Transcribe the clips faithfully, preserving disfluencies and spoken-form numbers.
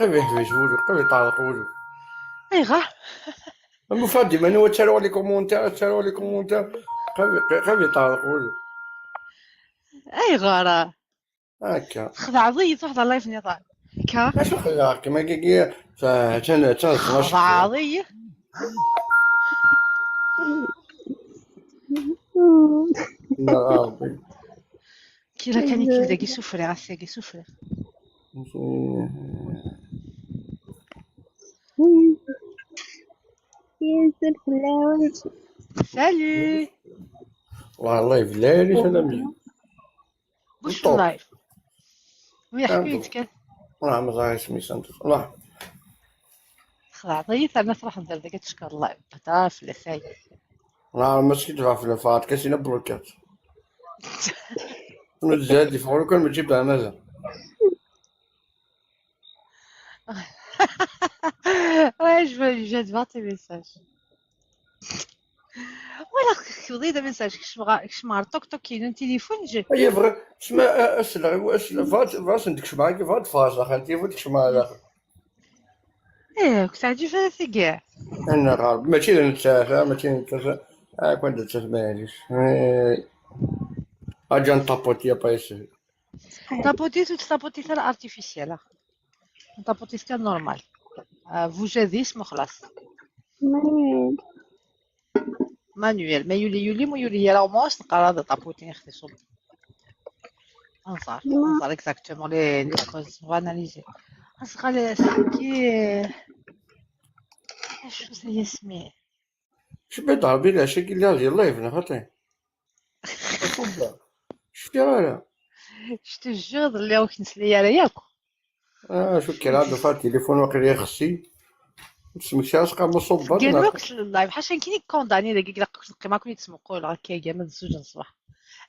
Qrib yeḥbes wul-iw, qrib yeṭṭerḍeq wul-iw. Ayɣer? Am ufad iman-iw ad ttaruɣ les commentaires, ad ttaruɣ les commentaires. Qrib, qrib yeṭṭerḍeq wul-iw. Ayɣer? Akka. Txedɛeḍ-iyi, truḥeḍ ɣer live niḍen. Akka. Acu xedɛeɣ-kem akka? Attan, attan tnac. Txedɛeḍ-iyi. Neɣ Ṛebbi. Kila kan ikil dagi sufriɣ, ass-agi sufriɣ. Salut. Wallah, yebla-yi salam. Bush live. Myaḥkuyt kan. Ur ɛemmdeɣ isem-is, anta. Ṛuḥ. Txedɛeḍ-iyi, terna truḥeḍ ar dagi ad teckeṛ live. Hḍer fell-as, ay. Ur ɛemmdeɣ ad tt-id-ɣef lefɛat, kasi la bloqueɣ-tt. Nezzi ad yeffeɣ lukan mačči beɛmada. Ouais, je vais, je vais te voir tes messages. Voilà, kkeḍ-id amessage, kecmeɣ ɣer, kecmeɣ ɣer tok tok-inu n tilifun, je... Ay, yebɣa, sma, a, asleɣ, asleɣ, bɣa, bɣa sen-d-kecmeɣ, bɣa d-ffɣeɣ s axxam, tilifun d-kecmeɣ ɣer daxel. Eh, ur k-teɛǧib ara tagi? Annaɣ, mačči d nettat, ah, mačči d nettat, ah, kan d nettat, maɛlic. Eh, aǧan taputi, apa yeshel. Taputi, ur tettaputit ara artificiel, ah. Taputit kan normal. Ah, bujad isem u xlas. Manuel. Manuel. Ma yuli, yuli, ma yuli ara, au moins neqqar ad taputi ixtiṣum. Anẓar. Anẓar exactement les, les causes. On va analyser. Anẓar les, c'est qui, euh, acu c'est, Yasmine? Cebbi d Ṛebbi, lɛecc-agi lliɣ di live, neɣ xaṭi? Acuɣer? Cfiɣ ara. Je te jure, ḍelli ur k-nesli ara yakk. Ah, acu kra, ad ufaɣ tilifun waqil ixsi. Ur tesmekti ara, sqam uṣubber. Ganu akk s live, ḥaca nekkini kondani dagi, ilaq neqqim akk nettmuqul, akka, gama d zzuǧ n ṣṣbeḥ.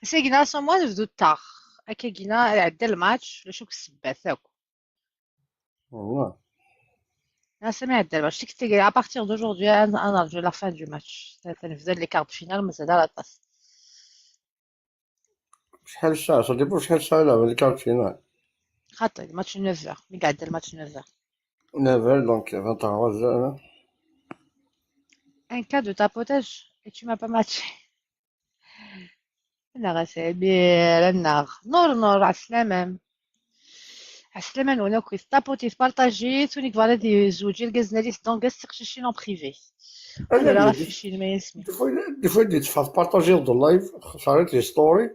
Ass-agi neɣ ass-a, moi, nebdu ttaɣ. Akka gina, iɛedda lmatch, ulac akk ssebbat akk. Wallah. Ass-a mi iɛedda lmatch, tikkelt-agi, à partir d'aujourd'hui, ad, ad nerǧu la fin du match. Ad nebda les quarts de finale, mazal ara aṭas. Acḥal ssaɛa? Ça dépend acḥal ssaɛa ilɛeb les quarts de finale. Xaṭi, match neuf heures, mi iɛedda lmatch neuf heures. Neuf heures, donc vingt et une heures. Un cas de tapotage et tu m'as pas matché. Neɣ a Samir, annaɣ. Nur, Nur, ɛeslama-m. Ɛeslama-nwen akk, taputit, partajit, win i yebɣan ad yezweǧ irgazen ad yesdungas tiqcicin en privé. Ala, wala ɣef ccin, ma yasmi. Des fois, des fois, di teffeɣ tpartajiḍ-d live, xeṣarit les stories,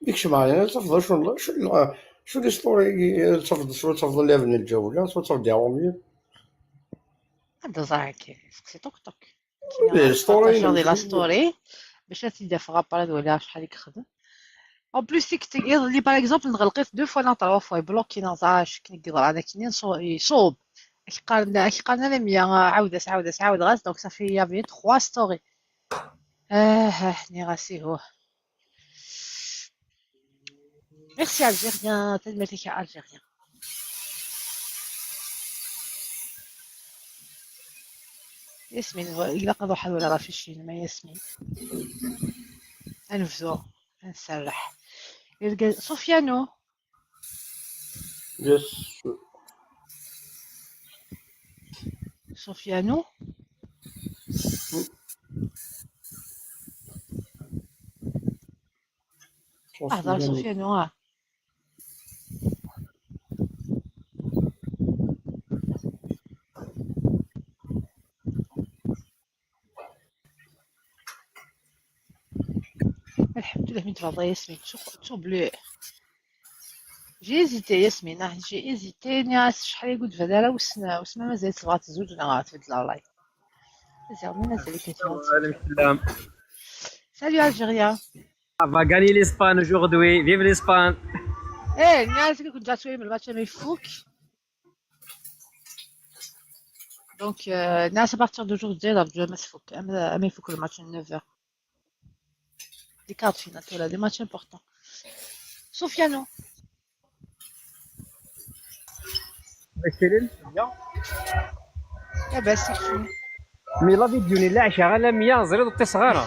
deg cemɛyan, ad tafeḍ acu n, acu n, acu n les stories, ad tafeḍ, ad tafeḍ lɛib n lǧawla, ad tafeḍ des romiers. Ad ẓreɣ akka, seqsi tok tok. Di la story, di la story, bac ad t-id-afeɣ après ad waliɣ acḥal i yexdem. En plus, tikkelt iḍelli, par exemple, nɣelq-it deux fois neɣ trois fois, ibloki neɣ ẓer acu akken i yeḍran, akken i nṣu-, iṣub. Ak-qqaren, ak-qqaren ala meyya, ɛawed-as, ɛawed-as, ɛawdeɣ-as, donc ça fait, il y avait trois stories. Ah, ah, nniɣ-as ihuh. Merci Algérien, tanemmirt-ik a Algérien. Yasmin, ilaq ad ruḥeɣ ad waliɣ ɣef ccin, ma Yasmin. Ad nebdu, ad nserreḥ. Irgazen, Sofiano. Yes. Sofiano. Hḍer Sofiano, ah. Alḥemdullah, mi d-tebɣeḍ a Yasmin, ttu-, ttu bleu. J'ai hésité, Yasmin, ah, j'ai hésité, nniɣ-as acḥal i ur d-tban ara, wissen, wissen ma mazal tebɣa tezweǧ neɣ tbeddel ṛṛay. Ziɣ ma mazal-ik ad tebɣa tezweǧ. Salut Algérien. On va gagner l'Espagne aujourd'hui. Vive l'Espagne. Eh, nniɣ-as ad kent-ǧǧeɣ tura lmatch ama ifuk. Donc, euh, nniɣ-as à partir d'aujourd'hui, ad ṛǧuɣ ama tfuk, ama, ama ifuk lmatch n neuf heures. Des quarts de finale, tura, des matchs importants. Sofiano. Akilin, ya. Eh ben, c'est fini. Mais la vidéo-nni, la ɛecra la mia, ẓriɣ ur ṭṭiseɣ ara.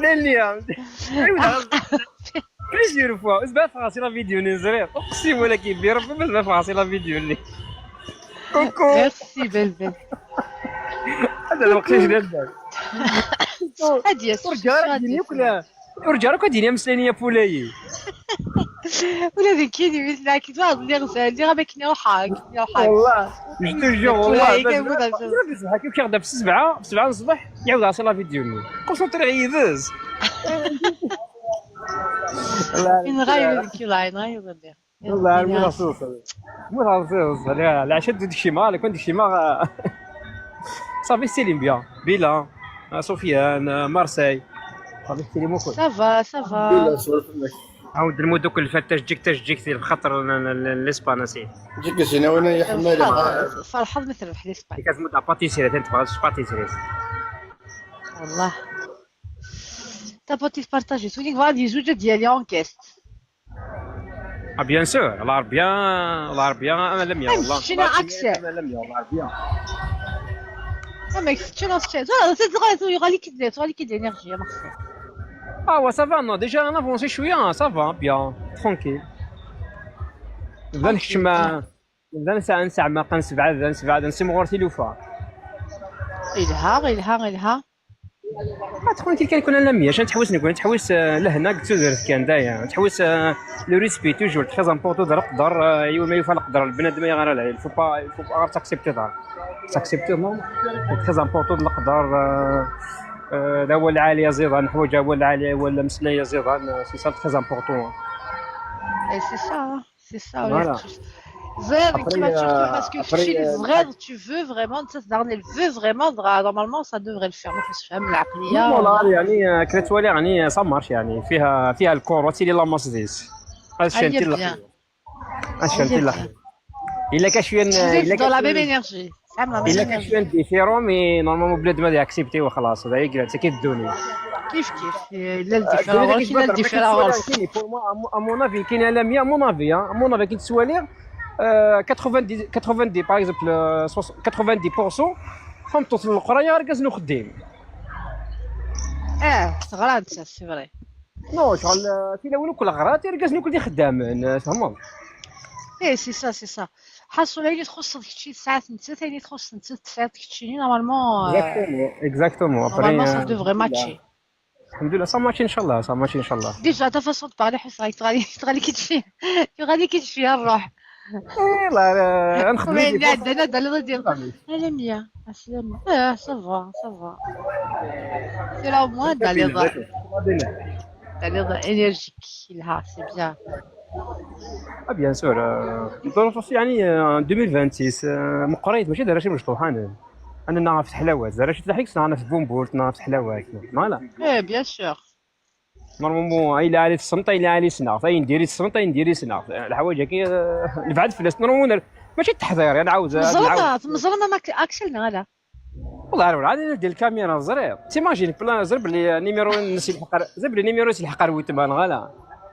Lili, plusieurs fois. Ur sbafeɣ si la vidéo-nni, ẓriɣ. Uqsim wala ki bi Rebbi, ur sbafeɣ si la vidéo-nni. Coucou. Merci, belle, belle. هذا الوقت ايش دار؟ هادي يا سوسو، هادي يا سوسو. Ur ǧǧar akk ad d-yini ameslay-nni a Pulayi. Ula d nekkini mi tella kif ad lliɣ zaliɣ am akken iruḥ, akken iruḥ. والله. Je te jure, والله. Pulayi كيموت على الزمن. Ur d-zebḥ akk, kkiɣ-d ɣef ssebɛa, ssebɛa n ṣṣbeḥ, يعاود يعطي la vidéo-nni. Concentré yid-s. Yenɣa-yi wadek, yenɣa-yi wadek. والله مو رصوص. مو رصوص. لا، العشاء ديك شي مال، كون ديك شي مال. صافي ستيلي بيان. بيلا، آه، سفيان، آه، مارسيل. صافي ستيلي مو كل. Ça va, ça va. الحمد لله، سوالف لك. عاود المدن كل فات تجيك، تجيك في الخطر ل-، ل-، ل-، لإسبان، سي. جيك زينة وين يا حمالة؟ فرحة، فرحة مثل روح لإسبان. كاز مدة باتيسيري، تنت باش باتيسيري. والله. تابوتي بارطاجي، سوليك فادي زوجة ديالي en guest. Ah, bien sûr, العربية، العربية أنا لمية والله. شنو العربية أكثر؟ أنا لمية والله العربية. Ah, mais c'est une astuce. Ah, c'est vrai, c'est vrai, c'est vrai, l'énergie, merci. Ah ouais, ça va, non, déjà, on avance شوية, ça va, bien, tranquille. نبدا نكتشم، نبدا نسعى، نسعى ما قنسبعد، نسبعد، نسمغور تلوفا. إلها، إلها، إلها. تكون كي كنكون انا مية، عشان تحوس نكون تحوس، آه، لهنا قلت درت كان دايا تحوس، آه، le respect toujours très important. دار القدر، آه، يوم ما يوفى القدر البنادم يغير عليه. Il faut pas, il faut pas تاكسبتي دار. تاكسبتي نو. Très important القدر، آه، آه، لا هو العالي زيضان، حوايج هو العالي ولا مسلية زيضان، آه، c'est ça très important. Et c'est ça. C'est ça, oui. Voilà. زير كيما تشوف، parce que كلشي اللي صغير tu veux vraiment, انت تدار اللي veut vraiment, normalement ça devrait le faire. ما كنتش فاهم العقلية. Normal، يعني، آه، كتولي، يعني، ça marche، يعني، فيها، فيها الكور، وتيلي لا ماس ديس. اش انت لا. اش انت لا. الا كان شويه، الا كان dans la même énergie. الا كان شويه ديفيرون، مي نورمالمون بلاد ما اكسبتي وخلاص، هذا هي كي الدنيا. كيف كيف، الا الديفيرون، الا الديفيرون. Pour moi, à mon avis, كاين على مية، à mon avis، à mon avis كي تسوالي، آه، quatre-vingt-dix، quatre-vingt-dix، par exemple، آه، quatre-vingt-dix pour cent، فهمتوا، القرايه راه كازنو خديم. اه، غرانت، c'est vrai. نو، شغل، آه، في الاول كل غرات راه كازنو كل خدامين، آه، فهموا. ايه، c'est ça, c'est ça. حصل عيني تخص كتشي ساعات نتا، ثاني تخص نتا ساعات كتشيني، normalement, آه، exactement, exactement. Normalement, ça devrait matcher. الحمد لله، ça match ان شاء الله، ça match ان شاء الله. Déjà, ta façon de parler, حس راك تغالي، تغالي كتشي، تغالي كتشي الروح. ايه، لا، لا، نخدم وين دي لا، بوست. عندنا دليل ديال. انا مية، عسلامة. اه، ça va, ça va. C'est là au moins دليل. دليل énergique, c'est bien. Ah, bien sûr, آه، الظروف يعني، آه، ألفين وعشرين، آه، مقريت، ماشي دراجة مشطوحة، أنا. أنا نعرف في حلاوات، دراجة تلاحيك، نعرف في بومبورت، نعرف في حلاوات، voilà. ايه، bien sûr. نورمالمون، الا علي في الصمت، الا علي سناغ، فين ديري الصمت، فين ديري سناغ، الحوايج هكي، آه، نبعد في الناس، نورمالمون، ماشي التحضير، انا عاوز، مزرمة، مزرمة ما ك-، اكسلنا، لا. والله عارف، عاد ندير الكاميرا زرير. تيماجين بلان زرب لي نيميرو نسي الحقر، زرب لي نيميرو نسي الحقر ويتمان غالا.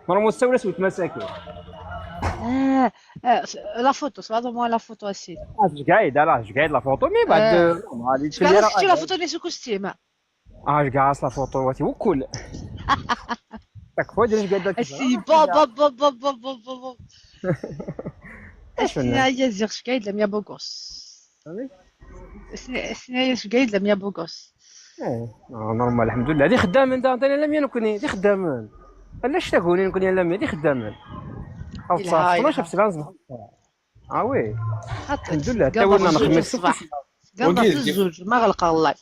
نورمالمون تساولاس ويتمان ساكن. اه، اه، la photo, c'est vraiment la photo, اسيدي. اش قاعد، راه اش قاعد la photo، مي بعد، آه. آه، نورمال، اش قاعد، الكاميرا شفتي la photo نسي كوستيما. اه، اش قاعد la photo واتي وكل. تكفى، دير اش قاعد لك. اسي، با، با، با. اش اسي، هنا؟ هيا زير، اش قاعد لم يا بوغوس. فهمتي؟ اسني، اسني، اش قايل لهم يا بوغوس؟ ايه، آه، نورمال، الحمد لله. دي خدامين دا، دا، لا، مين كوني؟ دي خدامين. علاش تاكوني نكون يا لمي؟ دي خدامين. خمسطاش، إلها، إلها. اثناش في سبعة صباح. اه وي. الحمد لله، تا ولنا نخمس الصباح. قبل وقيل كيف الزوج، ما غلق الله.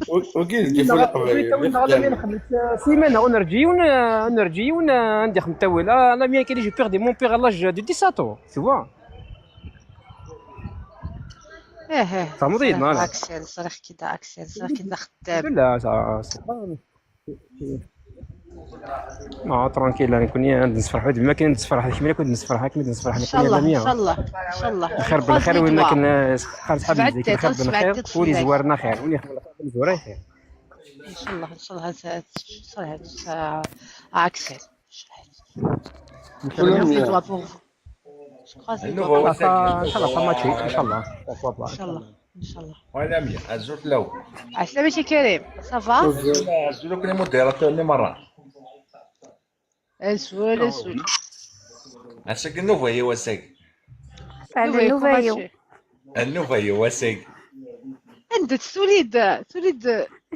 و-، وقيل كيف لا، ولا قبل، وقيل تا ولنا غير نخمس، آه، سيمانة، ونرجي، ون-، نرجي، ون-، عندي خمس تاويل. آه، لا، مين كاين يجي بيغ دي مون بيغ لاج دو ديساتو، tu vois. ايه، ايه. فهمتي؟ صريح، voilà. اكسل، صريح كده، اكسل، صريح كده خدام. لا، صا-، صا-، ما ترونكيل، انا كوني نتفرح بما كاين نتفرح، كيما كنت نتفرح، كيما نتفرح، ان شاء الله، ان شاء الله، ان شاء الله. الخير بالخير، وين ما كان خالص حاب يجيك الخير بالخير، ولي زوارنا خير، ولي خير بالخير، ولي زوارنا خير. ان شاء الله، ان شاء الله، س-، صريح، س-، اكسل. ان شاء الله. ان شاء الله، ان شاء الله، ان شاء الله. ان شاء الله، ان شاء الله. ولا مية، الزوج الاول. عسلامة سي كريم، ça va؟ الزوج، الزوج كان موديراتور اللي مرة. اسول، اسول. هساك النوفا هي وساك. هذا النوفا هي. Nnuba-yu ass-agi. Anda-tt, tuli-d, tuli-d?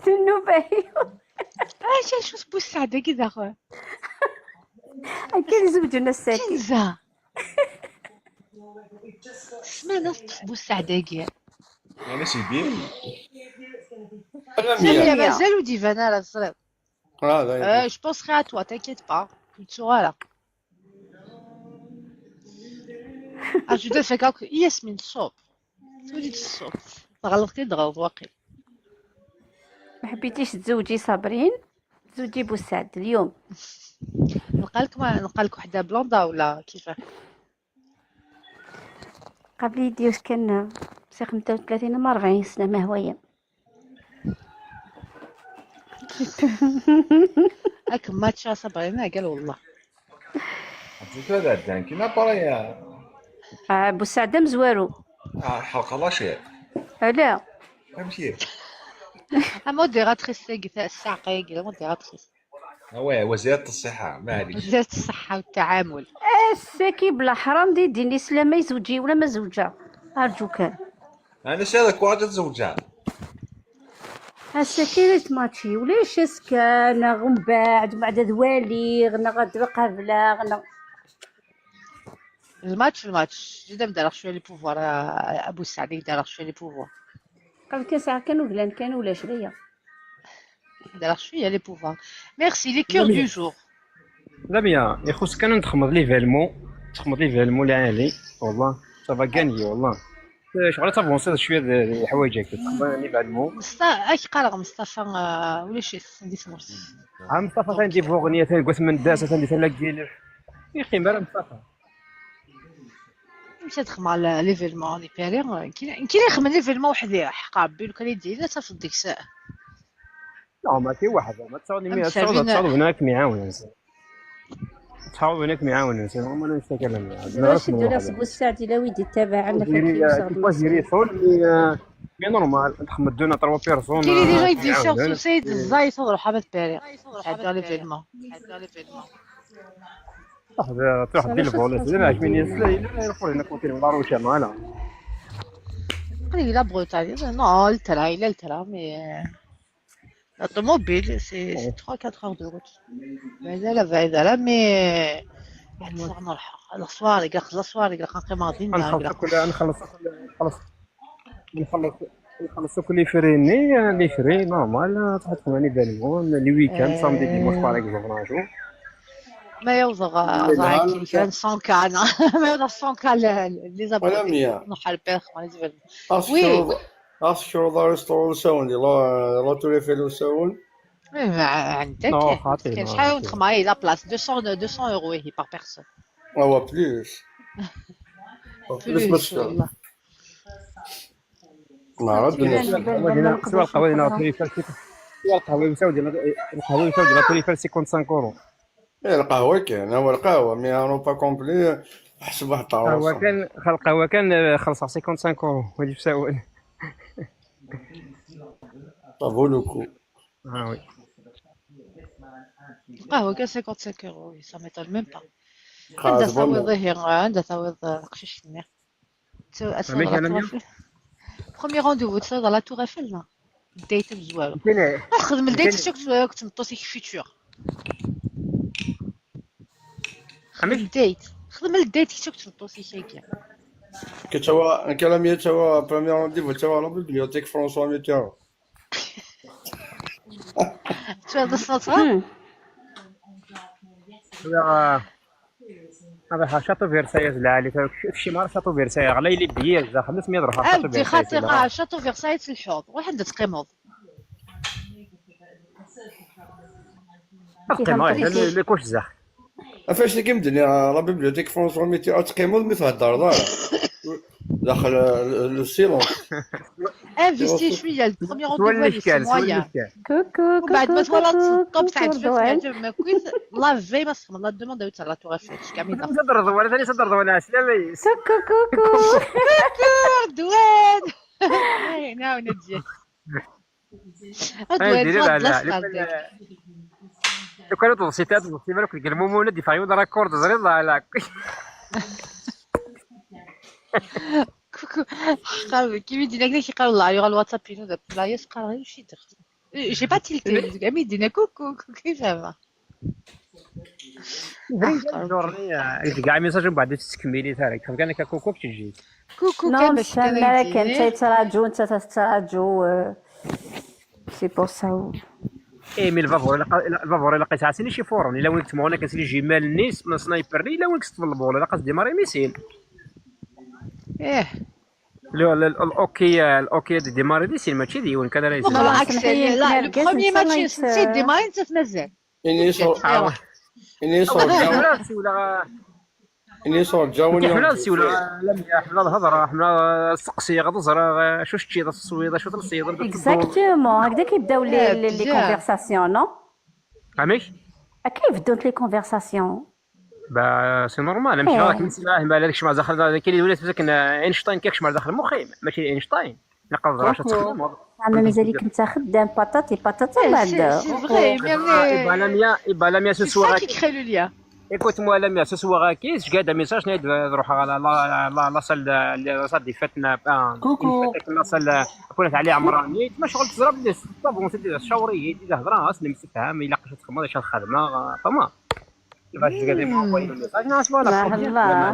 Nnuba-yu. Acu, acu-t Bussaɛd-agi daɣen? Akka i zewǧen ass-agi. Kenza. Ssmana teṭṭef Bussaɛd-agi. Mačči din. Lamia, mazal ur d-iban ara, teẓriḍ. Ah, d ayen. Euh, je penserai à toi, t'inquiète pas. Ur ttuɣ ara. Acu d afak akk, Yasmin, tṣub. Tuli-d tṣub. Teɣleḍ-t-id ɣer waqil. ما حبيتيش تزوجي صابرين؟ تزوجي بوسعد اليوم. نلقى لك ما نلقى لك وحده بلوندا ولا كيفاه؟ قبل يدي واش كان؟ سي خمسة وثلاثين ما أربعين سنة، ما هوية. هاك ماتشا صابرين قال والله. عطيتو هذا الدان كيما بارايا. آه، بوسعد مزوارو. آه، حلقة لاشير. علاه؟ فهمتي؟ La modératrice تاعي الساعه قايل la modératrice. واه، وزيرة الصحة، معليش. وزيرة الصحه والتعامل. الساكي بلا حرام دي دين الاسلام ما يزوجي ولا ما زوجها. ارجوك. انا شارك واجد زوجها. الساكي ريت ماتشي ولاش اسكان غنبعد بعد ذوالي غنا غد قبله غنا. الماتش الماتش جدا دار شويه لي بوفوار. ابو السعدي دار شويه لي بوفوار. قبل كان ساعه كانوا غلان كانوا ولا شويه. دار شويه لي بوفوار. Merci les cœurs du jour. لا بيان، يخص كان نتخمض ليفيلمون، تخمض ليفيلمون العالي. والله سافا غاني والله. شغل تافونسي شويه د الحوايج هكا، تخمض ليفيلمون. مصطفى اش قرا مصطفى؟ آه، ولا شي سندي سمرت. ها مصطفى ثاني دي فوغنيا ثاني قلت من داسه ثاني ثلاث كيلف. يا اخي مالا مصطفى. مشى تخمض ليفيلمون لي بيري. كي كي يخمم ليفيلمون وحدي حق ربي لو كان يدي لا تصدق ساعه. لا، ماشي واحد، ما تصاوب، ما أمشي تصاوب، بينا. تصاوب هناك ميعاون. تصاوب هناك ميعاون، سي نورمال نستكلم. راشد ولا سبو السعدي لا ويدي تابع عندك جيري، تيكسر. جيري فول، مي، مي نورمال، نخمم دونا تروا بيرسون. كاين اللي غيدي سيرتو سيد الزايت وروح هذا الباري. هذا ليفيلمون. واحد، تروح دير الفوليس، انا عجبني السلايل، انا يروحوا هنا كوتي لا روشا مالا. قليل لا بروتالي، نو الترا، لا الترا، مي لا طوموبيل سي سي trois quatre heures de route. بعيدة لا بعيدة لا، مي واحد الساعة نروح. الصواري، كاع خمسة صواري، كاع نقيم غادي نخلص كل، نخلص كل، نخلص، نخلص، نخلص كل فريني، لي فري نورمال، تحط كمان لي فالمون، لي ويكاند، سامدي، ديمونش، باغ اكزومبل، ان جور. ما يوضغ نهار كان سون كا انا. ما يوضغ سون كا لي زابوني. ولا مية. نروح على البيت خمسة. أسكر، أسكر دار ريستورون ساون، لا، لا توري في لو ساون. إيه، ما عندك. نو، خاطي، كاين نو، شحال خاطي. تخماي لا بلاص؟ deux cents، deux cents euros هي بار بيرسون. هو بليس. بليس بليس بس. والله. ما عاد سبحان الناس. الله. القهوة هنا، سوا القهوة هنا تريفال سيكون، سوا القهوة يساوي ديال، القهوة يساوي ديال تريفال سيكون سانك اورو. إيه، القهوة كاين، هو القهوة، مي أنا با كومبلي، حسب واحد القهوة الطاوة. كان، القهوة كان خلصها سيكون سانك اورو، هادي في ساول. طابو لوكو. اه وي. القهوة كاع cinquante-cinq euros، ça m'étonne même pas. عندها خاص بون. تعويض هي، عندها تعويض القشيش هنا. تو-، أصلا عميك لا أنا تور اليوم؟ إيفل. بروميي رونديفو تصير لا تور إيفل، لا. ديت بزوالو. كاين، خدم الديت كاين. شوك شوك تمطوسي في فيتور. خدم عميك؟ الديت. خدم الديت شوك تمطوسي شاكيا. كتوا كلام يا توا بروميي رونديفو توا لا بيبليوتيك فرونسوا ميتيرون. شو هذا الصوت؟ ها؟ لا، هذا ها شاطو فيرساي العالي، فشي مار شاطو فيرساي غلى لي بيي بزاف، خمسمية درهم شاطو عاودي فيرساي خاطي سيدي. قاع شاطو فيرسايت الحوض، واحد تقيموض. أختي ما هي، لي، لي كوش زاخ. فاش اللي كيمدني لا بيبليوتيك فرونسوا ميتيرون تقيمو مي تهدر دار. داخل لو سيلونس. انفيستي شويه، البروميي سوا رونديفو هذه سي الاشكال، سوا مويان. الاشكال. كوكو ومن بعد ما كوكو تولى كوكو تطب تاع كوكو تشوف رضوان. تعجب ما كويس. لا في ما سخم لا دوموند تاع لا تور إيفل كامل. صدر رضوان، ثاني صدر رضوان، عسلامة. كوكو كوكو. دوان. هاي ناو نجي. هاي ديري لا لا. لو كان، لو كان تضغطي، تضغطي بالك المومونه دي فايون راكورد زري لا لا. Ḥqar, kimi d-yenna kra, yeqqar: "Wellah, yuɣal WhatsApp-inu d aplay", as-qqareɣ: "Acu i d-, j'ai pas tilté", deg ami d-yenna: "Coucou, coucou, ça va?" Brin kan ddurni, eh, deg amisaǧ, mbeɛd ur tettkemmil ara, yekfa kan akka: "Coucou", kečč tejjit. Coucou, non, kan bac kan ara kan, ttay tettraǧu, netta tettraǧu, euh, c'est pour ça. Eh, mais lbabuṛ ilaq, lbabuṛ ilaq yesɛa sin išifuṛen, ila win yettmuɣun akken s les jumelles-nni, s sniper-nni, ila win yeṭṭfen lbul, ilaq ad s-démarrer missile. Ih. Le, le, le, OK, euh, le OK ad d-démarrer d sin, mačči d yiwen kan ara yesɛu. Muqel, non, Axel, semmeḥ-iyi, la, le premier match, netta yedémarrer, netta mazal. Ini-as ur-, ah, ouais. Ini-as ur ǧǧawen. Ḥemmleɣ ad siwleɣ, ah. Ini-as ur ǧǧawen. Ḥemmleɣ ad siwleɣ, ah, Lamia, ḥemmleɣ ad hedṛeɣ, ḥemmleɣ, ah, ad steqsiɣ, ad ẓreɣ, ah, acu teččiḍ, acu teswiḍ, acu telsiḍ, ad d-tedduḍ. Exactement, hekk i beddaw les, les, les conversations, non? Amek? Akka i beddunt les conversations. Bah, c'est normal. Amek ara kem-sliɣ, ma la kecmeɣ daxel, da kili wala tfezaken, eh, Einstein kekcem daxel muxim, mačči Einstein. Naqal ẓra acu txedmeḍ. Ama mazal-ikem d taxeddam, patati, patata, eh, c'est, c'est vrai, mais, mais iba Lamia, iba Lamia, c'est ça qui crée le lien. Écoute-moi, Lamia, ce soir-agi, je garde un message, je vais aller à la, la, la, la salle de, la salle des fêtes, na, ah, coucou. La salle, euh, pour aller à Amrani. Ma je rentre, c'est la bonne, c'est la chourie, c'est la grande, c'est le message, il a que je te demande, je suis le khadma, euh, pas moi. Voilà,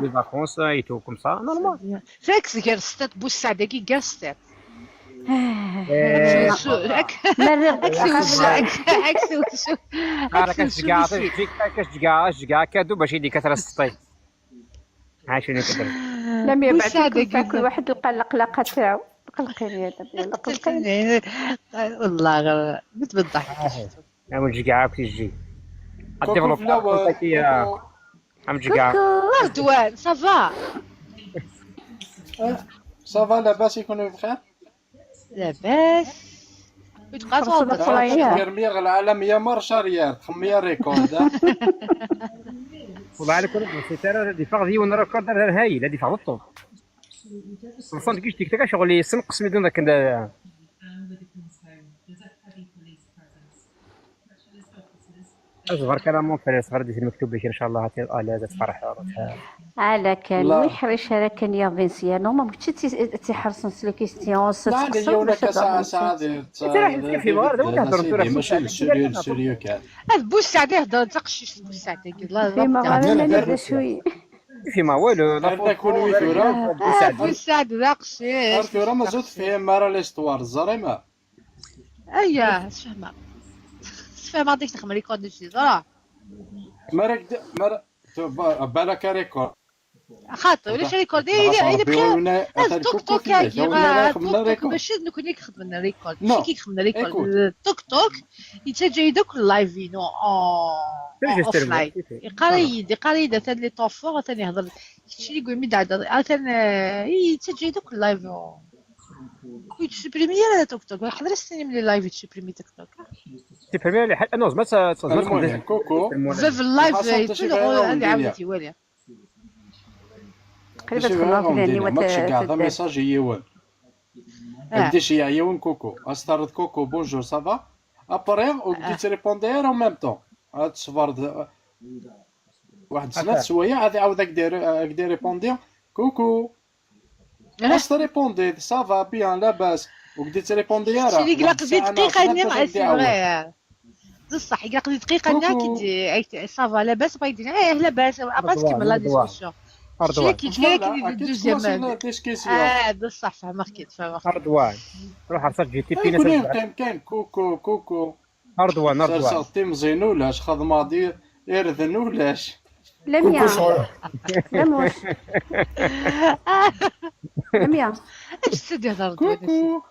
les vacances et tout comme ça, normal. Fek tger stat bu ssaɛd-agi, gar stat. Eh, ma rriɣ deg txassna. Ara kacegɛeɣ, kacegɛeɣ kadu bac i d-ikkat ara s-teṭṭi. Ɛac ini kadu. Lamia bu ssaɛd-agi, kul waḥed lqa laqlaqa taɛu. Qelqin ya Lamia, qelqin. Wallah, ɣer, mi tbeddeḥ. Am ǧegɛa akk tijji. Coucou, Flower. Am ǧegɛa. Coucou. Ardouane, ça va? Ça va, labas, يكونوا بخير؟ Labas. Txerṣeḍ aqlaya. Germiya ɣer lɛalam ya marcharier, txemmiya record, ha? Wallah, ala kul, c'est ara ad yeffeɣ d yiwen record, ad hayil, ad yeffeɣ d ṭṭub. Ḍsan deg ijdik taka, ccɣel yessenqes mi d-nḍak n Azbar kan a mon frère, ɣer di lmektub-ik, ncallah ad, ad tferḥeḍ. Ala kan, wi ḥric ara kan yaḍin sya, non, ma mačči d ti-, d tiḥerṣen s les questions, s teqsed, yiwen akka saɛa, saɛa di, di, di, di, mačči d sérieux, sérieux kan. Ad bu ssaɛd ihder d taqcict bu ssaɛd-agi. Fima walu, la. Arta kunwi tura. Ah, bu ssaɛd d aqcict. Ar tura mazal tefhim ara l'histoire, teẓrim? Aya, sfehmeɣ. Sfehmeɣ dik txem record jdid, ah. Mara k-, mara, tu-, ba-, balak record. Xaṭi, ulac record. Eh, il est, il est prêt. Ah, tuk tuk-agi, ah, tuk tuk, mačči d nekkni i ixedmen record. Mačči i ixedmen record. Tuk tuk, yettaǧǧa-yi-d akk live-inu en, en offline. Yeqqar-iyi-d, yeqqar-iyi-d, atan les temps forts, atan ihder. Kečč i yewwin mi d-ɛeddaḍ, atan, eh, yettaǧǧa-yi-d akk live. Ur yettsuprimi ara TikTok. Ḥader ad s-tinim les live yettsuprimi TikTok. Supprimi les live. Ah non, زعما ت-، زعما تقدر. Coucou. Bab live, ad iɛawed iwali. Qrib ad xedmeɣ akk lani. Ma tceggeɛeḍ amessage i yiwen. Ad d-iceyyeɛ yiwen coucou. Ad s-terriḍ coucou, bonjour, ça va? Après, ur d-yettripondi ara en même temps. Ad tṣebreḍ waḥed snat sswayeɛ, ad iɛawed ad k-d-, ad k-d-iripondi. Coucou. As-tripondiḍ, ça va bien, labas. Ur k-d-yettripondi ara. Kečč ilaq di dqiqa-nni ad d-iɛawed. D ṣṣeḥ, ilaq di dqiqa-nni ad k-d-, ça va, labas, après ad k-d-, eh, labas, après ad tkemmel la discussion. Kečč, kečč, kečč, la deuxième. Ah, d ṣṣeḥ, fehmeɣ-k-id, fehmeɣ-k-id. Ardouane. Ruḥ ar G T P. Nekkni neqqim kan, coucou, coucou. Ardouane, Ardouane. Serseɣ timẓin ulac, xedmeɣ-d i-, irden ulac. Lamia. Coucou, Sora. Lamia. Acu i d-ihder Ardouane? Coucou.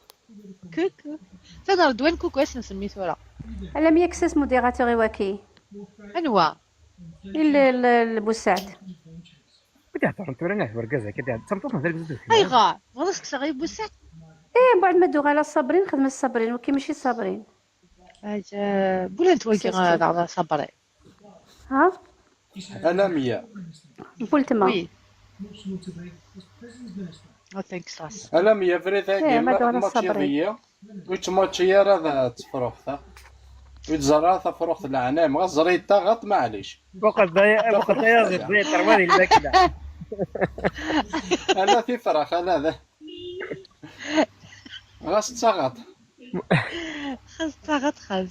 Coucou. Atan Ardouane, coucou, ad s-nsemmi tura. Lamia, kkes-as modérateur i waki. Anwa? I l-, l-, l-, Busaɛd. Ad d-heddren tura, nah, wergaz-agi, ad d-, d tameṭṭut neɣ d argaz? Ayɣer? Tebɣiḍ ad s-kkseɣ i Busaɛd? Eh, mbeɛd ma d-uɣaleɣ Sabrin, xedm-as Sabrin, waki mačči Sabrin. Ay, eh, bu lent wagi, eh, daɣ Sabrin. Ha? Alamya. Bu letma. Oui. Oh, thanks, Ras. Alamya, abrid-agi, eh, ma, ma d-uɣaleɣ Sabrin. Ur yettmačči ara d tefruxt, ha? Ur yettẓerri ara tafruxt, leɛnaya-m, ɣas ẓer-iyi-d taɣaṭ, maɛlic. Muqel d aya, muqel d ayaziḍ, d ayeṭṭer, ma d lmakla. Ala tifrax, ala d Ɣas d taɣaṭ. Xas d taɣaṭ xas.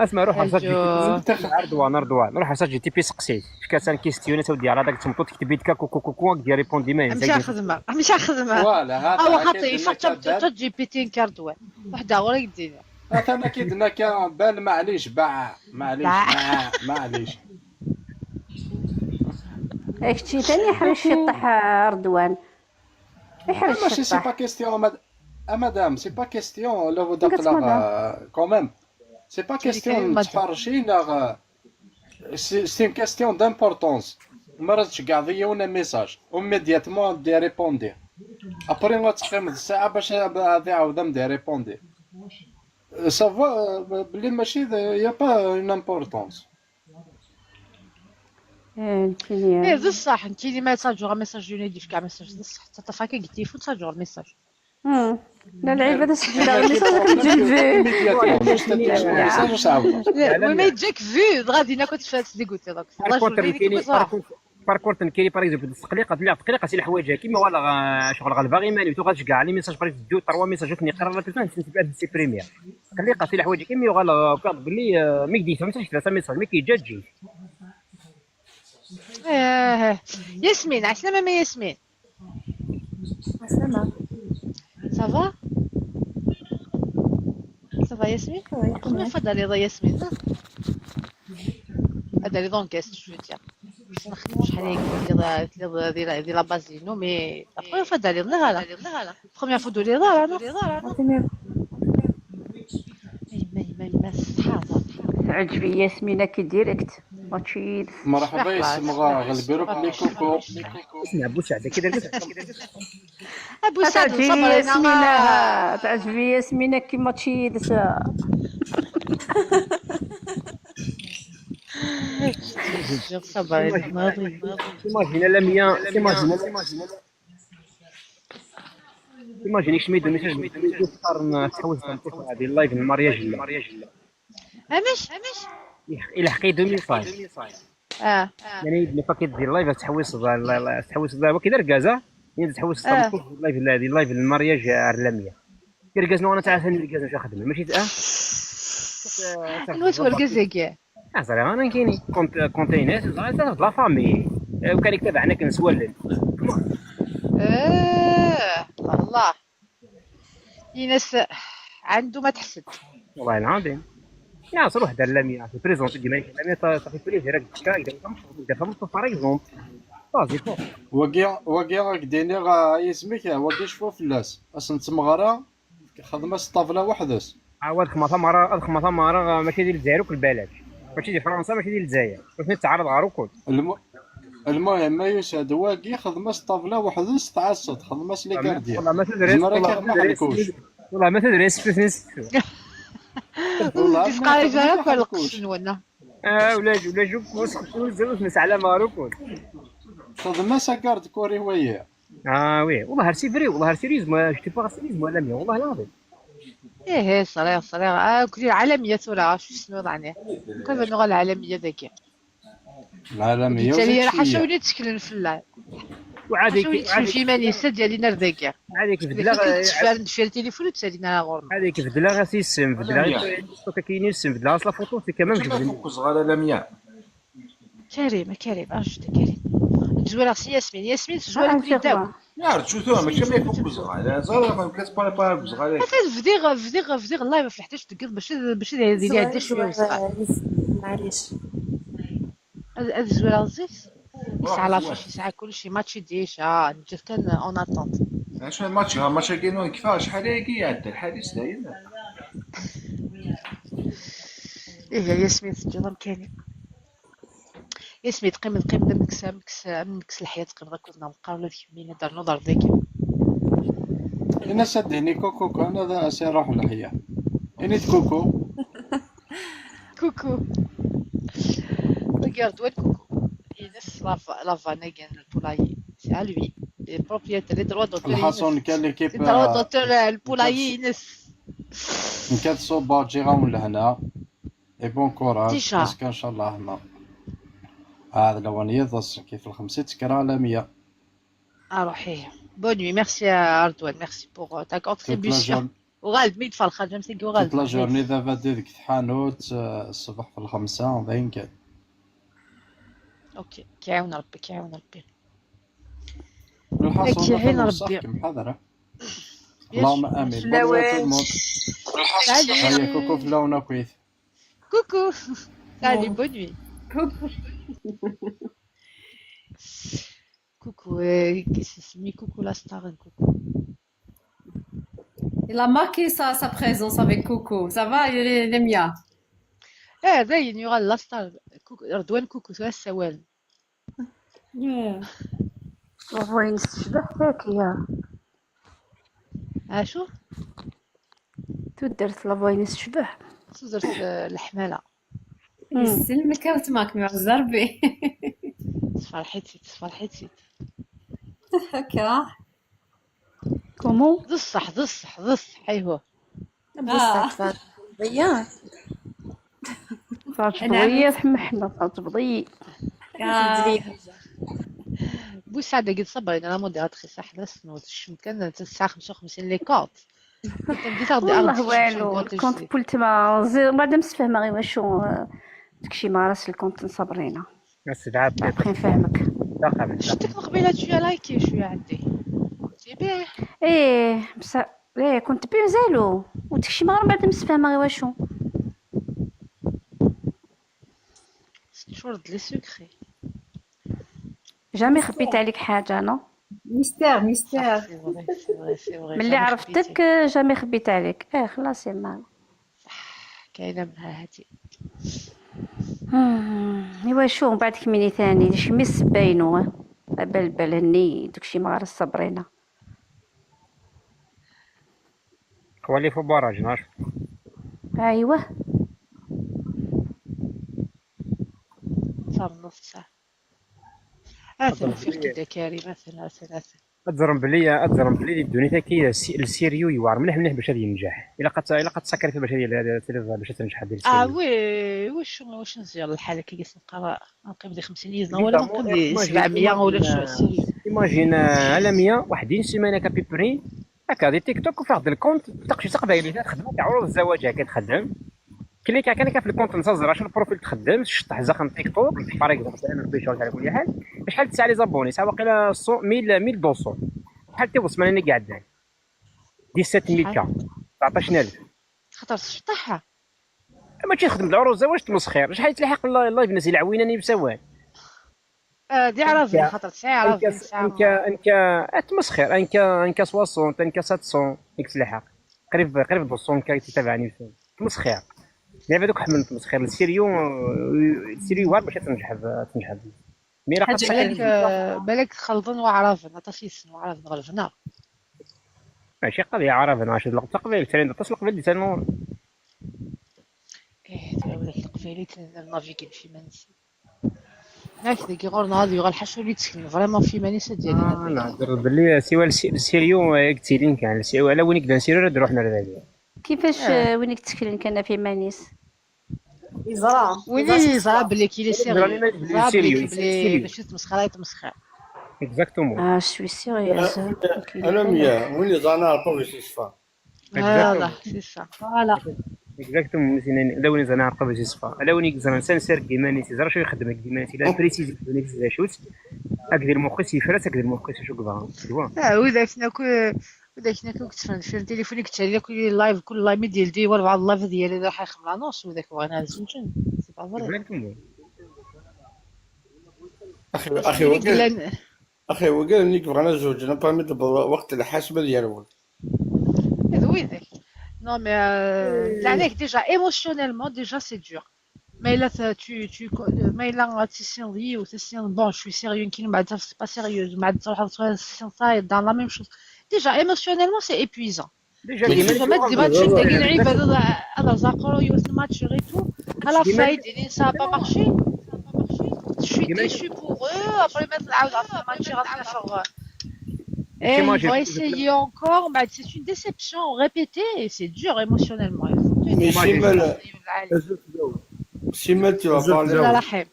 Asma, روح à الجو. ChatGPT. رضوان، رضوان، روح à ChatGPT سقسيه. فكاسان كيستيون تاودي على داك تمطوط كتبي ديك كوكو كوكو ديال ريبوندي ما مش خدمه، مش خدمه. Voilà, هذا هو كي خاطر درنا يشوف كبال. ChatGPT كاردوان. وحده ورا يدينا. هذا انا كي درنا كبال، معليش باع، معليش باع. باع، معليش. هاك شي ثاني يحرش الشطح، آه، رضوان. يحرش ماشي c'est الشطح. Pas question, mad- ah, madame, c'est pas question. لو داق قلت مدام. لا quand même. C'est pas question كلمة. تحرشي لا. C'est c'est une question d'importance. مرة تشقع ضيا ولا ميساج، immédiatement دي ريبوندي. Après ما تقيم الساعة باش غادي عاود دي ريبوندي. Ça va, بلي ماشي y a pas une importance. إيه، نتيني. ايه، بصح نتيني ما تاجور ميساج يونيدي في كاع ميساج، بصح حتى طفاكي قلتي فوت تاجور ميساج. مم. لا، العباد السجدة، ميساج كتجي فيه. Immédiatement. Juste تدير ميساج وصعب. لا، وما يجيك فيو غادي ناكل تفات ديك قلت لك والله باركور شغل ديك تنكيري، بصراحه. باركور تنكيري، par exemple، التقليقه، لا، التقليقه سي الحوايج كيما ولا غا- شغل غا الباغي ماني تو غاتشكع على ميساج، par exemple، دو تروا ميساج كني قرا لا تنسى سيبريمير. التقليقه سي الحوايج كيما ولا كارد بلي، آه، ميك ديت فهمت، شفت ثلاثه ميساج ميك جا تجي. ايه. ياسمين، عسلامة ما ياسمين. عسلامة. Ça va؟ Ça va ياسمين؟ Oui, كنا oui. فضل رضا ياسمين. هذا رضا نكاس شوية. شحال هيك دي la base دي نو مي. لا بروميير فوا داري لا لا. بروميير فوا دوري لا لا. عطيني. اي مي مي مي سبحان الله. تعجبي ياسمينة كي ديريكت، ماشي. مرحبا، يسمغ غلبيرو لي كوكو. اسمع بوسعده كده. ابو سعد تعجبي صبري ياسمينة، تعجبي ياسمينة كيما تشيدس. صبري ناضي. T'imagines la mienne, t'imagines la mienne. T'imagines كشمي دو ميساج، تقارن تحوس تنطيق هذه اللايف المارياج لا. امش امش. يلحقي ألفين وخمسة. اه. يعني يدني باكيت ديال اللايف تحوس، تحوس وكذا ركازه. يعني تحوس آه. تنطيق اللايف هذه اللايف المارياج عالميه. كركاز نو انا تعرف اني كركاز مش خدمه ماشي اه. نوت وركزك. اه صراحه انا كايني كونت كونتينيس صراحه تاخذ لا فامي. وكان يكتب عنك نسوى. اه والله. ينس عنده ما تحسد. والله العظيم. يا صروح دار لامية في بريزون تجي معاك لامية صافي بريزي راك تشكا اذا انت مش دافع من صفر اكزومبل. صافي فوق. وكيا وكيا راك ديني غا يسميك، وكيا شفو فلاس اصلا تمغرا خدمه الطابله وحدس. عاود خما ثمره، خما ثمره ماشي ديال الجزائر وكل بلد. ماشي ديال فرنسا، ماشي ديال الجزائر. باش نتعرض غير وكل. الم... المهم ما يسعد واقي خدمه الطابله وحدس تعصد خدمه لي كارديان. والله ما تدري زمرا والله كيف ما ما تدري حركوش. والله ما تدري سبيس نسكتو. والله ديك ما قاعده تدري جايه ما فالق حركوش. شنو ولا؟ اه ولا جو ولا جو كوس كوس زوج نسعى على ماروكو. خدمه سكارد كوري وياه. اه وي والله سي فري والله سيريوز ما شتي با سيريوز ما لا مي والله العظيم. ايه ايه صريغ صريغ اه كل عالميه ثورة شو اسمه ضعني. كل نغى العالميه ذاك. العالميه بالتالي وزيد راه حاشا شويه. وليت تشكلن في اللعب. وعادي حاشا وليت تشكلن في ماني سد ديالي نار ذاك. عادي ديك كبدله. تشفى نشفى التليفون وتسالينا غورنا. هذيك بدله غا سيسم بدله غا كاين يسم بدله اصلا فوتو سي كمان ماشي جبدني. فوق الصغار لا ميا. كريم كريم ارجوك كريم. تزوير سي ياسمين ياسمين تزوير آه، كل داو. شكرا. يا رجوتو ماشي ما يفوق الصغار، لا زال ما كاس باري باري الصغار. هذا فديغ فديغ فديغ اللايف في حداش دقيقة باش باش هذه اللي عندها شويه وصغار. معليش. هذا الزوير عزيز. يسعى لافيش يسعى كلشي ماتشي ديجا نجي كان اون اتونت. عشان ماتش ها ماتش كاين كيفاش شحال هي كي يعدل حديث دايما. ايه يا ياسمين سجل كاين. ياسمين تقيم تقيم مكس مكس مكس الحياه تقيم غير كنا مقارنه في مين دار نظر ديك. انا سدني كوكو كان هذا سيروح لحيا. اني كوكو. كوكو. ريغارد وين كوكو؟ ينس لافا لافا نيغن البولايي سي ا لوي. لي بروبريتير لي دروا دوتور الحصون ينس. كان ليكيب لي دروا دوتور البولايي ينس. نكاد صوبا جيغا ولا هنا. اي بون كوراج ديجا. باسكو ان شاء الله هنا. هذا لو اني يضص كيف الخمسة تكرا على مية. اروحي. بون نوي ميرسي يا رضوان ميرسي بوغ تا كونتريبيسيون. Uɣal-d mi d-tferxeḍ, am tagi uɣal-d. Toute la journée d abadi deg tḥanut, eh, ṣṣbeḥ f lxemsa, d ayen kan. Ok, kiɛiwen Rebbi, kiɛiwen Rebbi. Lḥaṣun, Kiɛiwen atan Rebbi. Nṣeḥkem, ḥader, eh? اللهم آمين. Bonne nuit à tout le monde. Aya, coucou fell-awen akkit. Coucou. Allez, bonne nuit. Coucou. Coucou, euh, qu'est-ce que c'est ? Coucou la star, coucou. Il a marqué sa, sa présence avec Coco. Ça va, Lemia ? Eh, dayen yuɣal la star. Coucou, Redouane, coucou, ça, c'est well. Ṛṛaynes tecbeḥ tagi. Acu? Tudert la voix-ines tecbeḥ. Tudert, eh, leḥmala. Yesselmek a weltma, kem iɛuzz Rebbi. Tefreḥ-itt-id, tefreḥ-itt-id. Akka. Comment? D ṣṣeḥ, d ṣṣeḥ, d ṣṣeḥ, ayhuh. Bessat tfeṛḥeḍ-iyi. Tɛeǧbeḍ-iyi a Ḥemma, tɛeǧbeḍ-iyi. Busaɛd-agi d Sabrina, la modératrice, aḥna s-nut, tecmet kan, tesɛa xemsa u xemsin les comptes. Tebdi taɣ-, والله aɣ-d-tecmet والو، compte الكونت جديد. بولتما زي-، بعد مسفهمة غير واشو، آه، داكشي ما راس الكونت صابرينا. السبعة بيض. ابخي نفهمك. لا قبل. شفتك مقبيلة شوية لايكي شوية عندي. C'est bien. ايه بس، ايه كنت بي مزالو، وداكشي ما بعد مسفهمة غير واشو. C'est toujours de les secrets. جامي خبيت عليك حاجة انا. Mystère, mystère. C'est vrai, c'est vrai, c'est vrai. ملي Jamais عرفتك، خبيتي. جامي خبيت عليك. ايه خلاص يا ماما. كاينة منها هاتي. مم، ايوا شو من بعد كميني ثاني، شمي السباينو، ها؟ بال بال هني، داكشي ما غير الصبرينة. خوالي فو باراج ناش. ايوا. صار نص ساعة. اثن فيك كده كريم، اثن، اثن، اثن. اتزرم بلي، اتزرم بلي الدنيا كي السيريو يوار مليح مليح باش هذا ينجح. الا قد، الا قد سكر في باش هذه، باش تنجح هذه اه السيريو. وي، واش، واش نزير الحالة كي قلت نقرا، نقيم دي خمسين يزنا ولا نقيم دي سبعمية ولا شو سيريو. ايماجين، آه، على مية، واحد دين سيمانة كابيبري، هكا دي تيك توك وفاخد الكونت، تقشي تقبايلي تخدم تاع عروض الزواج هكا تخدم. كليك هكا كان في الكونت نصزر، شنو البروفيل تخدم، شطح زخم تيك توك، باغ اكزومبل، انا نبي شغل على كل حال. شحال تسعى لي زابوني؟ ساعه واقيلا مية، مية دوسون. شحال تيوصل انا قاعد؟ ديسات ميل كا، تسعطاش ألف. خاطر تشطحها. ماشي تخدم العروض الزواج تمسخير، شحال تلحق اللايف الناس يلعوينني بسوال. آه، دي عربي، خاطر تسعي عربي، انك، انك، انك، اتمسخر، انك، انك سواسونت، انك ساتسون، ديك تلحق. قريب، قريب دوسون كاي تتابعني فيه. تمسخر. لعبة دوك حمل تمسخر. السيريو، السيريو وار باش تنجح، تنجح. مي راه قد بالك، آه، بالك خلطن وعرفنا، تصيصن وعرفنا غلفنا. ماشي قضية عرفنا، عشان لقب تقبيل، ثاني تصل قبيل، ثاني نور. ايه، تعاود القبيلي تنافيكي في منسي. هاك ديك غورنا هذه يغال حشو اللي تسكن، فريمون في ماني سد يعني. آه، نهضر بلي سوى السي-، السيريو، آه، قلتي لي كان السيريو، على وين يقدر نسيرو راه نروح نرد عليه. كيفاش، آه، وين تسكن كان في مانيس؟ يزرع. وين يزرع بلي كي لي يزرع سيريو. لي ما يبلي يزرع بلي سيريو، كي بلي سيريو. باش تمسخر، راهي تمسخر. اكزاكتومون. اه، شوي سيريوز. انا مية وين زعنا عرفوا باش يصفى. هذا سي سا. Voilà. اكزاكتومون، مثلا لو نزل عرقب جيسفا، لو نيك زمان سان سير كيماني سي زرا شو يخدم كيماني سي لا بريسيز نيك زي شوت. اكدي المخيس يفرس، اكدي المخيس شو قبا. ايوا. اه، وذاك ناكو، وذاك ناكو كتفهم في التليفون كتشعل كل لايف، كل لايف ديال دي ولا بعض اللايف ديالي راح يخمل نص، وذاك بغينا نزوجن. سي با فري. اكزاكتومون. اخي، اخي وقال، اخي وقال انك بغينا زوج، انا بارمي وقت الحاسبه ديال ولد. هذا ويدك. نو مي، آه، عليك ديجا ايموسيونيلمون ديجا سي دور. ما الا ت-، تو، تو كو-، ما الا تسيني وتسيني بون، شوي سيريو، كاين بعد سي با سيريو، بعد تروح تسيني صاي دان لا ميم شوز. ديجا ايموسيونيلمون سي ايبويزون. ديجا ماشي كيما ما نشوفو تبغى تشد داك ديجا اللعيبه هذا، هذا زاقرو يوث ماتش غيتو. على كيما فايد يعني سا با مارشي. شوي كيما ديسو بوغ او، ابري ما تلعب عرفت ماتشي غتنافر. كيما ايه، il va essayer encore, mais c'est une déception répétée et c'est dur émotionnellement. مي سيما، سيما tu vas parler لا avec, رحيم.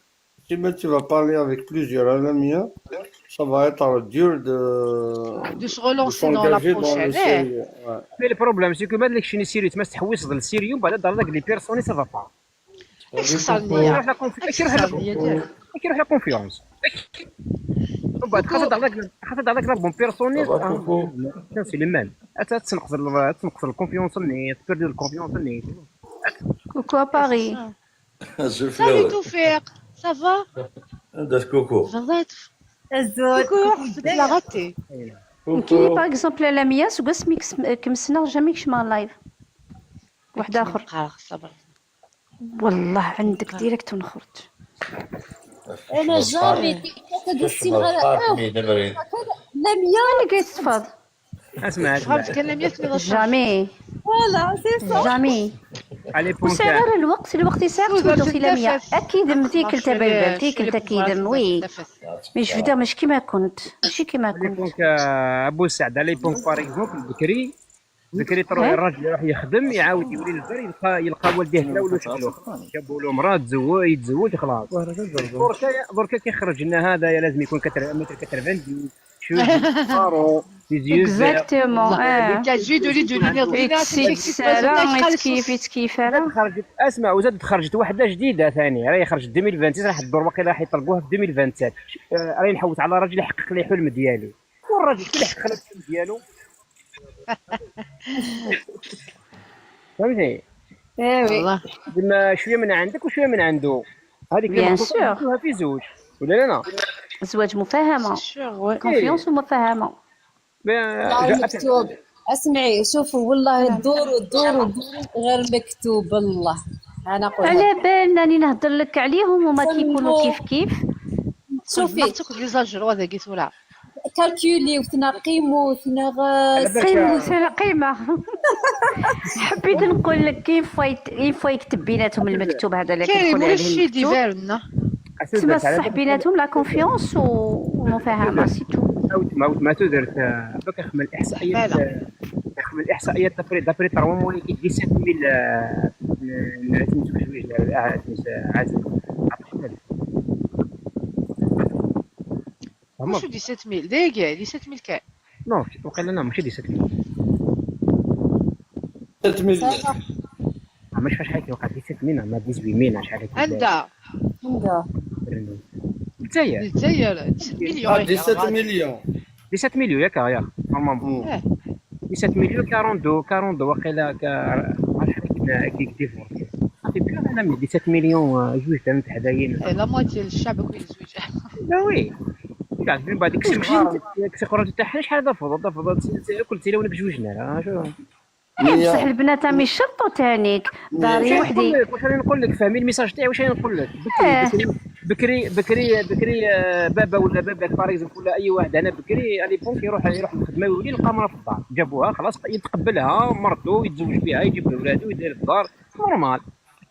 سيما tu vas parler avec plusieurs, انا مية. Ça va être dur de, de se relancer dans la prochaine. Mais le problème, c'est que ma tella keččini sérieux, ma tettḥewwiseḍ le sérieux, بعد تهضر داك les personnes, ça va pas. Kiex xsar nniya. Kiex xsar nniya. Kiex la confiance. ومن بعد خاصة تهضر داك، خاصة تهضر داك la bonne personne. C'est le même. تنقص، تنقص la confiance ني، تبردو la confiance ني. Coucou à Paris. Salut Toufik, ça va? Coucou. Coucou, la ratée. Qui par exemple la Lamia, c'est quoi ce mix comme ça, jamais que je m'en live. واحد اخر. والله عندك direct ونخرج. انا jamais تيك توك هذا السيم غير. Lamia اللي كيتصفاد. اسمع، اسمع. كان لم يثني Jamais. Voilà, c'est ça. Jamais. على وسعر الوقت، الوقت يسعر تفوتو في لميا. اكيد متيكل تبلبل، تيكل تكيدم، oui. Mais je veux dire, ماشي كيما كنت، ماشي كيما كنت. ليبونك، آه، ابو سعد، على ليبونك par exemple بكري، بكري تروح الراجل يروح يخدم، يعاود يولي للدار، يلقى، يلقى والديه تلاولوا شغلوا، جابوا له مراه، تزوج، يتزوج، خلاص. دركا، دركا كيخرج لنا هذا، يا لازم يكون quatre-vingts، متر quatre-vingt-dix، شوز، بارو، des yeux verts. Exactement. تاع جيدو لي جيدو لي يتسيكسالا، يتكيف، يتكيف. خرجت، اسمع، وزاد خرجت وحده جديده ثاني، راهي خرجت deux mille vingt-six، راح الدور واقيلا راح يطلقوها في deux mille vingt-sept. آه، راهي نحوس على راجل يحقق لي حلم ديالي، والراجل كي يحقق لك الحلم ديالو. فهمتي؟ ايوا. زعما شويه من عندك وشويه من عنده. هذيك اللي Bien محطوطه sûr. نحطوها في زوج، ولا لا؟ لا؟ زواج مفاهمه. Sûr, ouais. Confiance ومفاهمه. Mais راه جا- مكتوب. اسمعي، شوفوا، والله الدور والدور والدور غير مكتوب، الله. انا قلت على بالنا راني نهضر لك عليهم، هما كيكونوا كيف كيف. شوفي، مرتك لي زاجرو هذا قلت ولا. كالكولي وثنا قيمو وثنا غاس. قيمه، ثنا قيمه. حبيت نقول لك كاين فايت، كاين فايت بيناتهم المكتوب هذا اللي كريم كنقول ولا عليه الشي المكتوب. ديفيرنا. تسمى الصح بيناتهم la confiance ومفاهمه، c'est tout. عاود ما، عاود ما تدرت، آه، باك اخمل الاحصائيات، فعلا. آه، اخمل الاحصائيات d'après، d'après trois mois اللي كي dix-sept mille، آه، ن- نعرف نتوجه ل-، آه، عزيز عبد الرحمن. عمر. واش dix-sept mille؟ دقيقة، dix-sept mille كاع. Non، وقيلا لا، ماشي dix-sept mille. sept mille. ما شفاش حاجه وقع dix-sept mille، ما dix-huit mille، شحال هكا. عندها. عندها. الجزائر. الجزائر dix-sept millions. Ah, dix-sept millions. Dix-sept millions ياك، ياك normalement. اه. Dix-sept millions quarante-deux، quarante-deux واقيلا ك-، ما شحال كنا كيك ديفورسي. صافي بيان انا من dix-sept millions، آه، جوج تاع حدايا. إيه، la moitié الشعب كون يزوج. لا وي. كاع من بعد ديك السكشن، كسي قرات تاعها شحال هذا فضل، هذا فضل، كل تيلا ونك جوجنا، آه، شو. إيه، بصح البنات راهم يشرطوا تانيك داري واش وحدي. نقول لك، واش راني نقول لك، فهمي الميساج تاعي، واش راني نقول لك؟ بكري، بكري، بكري، بكري، آه، بابا ولا باباك par exemple ولا اي واحد، انا بكري على ليبونك يروح، يروح الخدمه يولي يلقى مرا في الدار، جابوها خلاص، يتقبلها مرتو، يتزوج بها، يجيب له ولادو، يدير الدار، normal.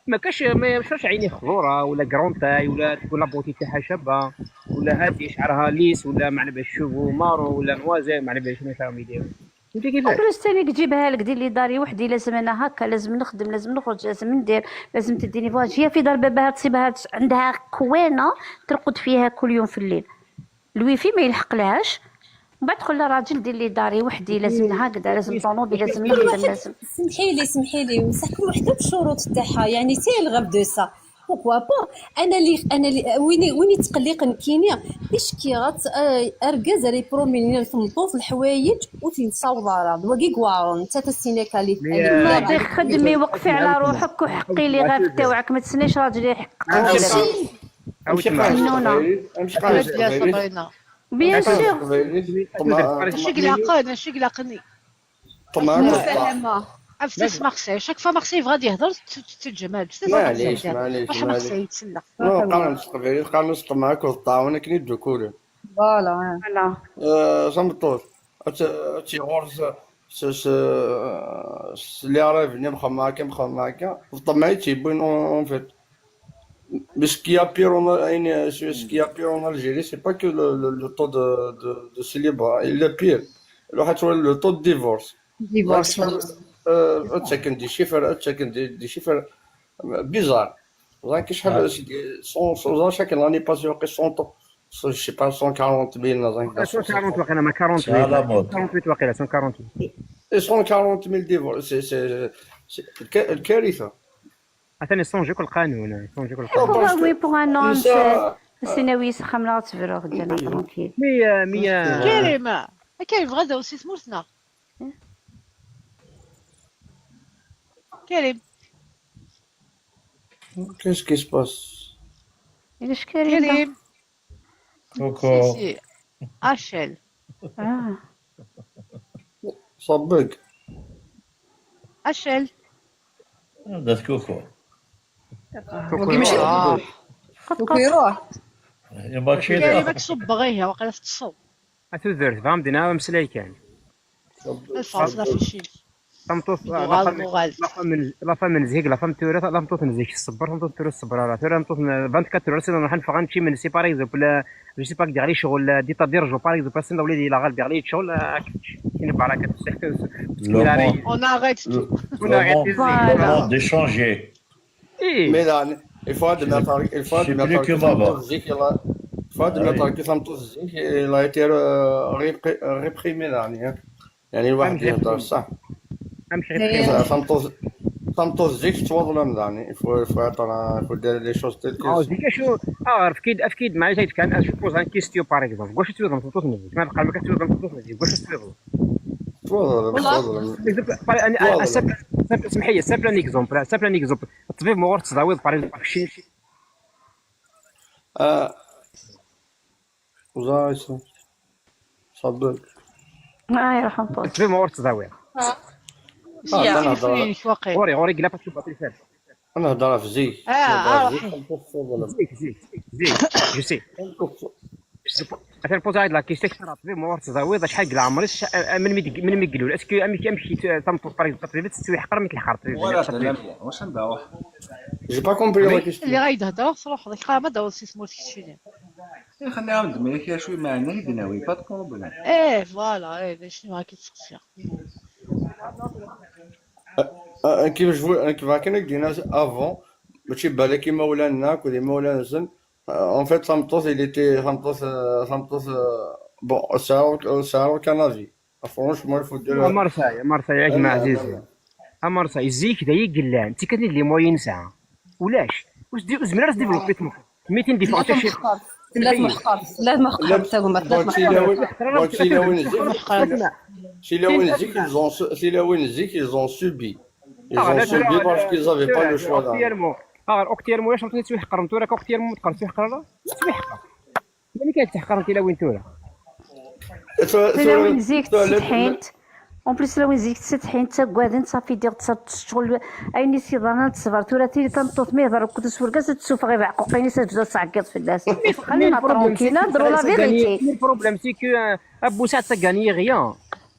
ما كاش، ما يمشيش عينيه خضوره ولا grand taille ولا تكون la beauté تاعها شابه ولا هادي شعرها lisse ولا ما على باليش cheveux marron ولا noirs، ما على باليش شنو راهم يديروا. فهمتي En كيفاش؟ plus تاني تجيبها لك دير لي داري وحدي، لازم انا هكا، لازم نخدم، لازم نخرج، لازم ندير، لازم تديني voyage. هي في دار باباها تصيبها عندها كوينه ترقد فيها كل يوم في الليل، الويفي ما يلحق لهاش. من بعد تقول لها راجل دير لي داري وحدي، لازم هكذا، لازم طوموبيل، لازم نخدم، لازم. سمحي لي، سمحي لي، بصح كل وحده بالشروط تاعها، يعني c'est le rêve de ça. Pourquoi pas؟ انا اللي، انا اللي وين، وين يتقلق نكيني؟ اش كي غات، آه، اركز ري بروميني في المطوف الحوايج وفي الصوضاره، دواكي كوارون، انت تسيني كالي. ما تخدمي، وقفي على روحك وحقي لي غاف تاوعك، ما تسنيش راجل يحقق. عاود نونا. يا صبرينا. Bien sûr. شي قلقان، شي قلقني. طمع. مفاهمة. عرفتي في مارسيل، chaque fois مارسيل يبغى يهضر، ت-، ت-، تتجمع بزاف. معليش، معليش، روح معليش. مارسيل، تسلى. نو، قرنت قبيل، قرنت طمع، كل الطاعون كني الدكولة. Voilà. Voilà. آه، صمطوط. أت-، أتي غرز س-، س-، س-، اللي راه يبني مخماكة، مخماكة. الطمع تيبين en، en fait. Mais ce qu'il y a pire en, en, ce qu'il y a pire en Algérie, c'est pas que le, le, le taux de, de, de célibat, il est pire. Le, le taux de divorce. Divorce. Euh, tu sais, des chiffres, tu sais, des, des chiffres bizarres. Donc, je sais, cent, cent, chaque année, l'année passée, cent, Je sais pas, cent quarante mille, dans un cent quarante واقيلا، ما quarante mille. Salamot. quarante-huit واقيلا، cent quarante-huit. Et cent quarante mille divorces, c'est, c'est, c'est le ca- le كارثة. عطاني يصونجيك القانون، يصونجيك Non, القانون. parce Pourquoi que oui, pour un an, ça, c'est une ويس خمنا غتبرو غدانا tranquille. Mais, euh, mais, euh, كريم، كريم غدا وسي سمورتنا. كريم، qu'est-ce qui se passe? اش كريم؟ كريم، Coucou. سي سي، اشل، اه Ça bug. اشل. That's coucou. كوكو يروح. يا ماشي كريم، تصب غير واقيلا تصب. أتذرت فهم دينا مسلاي كان. الفاصله في شي. تمطوط مغال، مغال. لا فام من لا فام من زهيك، لا فام تورا، لا مطوط من زهيك الصبر، لا مطوط تورا الصبر، لا تورا مطوط فان كاتور سنة نروح نفغ نمشي من سي باغ اكزومبل، جو سي با كدير لي شغل دي تادير جو باغ اكزومبل سنة وليدي لا غالب عليه شغل كاين بركه الصحه. Le monde, On arrête tout. le monde, le monde est changé. ايه Mais là, il faut admettre, il faut C'est plus admettre que que Baba. Santos Zik, il a, il faut admettre que Santos Zik, il a été euh, répri- euh, réprimé là, hein. يعني الواحد يهضر صح. امشي غير Santos Santos Zik تواضلم يعني. Il faut, il faut attendre, il faut dire les choses telles qu'elles sont. زيك شو اغرف كيد افكيد مع جاي كان اش بوز ان كيستيو باغ اكزومبل، واش تبغى تنطوط نزيك؟ ما بقى ما كتبغى تنطوط نزيك، واش تبغى؟ تواضلم، تواضلم. اسمح لي، سامبل ان اكزومبل، الطبيب مغور تزاويض باغ اكزومبل شي آه. وزايسو. صدق. اه يرحم بوك. الطبيب مغور تزاويض. آه، أنا هضر، شي واقيلا. غوري غوري قلا فاش تبغى تلفاز. أنا هضر في زيك. اه، اه، روحي. زيك زيك زيك جو سي. اثنا بوز هاد لا كيستيك صرا طبيب مغور تزاويض شحال قلا عمري ش- من ميد من ميقلول اسكو امك امك تمطوط باغ اكزومبل تسوي حقر من الحقر. ولا تنمية واش نداوح؟ J'ai pas compris la question. اللي غايدهضر صراحه ديك القرعه ما داوز سي سمورت كيتشيني. إيه، خليها عند مليك يا شوي ما عندنا يدنا وي با بروبليم. ايه، فوالا، ايه، شنو راكي تسقسي؟ آه، كيما جو كيما كنا قلنا افون، ماشي بالك كيما ولانا كل ما ولانا زن. آه، en fait تمطوط il était تمطوط آه، تمطوط آه، bon c'est un c'est un كنافي. Franchement il faut dire. مارساي مارساي ياك ما عزيزي. مارساي زيك دا يقلان انت كان لي موين ساعه ولاش؟ واش دي زمرا ديفلوبي تمك ميتين ديفلوبي شي لا محقر، لا محقر، لا محقر، تا هما لا محقر. شي لون زيك شي لون زيك ils ont شي لون زيك ils ont subi. Ils ont subi parce qu'ils avaient pas le choix là. اختيار مو اه اختيار مو واش عطيتي تحقر انت راك اختيار مو تقرا تحقر لا تحقر. ملي كتحقر انت لا وين تورا؟ لا وين زيك تستحينت. اون بليس لا وين زيك تستحينت تاكوادن صافي دير تصاب شغل. عيني سي ضرنا تصبر تورا تيلي تنطوط مي ضرب كنت سوركا تسوف غير بعقوقيني تبدا تعقيط في الناس. خلينا ترونكيل هضروا لا فيغيتي. البروبليم سي كو ابو سعد تاكاني غيا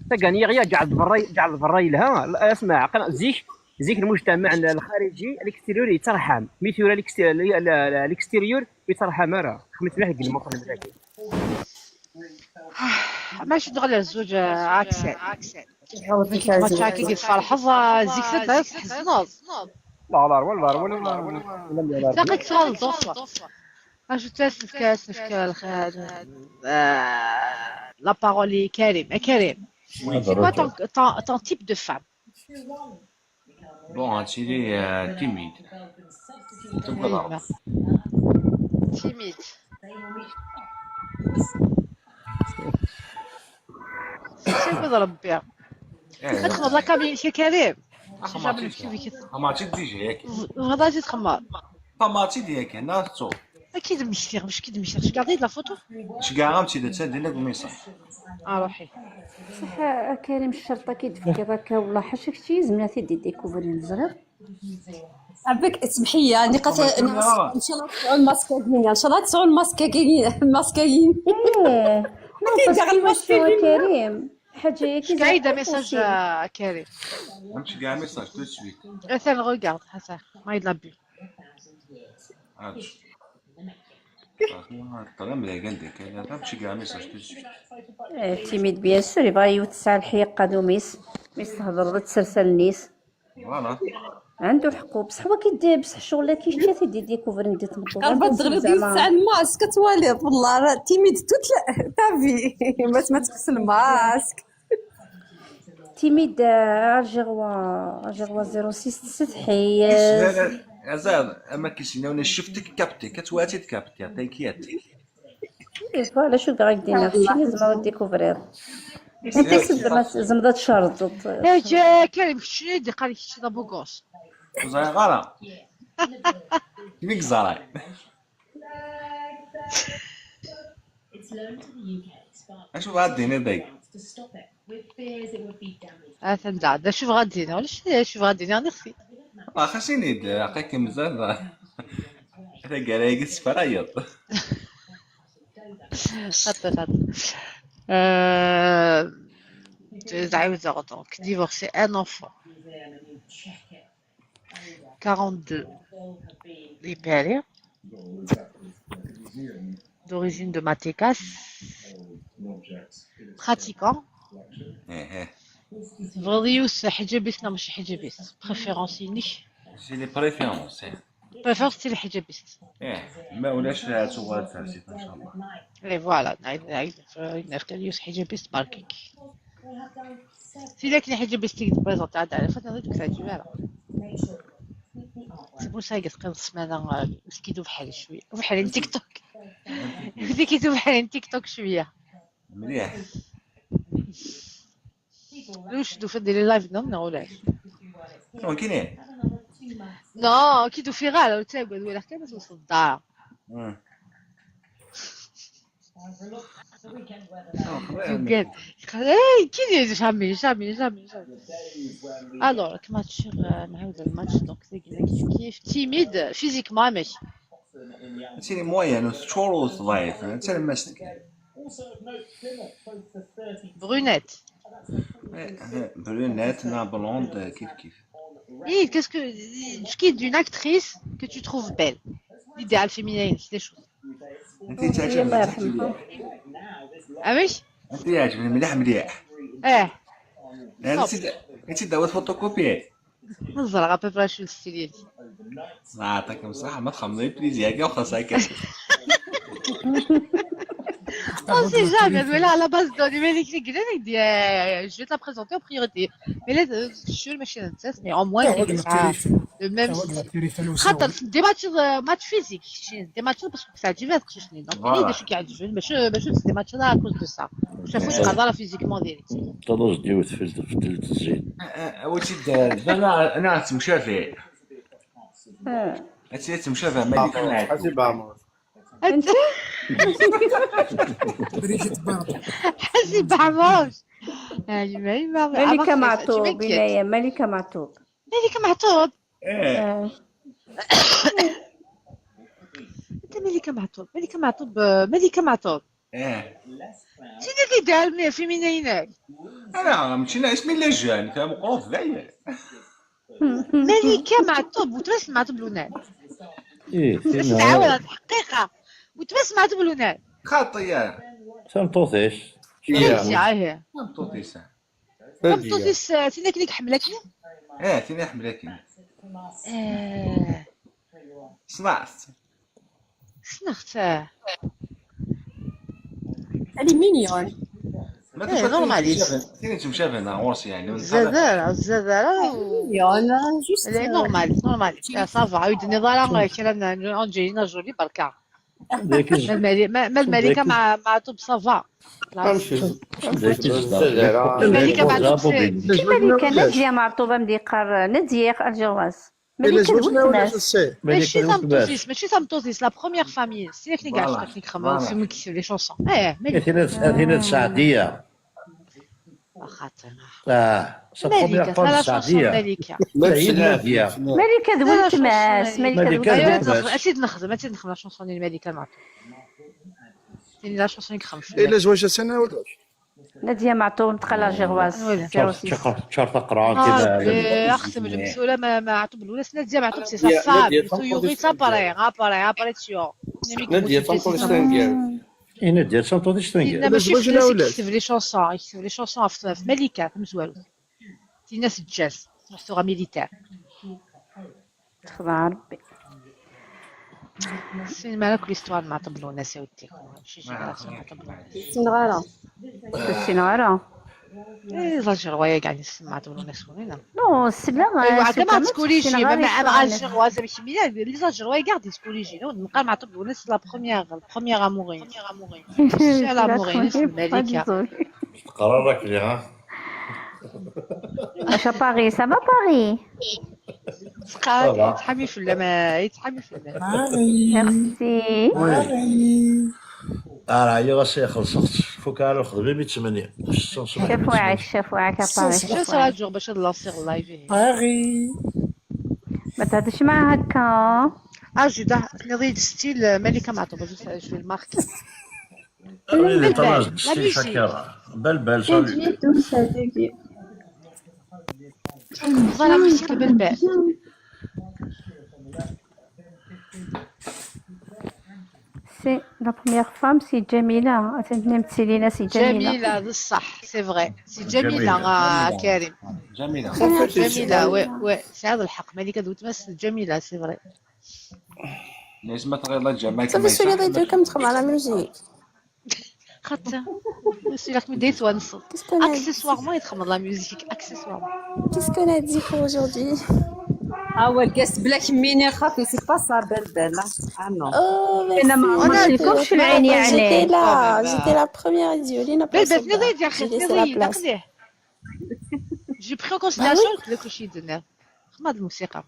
تاكاني غيا جعل برا جعل برا لها اسمع زيك زيك المجتمع الخارجي الاكستيريور يترحم مي ثورا الاكستيريور يترحم راه خمس ملاح المخرج. ماشي دغيا الزوج عاكسين. ماتش هاكي كيف فرحض زيك تبدا تحزنض. لا لا ولا ولا ولا. تلاقيك تغلط. اش تاسف كاسف كالخير. آه، لا بارول كريم. آه، كريم. C'est quoi ton, ton, ton type de femme? Bon, هادشي لي تيميد. تيميد. شوف هذا ربي. تخمر لا كاميرا شي كريم. خمرتي ديجا ياك؟ هذا شي تخمر. خمرتي ديالك هنا تو. اكيد مشتي مش كيد مشتي اش قاعدين لا فوتو. اش كاع غامتي درت عندي لك ميساج. اه روحي. صح. آه، كريم الشرطه كيدفكر هكا والله حاشاك شي زمرتي دي ديكوفري نزرب. عباك اسمحي لي، نقاط. ان شاء الله تسعوا الماسكاكين، ان شاء الله تسعوا الماسكاكين، الماسكاكين. ايه. نو باسكو واش هو كريم حاجه هي كي قاعده ميساج. آه، كريم. غامتي كاع ميساج تو سويت. اثن روغارد حسن. ما يلا بي. هادشي. صافي، هاد الطريقة مليحة عندك، انا غامتي كاع ميساج تو سويت. تيميد بيان سور يبغى يوتسع الحيقه دوميس. ميس تهضر ضد سرسل نيس. فوالا. عنده حقو، بصح هو كيدير، بصح الشغل كي شتي تيدي ديكوفري ندي تمطو. قربت تغلبي تسعى الماسك، كتوالي والله راه تيميد توت. تافي. ما ما تقص الماسك. تيميد، آه، الجيروا، الجيروا صفر ستة تستحي. لا، لا، عزاز، اما كيسيناوني شفتك كابتي، كتواتي كابتي، تنكيات. إيه، فوالا، شو كاع يدينا، شي زعما ديكوفرير. انت زعما، زعما تشرط. يا جا كريم، شنو يدي قال لك شي دابو كوش؟ زاي غارة. كيفك زاراي؟ اشوف غادي نديك. اه، تنزع. دا شوف غادي، ولا شي، شوف غادي، انا نخفي. ما خاصني د-، عقاك مزال. هذا قال لي قلت فرايض. خاطر، خاطر. آه، زعيم زغدون، donc, divorcé, un enfant. quarante-deux. Libéré. D'origine de Matecas. Pratiquant. ايه، ايه. تبغض يوس حجابيس، لا ماشي حجابيس. Préférence ينك. C'est les préférences، ايه. Préférence c'est الحجابيس. ايه، ما ولاش فيها تغال تاع زيت ان شاء الله. ايه، voilà، نعيد، نعيد، نعيد، نعيد، يوس حجابيس باركينغ. سي لكن حجابيس تيك بريزونت عاد على فترة هذيك تاع الجمالة. C'est pour ça قلت قبل السمانة، آه، مسكيتو بحال شوية. بحال تيك توك. بديتي كيتو بحال تيك توك شوية. مليح. واش دو في ديري لايف نوم نو ولا؟ شنو كاينين؟ نو، كي دو في غالا وتاقعد ولا حتى ما توصل الدار. مم. شنو خبير؟ يقول، إيه، كي دير؟ جامي، جامي، جامي، جامي. الوغ، كما تشوف، آه، نعاود الماتش، دونك، كيف كيف، تيميد، فيزيكمون، ماشي. هادشي لي موين، وتشور وصغير، هادشي لما شتك. برونيت. إيه، إيه، برونيت، لا بلوند، كيف كيف. إيه، qu'est-ce que, ce qui est d'une actrice que tu trouves belle. L'idéal féminin, c'est des choses. انت تعجبني، الله يرحمها. علاش؟ انت يعجبني مليح مليح. اه. يعني انت، انت داوي فوتوكوبي. نزرع ابيبرا شو الستيليتي. الله يعطيكم الصحة، ما تخممي بليزي، هاكا وخلاص هاكا. اون سي جامي، ولا على باز دوني مالك لي كرينيك دي، جو لا بريزونتي او بريوريتي. مي لا، سور ماشي نتاس، مي او موان ديك الساعة. لو ميم سي. خاطر دي ماتش، ماتش فيزيك، دي ماتش باسكو كتعجبها تخشني، دونك هي داك كيعجبني، باش، باش دي ماتش لا كوز دو سا. شافوش قادرة فيزيكمون ديريكت. طلوج ديوت في الزفت الزين. وتي انا، انا تمشافي. هاتي تمشافي، ما اللي كان حسيب عمر. انت؟ بريكة بارد. حسيب عمر. يعني، ما، ما، ملكة معطوب، بناية، ملكة معطوب. ملكة معطوب. ايه. آه. انت ملكة معطوب، ملكة معطوب، آه، ملكة معطوب. ايه. شنو اللي دار مي في مينيناك؟ انا مشينا اسمي لا جان، كان مقروف داير. ملكة معطوب، وتبس معطوب لونان. ايه، بس تعاود الحقيقة. وتبس معطوب لونان. خاطية. تمطوطيش. ايه، هي. تمطوطيش. تمطوطيس، آه، تينا كليك حملتني. اه، تينا حملتني. آه. صنعت. صنعت، آه. Elle est mignonne. ما إيه، تشوف نورماليس. تينا تمشافن، تينا تمشافن، عورس يعني. الزذارة، الزذارة و- mignonne، juste. Elle est normale، normale. آه، صافا، عاود نظرة، كلام أنجلينا جولي بركة. ما الملي-، ما، ما الملكة مع، مع طب صافا. الملكة مع طب سي. كي ملكة نادية معطوبة مديقر نادية الجواز. ملكة ولتماس. ماشي تمطوطيس، ماشي تمطوطيس، لا بروميير فامي. سي كي كاع شفتك خمام في مكسي لي شونسون. ايه، ملكة. هنا، هنا السعدية. خاطر. اه، سا ملكة، بروميير فوا لا شونسون السعدية. ملكة. هي نادية. ملكة ذو لا، لا، التماس، شونسون ملكة ذو ملكة ذو التماس. التماس. أكيد نخدم، أكيد نخدم لا شونسون ديال ملكة معطوب. كاين لا شونسون نخدم فيها. إلا زواج سنة ولا؟ نادية معطوب، تقلع جيغواز. ولا. شهر، شهر، شهر تقرا آه، كذا. ربي، أختم المسؤولة ما، ما عطوب الولاس. نادية معطوب سي نادية سا فام، تنقضي سيوري سا سنة. باري، ها باري، ها باري تشيو. نادية تنقضي سنة. إيه، نادية تنقضي سنة. لا، ماشي زواج في لا الناس ولا؟ يكتب لي شونسون، يكتب لي شونسون في، في ملكة، في مزوالو. تينا سجاس، رحتو غا ميليتير. Txedɛeḍ Rebbi. Ssinem ara akk l'histoire n Maɛṭub Lwennas a wettik. Mačči génération Maɛṭub Lwennas. Ur ssineɣ ara. Ur ssineɣ ara. Eh, les Algérois-agi nessen Maɛṭub Lwennas winna. Non, ssneɣ. Aywa, ɛad ma ɣer skuliji, ma ɛad ɣer Algérois am kemm, les Algérois-agi ɣer skuliji, neqqar Maɛṭub Lwennas la première, la première amoureux. C'est l'amoureux, c'est Malika. Teqra Rakli, ha? Acu a Paris, ça va Paris? Teqra, yettḥami fell-am, yettḥami fell-am. Merci. Ara ɛyiɣ ass-a, xellṣeɣ-tt. Fukeɣ ara lxedma mi d ttmanya. Ssens ma Cafuɛek, cafuɛek a Paris. Acu ara ǧǧuɣ bac ad lansiɣ live ihi? Ma tehdeṛ ma akka. Ah, Juda, tenniḍ-iyi-d style Malika Maɛṭub, je vais le marquer. Belbel, salut. Voilà, musique Belbel. C'est la première femme, c'est Jamila. Atan tennam-tt-id, c'est Jamila. Jamila, d ṣṣeḥ, c'est vrai. C'est Jamila, ah, Karim. Jamila. Jamila, ouais, ouais. Tesɛiḍ lḥeqq. Malika d weltma-s d Jamila, c'est vrai. Lezma tɣiḍ la Jamaica. صافي، سولي ريديو كم تخدم على ميوزيك. خاطر c'est la comédie تونسو. Qu'est-ce qu'on a dit, Accessoirement, il تخدم la musique, accessoirement. Qu'est-ce qu'on a dit pour aujourd'hui? Ah, والكاس بلا كميني خاطي، c'est pas ça, Belbel. Ah non. Oh, أنا ما merci. عمرني شفتكمش العين يا J'étais عيني. là, j'étais la première, Zioline a pas Belbel, sauté. tenniḍ-iyi-d يا أخي, J'ai laissé la tenniḍ-iyi-d, place. aql-i. J'ai pris en considération le cliché de nerf. خدمة الموسيقى.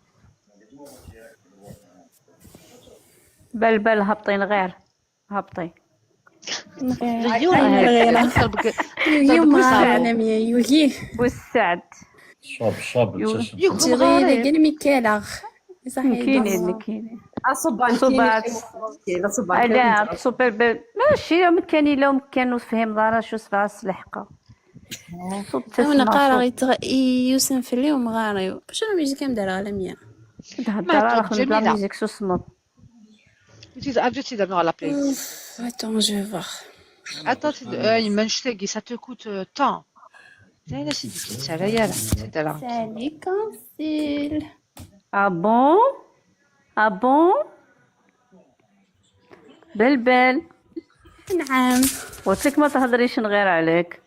Belbel هبطي غير. هبطي. نغير. غيوري. نغير. نضرب ق- يوم نضرب غير قصارو. أنا مية يوهي. والسعد. صاب صاب. يو- يوغ تغير مغارب. كان ميكالا. صحيح. كاينين كاينين. أصبع صبع. كاين أصبع لا تصوب الباب ماشي يوم كان الا يوم كان وتفهم دار شو صبع السلحقه. صوب أنا تسمع قارا صوب. يتغ- يوسم في اليوم غاري. شنو ميوزيك مدار على مية؟ تهدر ما راه توب خدمت لا جميلة. ميوزيك سوسمو. It is Argentine dans la playlist. Attends, je vais voir. Attends, c'est de- euh, il mange ça, ça te coûte euh, tant. لا لا سيدي تسعة ريال. C'est de la- Salut, Cancil. Ah bon? Ah bon? بلبل. نعم. قلت لك ما تهضريش نغير عليك.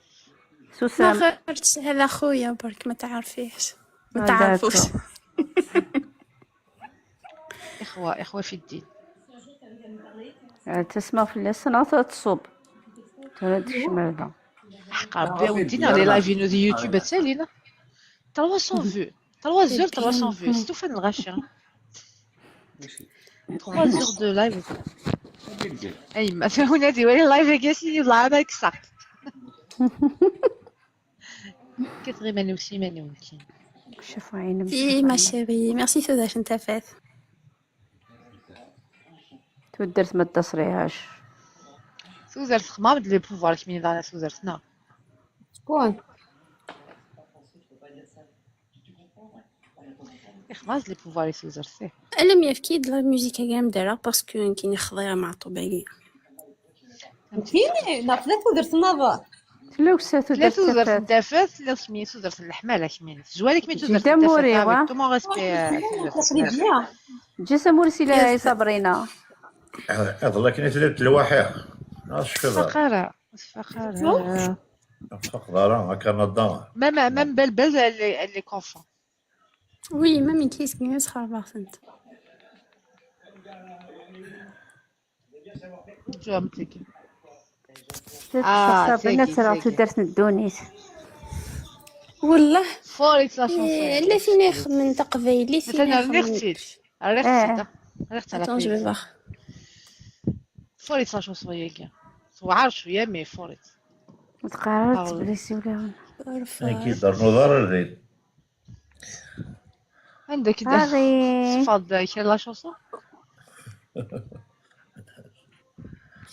ما سوسم. غيرتش، هذا خويا برك، ما تعرفيهش. ما آه، تعرفوش. d'accord. إخوة إخوة في الدين. آه، تسمع في اللسان تصوب. ترى تشمل. حق ربي ودينا لي لايف ينو دي يوتيوب تسالينا. trois cents vues. trois heures trois cents vues. ستوفان الغاشية. trois heures de live. اي ما هنا دي ولا لايف كاسي يلا هذاك صح. كتغي مانوسي مانوكي. شوفوا عين إي، ma chérie، merci ثوذا شنت فات. تودرت ما تصريهاش. سوزرت خمام دي بوفوار كمين دانا سوزرتنا. شكون؟ يخماز لي بوفوار سوزرتي. ألم يفكيد لا ميوزيك كاع مدارة parce que كاين خضيرة مع طوباقي. كاين ناقص لا تودرت النظر. تلوسة لا سوزرت تودرت. دافت لا سمي سوزرت اللحمة لا كمين زوالك مي سوزرت جدة موري، وا. تو مون ريسبي. تقريبيا. جسم مرسي لا صابرينا. هذا كان يتلبت الواحد. اش كذا؟ فقرة. فقرة. فقدارة هكا نظارة. مام مام بلبل اللي اللي كونفون. Oui, même une crise qui nous sera parfaite. جو عمتك. آه، تيكي، صابرينا ترى تيكي. تدرت الدونيس. والله. فوري لا إيه، لا فين يخدم من تقبيلي، فين مثلا يخدم. ريختي. آه. ريختي. ريختي على Attends, je vais بيتي. voir. فوري لا شونسون ياكي. وعار شوية مي فوري. متقاربت آه. بليسي ولا. كي دار نظر الريد. عندك هذه. صفاد كاين لا شونسون.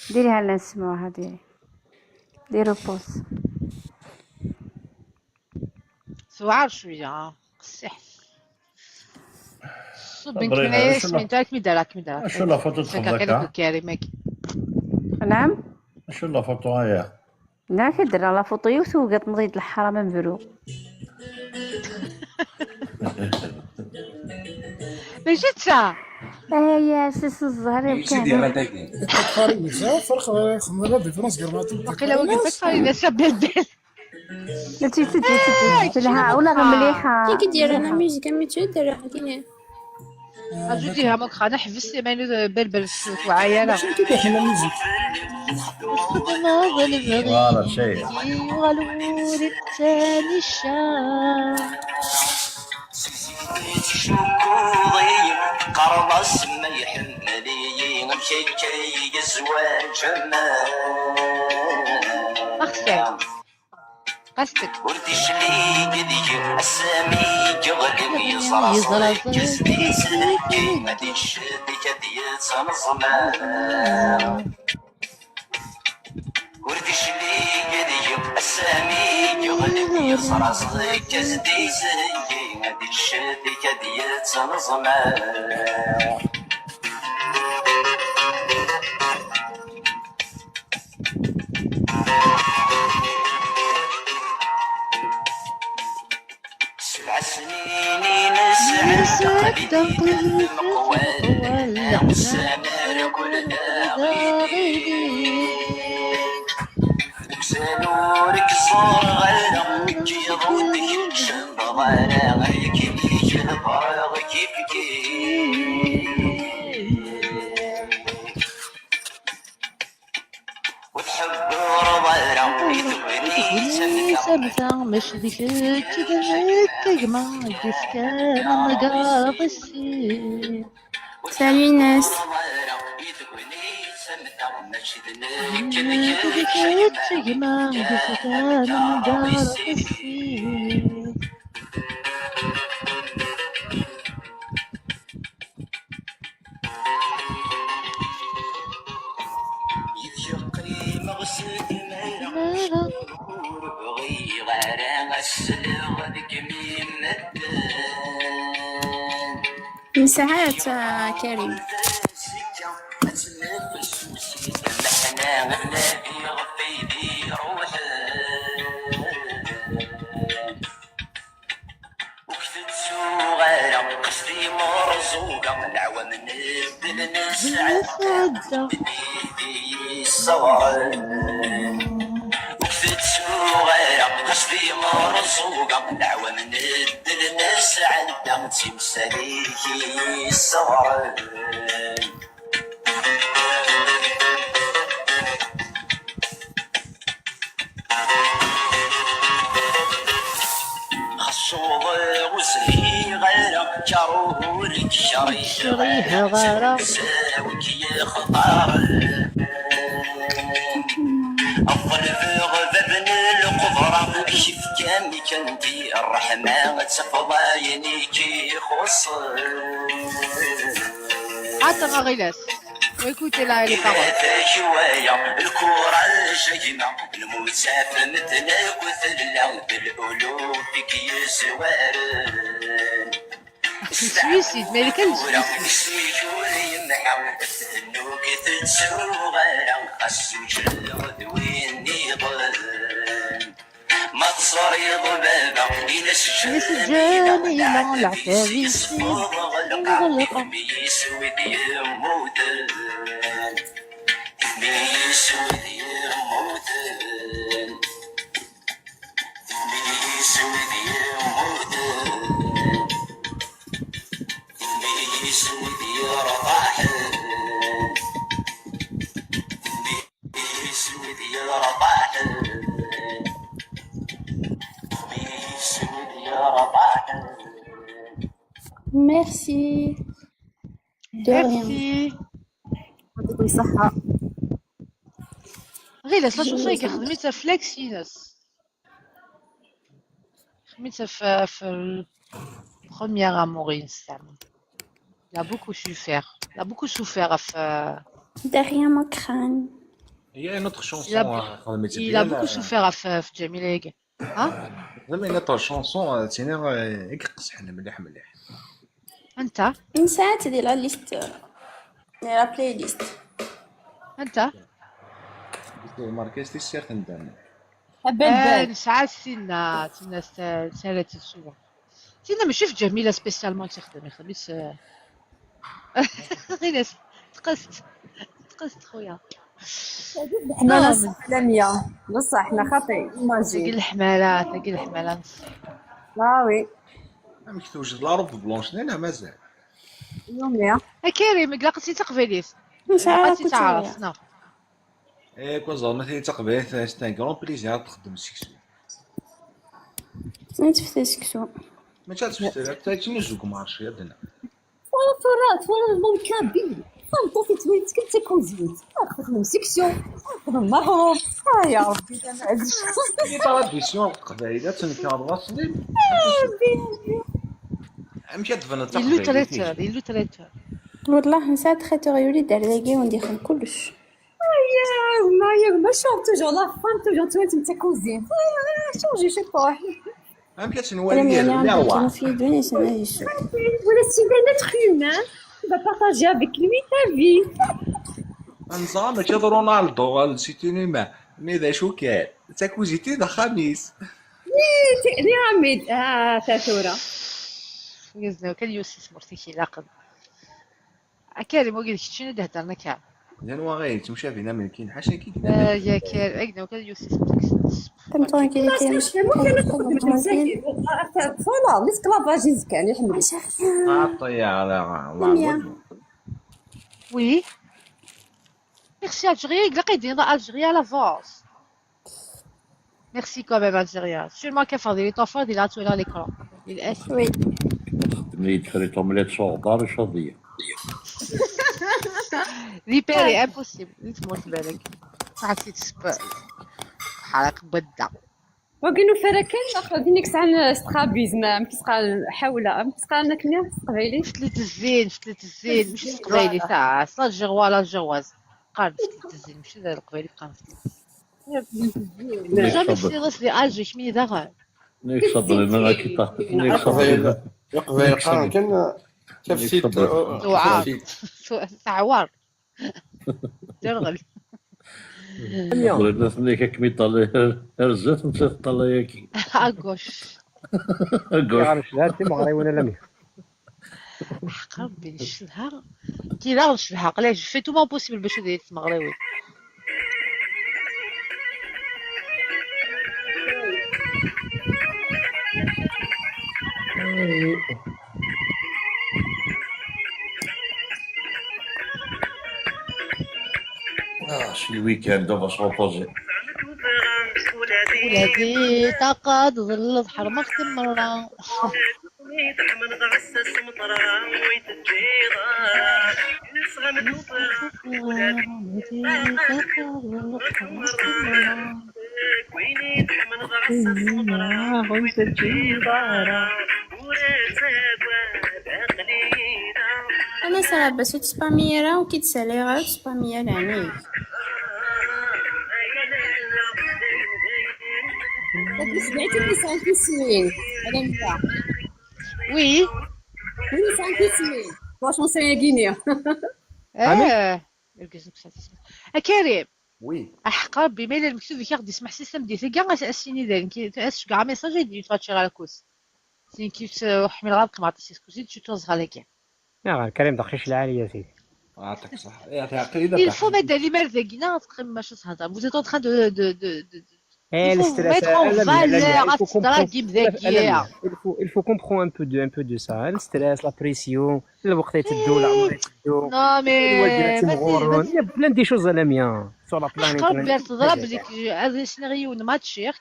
ديريها لنا نسمعوها، ديري. ديروا بوس. سوعر شوية، آه. قسيح. صوب بنت بريغة، كناية شنو؟ سميتها كمي دارها، كمي دارها. شنو لا فوتو سكا تخبلك، قالك ها؟ الكريمة كي. نعم. شنو لا فوتو هيا؟ لا كدير لا فوتو يوث وقت مضيت الحرام مبرو. Mačči d ta. Aya, s zzhar. Mačči d irra tagi. Tqari bzaf, ferq xemma la différence gar ma. Waqila wagi tqari d asabel. Mačči d ta, mačči d ta. Telha, ula d mliḥa. Kiki d-yerran la musique, am mačči d-yerran kini. Azu diha ma kxana ḥbes iman-iw, balbal s tuɛayala. Mačči kiki d la musique. Voilà, ça y est. Yuɣal wul ittani ccan. Tcukkuḍ-iyi, teqqareḍ-as ma iḥemmel-iyi, amek akka i yezweǧ aman? Axsay. Qastek. Ur d-iclig deg-i, ass-a mi yeɣli, yeẓra ẓẓlek, as-d-yezheggi, ad iceddik, ad yettneẓma. Ur d-iclig deg-i, ass-a mi yeɣli, yeẓra ẓẓlek, as-d-yezheggi, ad iceddik, ad yettneẓma. Sebɛa snin i nesɛa, taqlid meqwal, neɣ ussan ara kul d aɣilif. Deg uzal ur k-ẓerreɣ ara, nekkiḍ ur d-keččenḍeḍ ara, akken i k-ḍerreɣ kifkif. Ur tḥebbreḍ ara i tegnit amta, mačči d kečč i d nekk, a gma, i d-yefkan amgaḍ i sin. Salut Inès. Ur bɣiɣ ara ad sleɣ deg mi medden. Nesɛa-tt, a Karim. Meḥna nadi ɣef aydi ruḥen. Ur k-tettuɣ ara, qesdi merẓuga, leɛwam n ddel nesɛedda, ddel i d-iyi-ṣṣewren. Ur k-tettuɣ ara, qesdi merẓuga, leɛwam n ddel nesɛedda, d timsal i yi-ṣṣewren. Xas uḍiɣ ur zhiɣ ara, kkaṛ ur k-kriheɣ ara, zzaw k-yexḍaren. Ḍelbeɣ bab n lqudra, k-ifkan kan di ṛṛeḥma, ad tafeḍ ayen i k-ixuṣṣen. Attends, Arilas. Écoutez la, les paroles. Ihi waya, lkuraj a gma, lmut ɣef medden akk tella, d luluf i k-yezwaren. Suicide, mais lequel suicide? Isem-ik ur yemḥa, tennuk tettuɣ ara, xas ur celleɣ d win niḍen. Ma teẓriḍ baba, ini-as ǧǧan-iyi leɛtab-is, ɣelqeɣ. Imi yis wid yemmuten, imi yis wid yemmuten, imi yis wid yemmuten, imi yis wid yertaḥen. Merci. De rien. Merci. يعطيكم الصحة. غير la chanson-agi خدمتها في l'ex-ines. خدمتها في, في le premier amour-ines. Il a beaucoup souffert. Il a beaucoup souffert في. De rien, Makran. Il y a une autre chanson, il a, euh, il a beaucoup souffert في, في Jamila. ها؟ زعما une autre chanson, euh, تينا, euh, يقصحنا مليح مليح. انت؟ نسات دي la liste, دي la playlist. انت؟ ماركيز تي سير تندم. آه، نسعى سينا، سينا س-، سينا تسوى. سينا ماشي في جميلة spécialement تخدم، يخدم يس-، Ɣilas, tqest. Tqest, خويا. حنا ناس لمية. بصح حنا خاطي. تاقي الحمالة، تاقي الحمالة نص. لا وي. مش توجد لا روب بلونش لينا مازال. يوميا. أكيري، مقلاقتي تقبليت. نسعى مقلاقتي كنت تعرف، شوية. نو. ايه كون زعما تي تقبلت، سي ان كرون بليزير تخدم السكسو. نتفتي سكسو. ما تشاتش في السيرة، حتى شي نزوك مارشي عندنا. فوالا فوالا فوالا المهم كابيل. فهمتو في تويت كنت كوزيت. اخذ من سكسيون، اخذ من مهروب. اه يا ربي انا عزيز. لي تراديسيون قبايلة تنكر راسلي. امشي تفنى Il le traiteur, il le traiteur. والله نسى تخيتو غيولي دار داكي ونديخل كلش. يا ما يا ما شوف توجور لا فام توجور تويت انت كوزين. شونجي شي طوح. امشي انا تنوالي ملي لي عندي رواح. كانوا في دوني سنة يسو. ولا سيدي لا تخيونا. Il va partager avec lui ta vie. نظام ماشي هذا رونالدو، هذا سيتي نيمار. مي ذا شو كان؟ تاكوزيتي ذا خميس. لي عميد اه تاثورة. يزنو كان يوسف مرتي كي لاقب. أكيري، مو قلت شنو ده هدرنا كان. لان واغي تمشافينا من كاين حاشا كي آه، يا كير، أقدر كان يوسف مرتي. كم تونكيليتي مش ممكن نخدم مساكين. فوالا ليسكلافاجيز كان يحمل. عطي على الله. مية. Oui. Merci Algérie, قاعد يدير Algérie à l'avance. Merci quand même Algérie. Sûrement كان فاضي لي طوفر دي لا تولى ليكرون. للأسف. وي. خدمني يدخل تومليت صغار شظية. لي بيري impossible. لي تموت بالك. صح كي تسب. حرق بدا. وكانوا فركان اخر دينيك سان سترابيز ما مكسقال حاولة مكسقال نكني تقبيلي. شفت لي تزين، شفت لي تزين، ماشي تقبيلي تاع لا جيغوا لا جيغواز. قال شفت لي تزين، ماشي ذا القبيلي قال شفت لي. جامي سيريس لي الجي شمي داغا. نيك صبري، ما راكي طاح. نيك صبري. يقبل يقرا كان تفسير. دعاء. تعوار. ترغل. بغيت نسميك كمي طالع. رزات انت طالع ياكي. اغوش. اغوش. غنشدها انت مغري ولا لمية. حق ربي نشدها. كي لا نشدها، قليل، je fais tout mon possible باش هذه تسمع غريوي. آه، شي الويكاند، on va se reposer. ولادي تقاد ظل البحر ما خدم مرة. انا ساعة بس تسبامية راه وكي تسالي غير تسبامية لعنيك. سمعتي اللي سانتي سنين. انا نتا. Oui. اللي سانتي سنين. واش نسيا غينيا. اه. يركز لك سانتي سنين. آه، كريم. وي. احق ربي ما الا المكتوب ياك غادي يسمح سيستم دي ثقه غاس اسيني ذلك كي اس كاع ميساج يدي تفاتشي على كوس. سين كيف حمل غلق ما عطيتش كوسي تشوتوز على كي. يا غير كريم دقيش العالية سيدي. عطاك صح، يعطي عقلي. Il faut ما دالي مال ذاكينا تقيم ما شو هذا vous êtes en train de de de de ايه il faut الستريس mettre en valeur غتدراكي il بذاكيه. faut il faut comprendre un peu de un peu de ça. الستريس، la pression، الوقت يتدو العمر يتدو. Non mais الوالدين ما تيمغورون. Il y a plein de choses لميا sur la planète. حق ربي تضرب لك هذا السيناريو نماتشيك.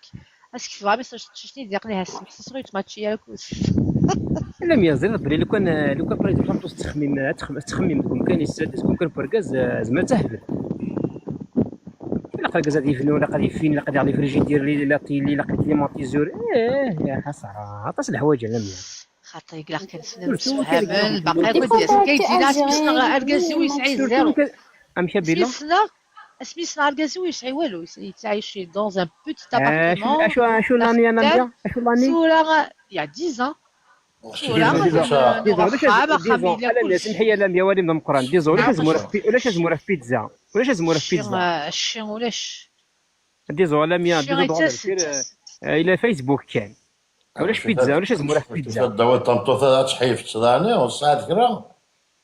اسك فامي سير تشتي ديق ليها السمح سير تماتشي يا كوس. لا ميا زين بلي لو كان لو كان بريزيدون تخميم تخميم تخميم تكون كان يسد تكون كان بركاز زعما تهبل. لا قال غادي يفنو، لا غادي يفين، لا غادي يغلي فريجيدير، لا لا تيلي، لا غادي كليماتيزور. ايه يا حسره، عطاس الحوايج على ميا. خاطر يقلق كان سنة متسوهمل باقي كنت كيدينا سميتنا اركازي ويسعي زيرو. ام شابيلا. سميتنا سميتنا اركازي ويسعي والو، يتعايش dans un petit اشو appartement. اشو اشو لاني انا ميا؟ اشو لاني؟ صورة يا dix ans. ديزون علاش ديزون على ميا سمحي يا لاميا والي من مقران ديزون علاش زمورة في علاش زمورة في بيتزا؟ علاش زمورة في بيتزا؟ الشي ولاش؟ ديزون على ميا الشي ديزون غيتسد. الى فيسبوك كان. علاش بيتزا؟ علاش زمورة في بيتزا؟ الدواء تنطو ثلاث حيف تسعاني وساعات كرا.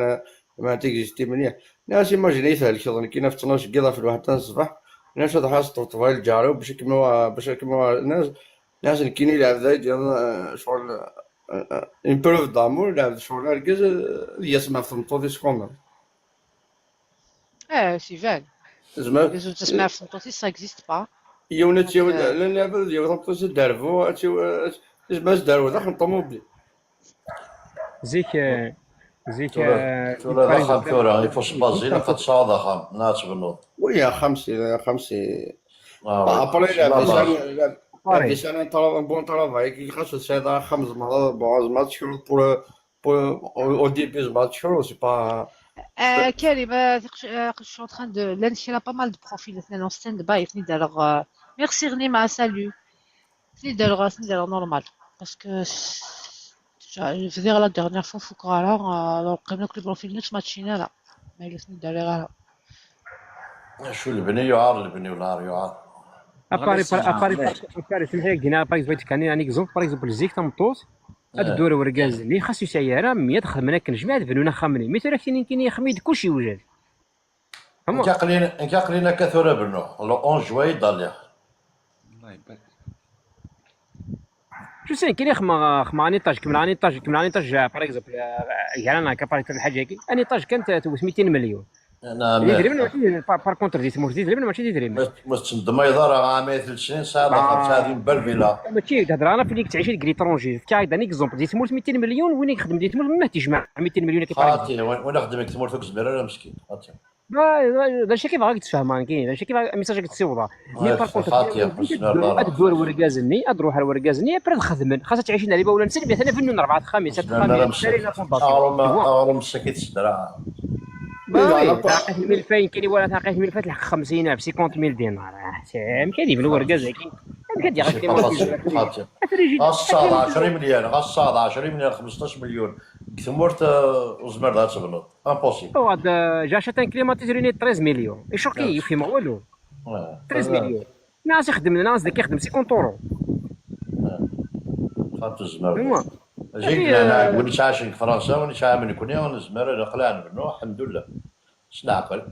meɛna, meɛna tigzit-im mliḥ. Nniɣ-as imagine-iyi thelkeḍ nekkini ɣef ttnac n yiḍ ɣef lwaḥda n ṣṣbeḥ, nniɣ-as ad ḥas ṭebṭeb i lǧar-iw bac ad kem-iwa-, bac ad kem-iwa-, nniɣ-as, nniɣ-as nekkini lɛebd ay d-yaḍ, eh, ccɣel, eh, eh, une preuve d'amour, lɛebd ccɣel argaz, eh, ad yasem ɣef tmeṭṭut-is quand même. Ah, c'est vrai. Tezmer, Les autres, ça n'existe pas. Yiwen ad tiwi, Euh. Llan lɛebd ad yawi tameṭṭut-is ad derbu, ad tiwi, ad, tezmer ad derbu daxel n ṭumubil. Zik, eh, zik, Tura, eh, tura d par axxam exemple, tura, il faut se baser, ilaq ad tesɛuḍ axxam, neɣ ad tebnuḍ. Oui, axxam si, axxam si. Ah, Après, c'est lɛebd la yesɛa, base. lɛebd, Pareil. Des années de travail, un bon travail, qui grâce à ça, dans la chambre, bon, je m'assure pour, pour, au, au début, je m'assure, c'est pas. Euh, Karim, euh, je, euh, je suis en train de, là, il y a pas mal de profils, maintenant, en stand-by, alors, euh, merci, Rnima, salut. C'est de la, c'est de la normal. Parce que, déjà, je veux dire, la dernière fois, faut croire, alors, euh, alors, comme le profil, nous, match, là. Mais le, c'est de la, شو البني يعار، البني ولا يعار؟ اباري، اباري، اباري، سمح لي، دينا، باغ اكزومبل، كان ان اكزومبل، باغ اكزومبل، الزيك تمطوط، هاد الدور ورقاز اللي خاص يسعي راه مية خدمنا كنجمع بنونا خامنين، مي ترى كاينين، كاين يخمي كلشي يوجد. كاقلين، كاقلين هكا ثورة بنو، لو اون جوي داليا. الله يبارك. شو سين كاين يخمى، خمى ان ايطاج، كمل ان ايطاج، كمل ان ايطاج، باغ اكزومبل، كان انا كباريتر الحاجه هكي، ان ايطاج كانت توت ميتين مليون. انا دي دريم ماشي، بار، بار كونتر دي تمور دي دريم ماشي دي دريم. مش تندم يضر عام ثلاث سنين ساعه الاخر ساعه بالفيلا. ماشي تهضر، انا في اللي كنت عايش ديك ليترونجي، كاع دان اكزومبل دي تمور ميتين مليون، وين يخدم دي تمور ما تيجمع ميتين مليون كيبقى. خاطي وين، وين خدمك تمور فوق زمير انا مسكين خاطي. هذا الشيء كيف غادي تفهم كاين، هذا الشيء كيف ميساج غادي تصيبها. مي بار كونتر، هاد الدور ورقازني، هاد روح الورقازني، ابرد خدمن، خاصها تعيش على الاولى نسيب مثلا في النور اربعه خمسه خدمن. اغرم سكيت السدرا. باغي تعقيت ملفين كاين ولا تعقيت ملفات لحق خمسين الف، سيكونت ميل دينار. آه، مكان يبنوا ورقاز كاين. مكان يغير كيما الصاد عشرين مليون، غا الصاد عشرين مليون، خمسطاش مليون. ثمورت وزمر ذات تبنض. امبوسيبل. هو هاد، آه، جا شات ان كليماتيزور يني تريز مليون. اي شوكي يفهم والو. تريز مليون. ناس يخدم، ناس ذاك يخدم سيكونت اورو. خاطر الزمر. هما. جيك هذه، انا آه، وني عايشين في فرنسا، وني عامل كوني، ونزمر، نقلع منه، الحمد لله. شنو عقل؟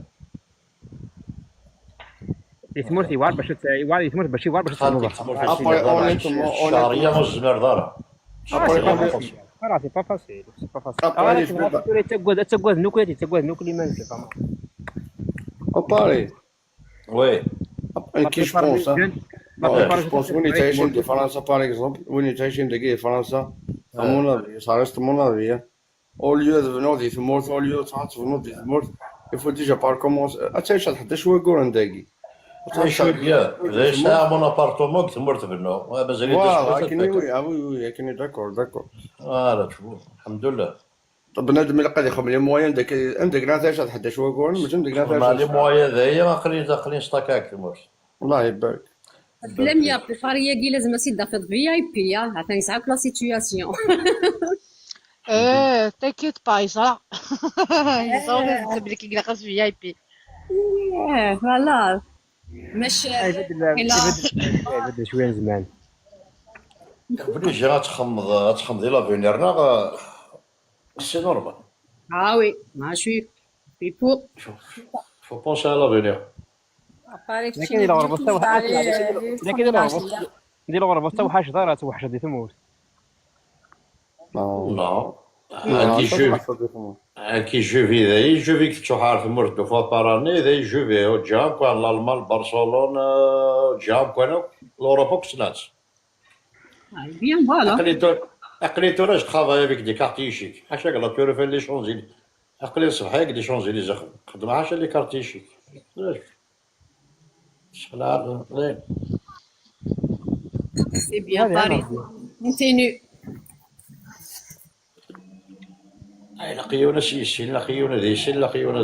يثمر يوار باش يت-، يوار يثمر باش يوار باش خاطر يتنوض. يثمر في ابري الشهرية والزمر دارها. ابري خلاص، سي با فاسيل، سي با فاسيل. ابري آه، تقعد، تقعد نوكل، تقعد نوكل ما نسى فما. ابري. وي. كي جو بونس، جو بونس وين تعيشين دي فرنسا، باغ اكزومبل، وين تعيشين داكي فرنسا، مون افي، سا ريست مون افي. او ليو تبنو دي تمورت، او ليو تبنو دي تمورت، يفو ديجا بار كومونس، اتعيش واحد حداش واقور عنداكي. تعيش واقور، تعيش تاع مون ابارتومون دي تمورت تبنو، مازال يدوز فوالا، كني وي، اه وي، وي، كني داكور، داكور. فوالا، شوف، الحمد لله. طب بنادم اللي قاعد يخدم لي موين، داك، عندك ناس عايشة حداش واقور، ماشي عندك ناس عايشة لي موين، هذا هي، ما قليل، قليل ستاكاك تمورت. الله يبارك. لم يبقى فريقي لازم اسيد دافيد في اي بي، عطاني صعاب لا سيتوياسيون. ايه، تاكيت با، يصرا. يصرا لازم تبليكي كلاقاس في اي بي. ايه، فوالا. مش يبدل، يبدل شويه من زمان. بلي جا غتخمض، غتخمض لافونير، نا، سي نورمال. اه وي، ما شوي. بيبو. فو بونسي على لافونير. لكن الا غربت حتى واحد، لكن الا غربت، ندير غربه حتى وحاش دار توحش دي ثموت. لا. كي جو، كي جو في ذاي جو في كتشوحار ثمورت دو فوا باراني ذاي جو في هو جام كوان الالمان برشلونه، جام كوان لوروبا كسنات. بيان فوالا. اقلي تو، اقلي تو راج ترافاي افيك دي كارت يشيك حاشاك لا تور فين لي شونزيلي. اقلي الصبح هاك دي شونزيلي زخم خدم حاشا لي كارت يشيك. شغل عاد. سي بيان باري. كونتيني. اي لقيونا شي شي لقيونا دي شي لقيونا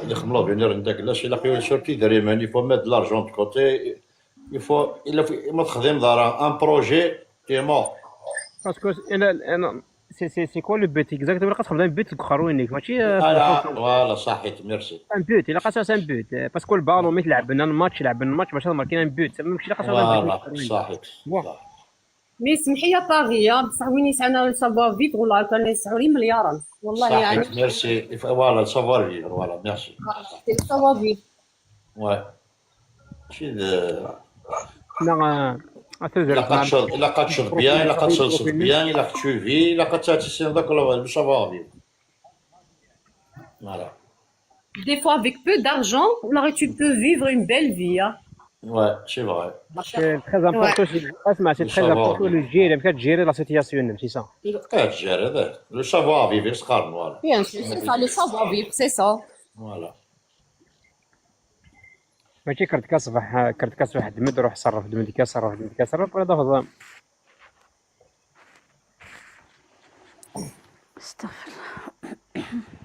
دي خملو بينير عندك لا شي لقيونا سورتي دري ماني فو ميت لارجون دو كوتي. يفو الا في ما تخدم دار ان بروجي تي مور. باسكو انا انا سي سي سي كوا لو بوت اكزاكتومون؟ خاص تخدم بوت الاخر وينيك ماشي. فوالا صحيت ميرسي. ان بوت الا خاص ان بوت، باسكو البالون مي تلعب بنا الماتش، لعب بنا الماتش باش ماركينا ان بوت، ماشي الا خاص. فوالا صحيت. مي سمحي يا طاغية، بصح وين يسعنا سافوار فيفر ولا كان يسعوا لي مليارا؟ والله يعني. صحيت ميرسي. فوالا سافوار فيفر، فوالا ميرسي. سافوار فيفر. وي. ماشي د-، لا، الا قتشد، الا قتشد بيان، الا قتشد بيان، الا قتشوفي، الا قتشاتي سين داك ولا سافوار فيفر. فوالا. Des fois, avec peu d'argent, on aurait, tu peux vivre une belle vie, hein. وي سي فري. سي تري امبورطون، اسمع، سي تري امبورطون لو جيري، كتجيري لا سيتياسيون، سي سا. كتجيري هذا لو سافوار فيفر سقارن، فوالا. بيان سور، سي سا لو سافوار فيفر، سي سا. فوالا. ماشي كرتكا صباح، كرتكا صباح دمد روح صرف، دمد كا صرف، دمد كا صرف، ولا دافض. استغفر الله.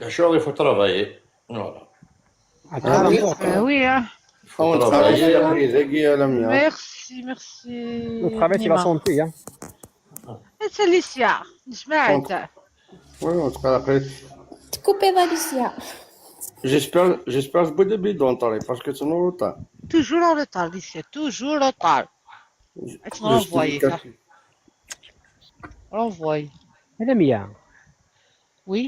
D'ailleurs, il faut travailler. Voilà. Ah oui, hein. Faut travailler. Merci, merci. Vous travaillez sur la santé, hein. C'est Alicia. Je m'arrête. Oui, on se rappelle. Coupez Alicia. J'espère, j'espère que vous début d'entrer parce que c'est nos retard. Toujours en retard, Alicia. Toujours en retard. Renvoyé. Renvoyé. Madame Mia. Oui.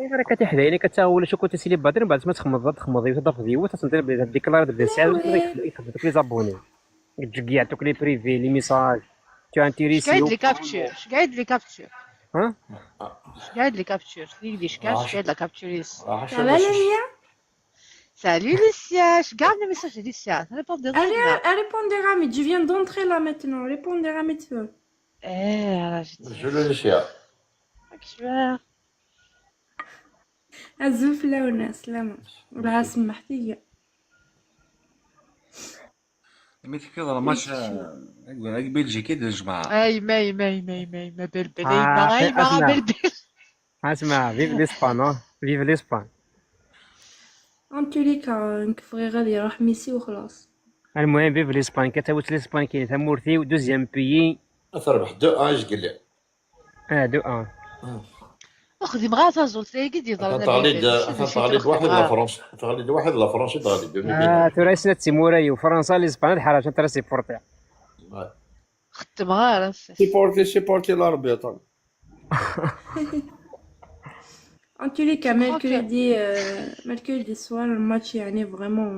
Ayɣer akka tiḥdayin akka ttaɣ wala cukut isili badir, mbeɛd ma txemmeḍ ad txemmeḍ yiwet ad tafeḍ yiwet ad tendil bla déclarer de sɛiɣ yexdem-ik les abonnés. Tjeggɛeḍ-ik les privés, les messages. Tu es intéressé. Je gagne les captures. Je gagne les captures. Hein? Je gagne les captures. Je gagne la capture. Ça va, Lélia? Salut Lucia, je garde le message de Lucia. Ça répond de Allez, euh, répondez Ramit. Je viens d'entrer là maintenant. Répondez Ramit. Eh, alors, je dis. Je le Lucia. Akbar. Azul fell-awen, slama. Ur semmḥet-iyi. Mi tekkiḍ lmatch deg Belgique d lǧemɛa. Ay ma, ay ma, ay ma, ay ma, ay ma, belbel, ay ma, ay ma, belbel. Asma, vive l'Espagne, hein? Vive l'Espagne. En tous les cas, nekk bɣiɣ ad iruḥ Messi u xlaṣ. المهم vive l'Espagne, كتاوت l'Espagne كاين تمورتي و deuxième pays. Terbeḥ deux un i Zgelli. Ah, deux un. Ur xdimeɣ ara taẓult-agi d-yeḍran. Teɣli-d, teɣli-d waḥed la France, teɣli-d waḥed la France i teɣli-d. Ah, tura isna d timura-iw, Fransa, l'Espagne, ad ḥerracent ara sipurti. Xeddmeɣ ara. Supporter, supporter l'arbitre. En tous les cas, mercredi, euh, mercredi soir, le match, يعني, vraiment.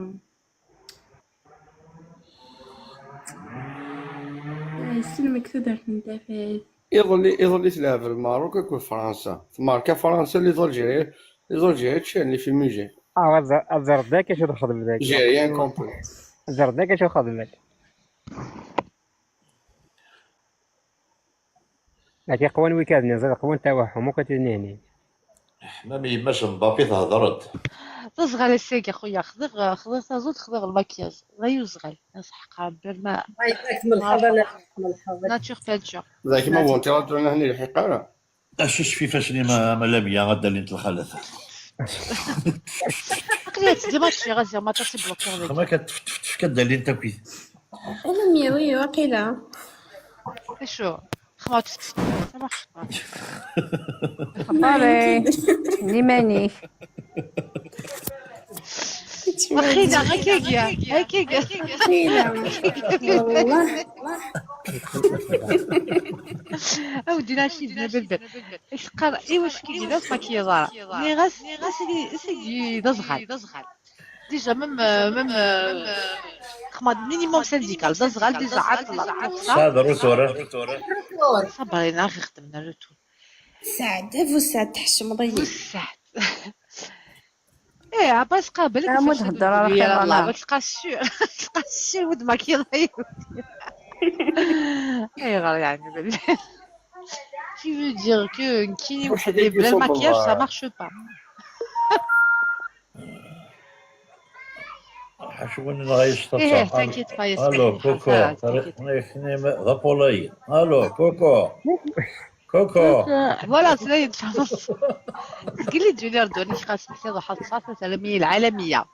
Yesselmek tudert n tafat. Iḍelli, iḍelli telɛeb Lmerruk akked Fransa. Tmerka Fransa les Algériens, les Algériens tččan les fumigènes. Ah, ad ẓer dak acu txedm dak. J'ai rien compris. Ad ẓer dak acu txedm dak. Laki qwan wikad-nni, ẓid qwan tawaḥum akk ad t-nihni. Ḥmam yemma-s n Mbappé tehder-d. Taẓɣal ass-agi, a xuya, xdiɣ, xdiɣ taẓult, xdiɣ lmakyaj. D ay uzɣal. Aseḥqa, Rebbi, ma. Nature peinture. D akken ma bon, tiɣ-, tura hni lḥiq ara. Asusef ifassen-im a Lamia, ad d-alint lxalat. Aql-i ad tdimaciɣ, a ziɣ ma aṭas i blokkiɣ dagi. Xma ka tfetfetfek ad d-alint akk. Alamia, oui, waqila. Acu? Xma tfetfet. Ça marche pas. Xaṭari, liman-ik. Waqila, hakkagi, hakkagi. Waqila. Wallah. Awdi Racid, ma belbel. Iseqqar, iwacu k-id-yella ur tmakiyeḍ ara? Nniɣ-as, nniɣ-as, agi, agi d aẓɣal. Déjà, même, euh, même, euh, xma minimum syndical, d aẓɣal, déjà, ɛeṭṭleɣ. Saɛd retour. Saber, ina, axi xedmen retour. Saɛd, bu Saɛd, tḥecmeḍ-iyi. Saɛd. Eh, après, c'est pas belle. Ah, moi, je هضر على خير، أنا. C'est pas sûr. C'est pas sûr, vous de maquiller. Eh, regarde, tu veux dire que كي وحدة بلا المكياج, ça marche pas. Ḥacu win nɣa Eh, t'inquiète pas, Allô, Yasmine, Coco. ça, t'inquiète. D apulay. Allô, Coco. Coco. Voilà, ça y est, ça va. قال لي جونيور دوني خاص نحكي واحد الصافي العالمية، العالمية.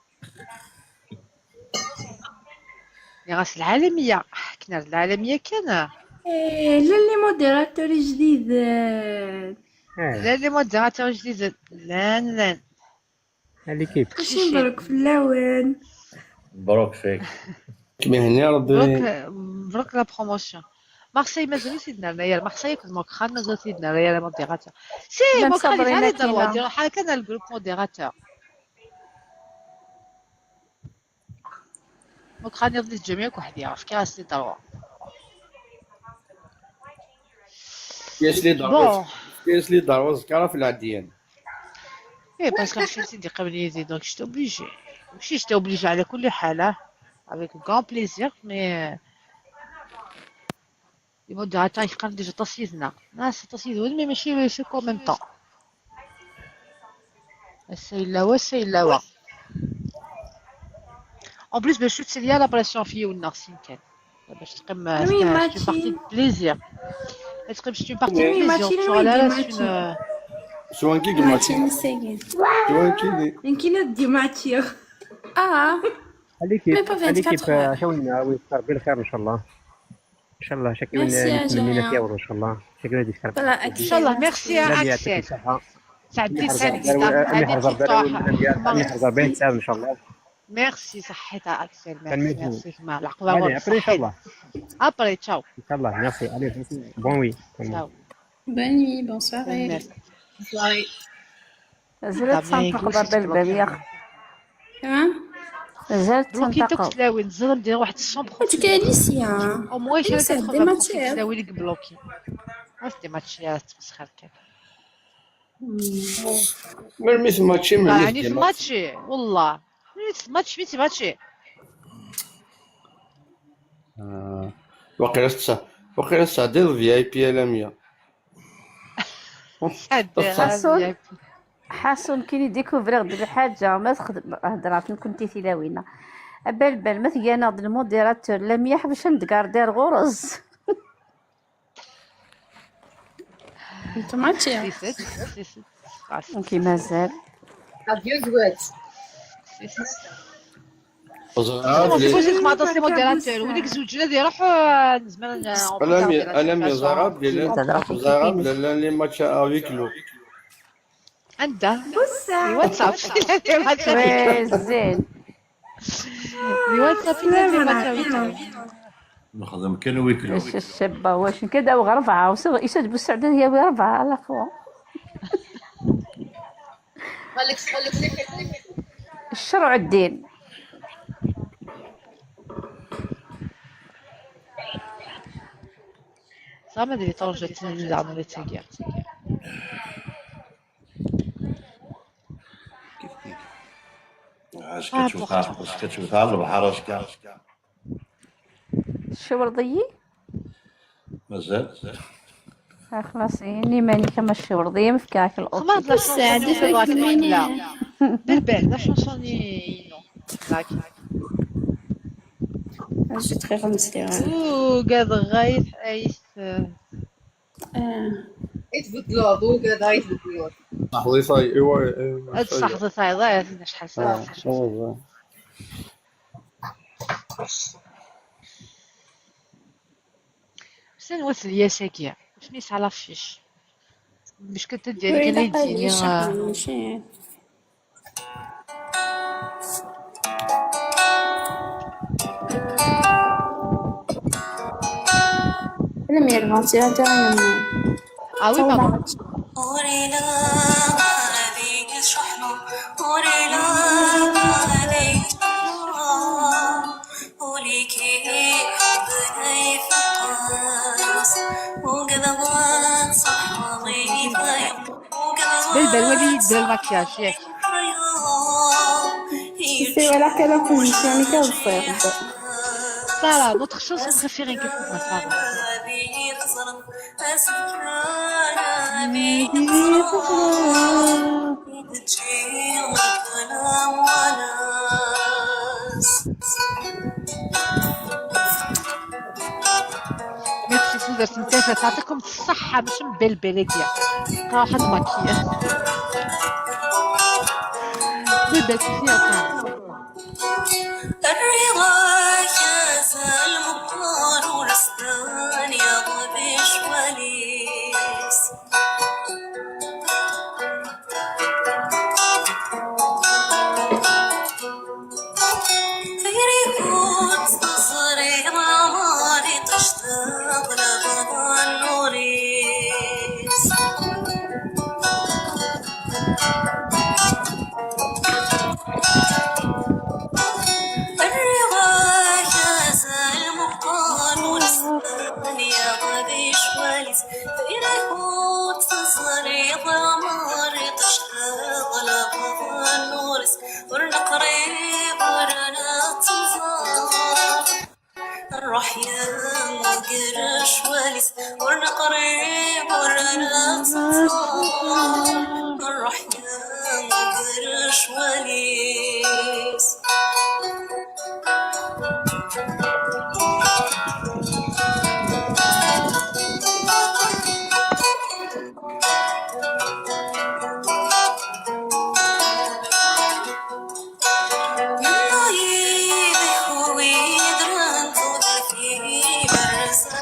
يا غاس العالمية، كنا العالمية كان. إيه، لا، les modérateurs جديد. لا، les modérateurs جديد. لا، لا. هذه كيف. ماشي مبروك في اللون. مبروك فيك. كما هني ربي. مبروك، مبروك la promotion. مارسيل مازال سيدنا ريال، مارسيل كنت موكخان مازال سيدنا ريال modérateur. سي لا، موكخان مصبرين يتعلي كاينة. دروا، ديروا حال كان الجروب modérateur. موكخان يضل الجميع وحدي، عرف كي غاسلي دروا. كاس لي Bon. دار، كاس لي دار وزكارة في العديان. ايه، parce que حسيت يدي قبل يدي، donc j'étais obligée. ماشي j'étais obligée على كل حال، اه. Avec grand plaisir, mais les modérateurs يقال déjà تصيدنا. ناس تصيد وين، mais ماشي c'est quand même temps. السيلاوة، السيلاوة. En plus, باش تسالي la pression في ونغ سين كان. باش تقيم، oui, c'est une partie de plaisir. تقيم c'est une partie de plaisir. Tu vois, là, c'est une, euh, سوانكي قماتي. سوانكي دي. يمكن دي ماتير. اه. خليكي، خليكي، شاولنا ويختار بالخير ان شاء الله. ان شاء الله شكرا. نتمنى لك يا ان شاء الله. شكرا لك. ان شاء الله. Merci à Axel. سعدتي، سعدتي. ان شاء الله. Merci صحيت Axel. Merci. Merci. ما العقبه. Après ان شاء الله. Après, ciao. ان شاء الله. Merci. Allez, bonne nuit. Bonne nuit, bonne soirée. زلت تنطق باب الباب يا. تمام. زلت بلوكي تنطق. توك تلاوي نزل ندير واحد الشومبر. تكاليسيا. Au moins شي تكاليسيا دي ماتير. تلاوي لك بلوكي. واش دي ماتشيات مسخر كذا. ميرميث ماتشي، ميرميث يعني في ماتشي والله. ميرميث ماتش، ميرميث ماتشي. آه. وقيلا تسع، وقيلا تسع ديال في اي بي على مية. سعد، حسون. هذه حسون كي يديكوفري غد الحاجة ما تخدم هضرات كنتي تلاوينا. بال بال ما تجينا غد الموديراتور لا ميح باش ندقاردير غرز. انت ماتشي. سي ست، سي ست. خلاص. كي مازال. سي ست. وزراب Bon, c'est لي possible تسمع تصلي موديراتور وليك زوج ولا دير روح، آه، زمان. انا مي انا مي زراب لي زراب لي ماتش افيك لو. عندها واتساب. وي زين. واتساب. نخدم كان ويكلو. اش الشابة واش كذا وغربعة وصغ يسد بالسعدة هي وغربعة على خوا. الشرع الدين. صافي ما ادري طول جات لي زعما لي تاكيا. اش كتشوف؟ اش كتشوف على البحر؟ اش كان؟ الشورضية؟ مازال. آه، خلاص، يعني ماني كما الشورضية، ما فكاك الأوتو. خمار لا شونسون دي فواك مينيا. بالبال لا شونسون ني نو. لاكي. اجي تخي غمزتي غير. او قاد غايث ايث. آه. ايث بدلوض، او قاد ايث بدلوض. صح، وي، صاي، ايوا، ايوا، هاد الصح ضيفاي ضيف، عندنا شحال صح. شنو هو الياس هكيا؟ شنو يسعى لافيش؟ باش كنت ديالي كان يديني، آه. لم يلمس يا جاينا. Ah oui, pardon. بالبال ولي يدير المكياج ياك. سي ولا كلا كوزيسيون كا الصيف. Sarah, notre chanson préférée, que pour moi, Sarah. Merci تودرت نتافة، تعطيكم الصحة، مش مبلبلة كيا. راحت ماكية. بدات فيها كان. الرضا يا زال مقار ورسدان يا غبي شواليس. الروح يا مقرش واليس، ورنا قريب ورنا تصور. الروح يا مقرش واليس.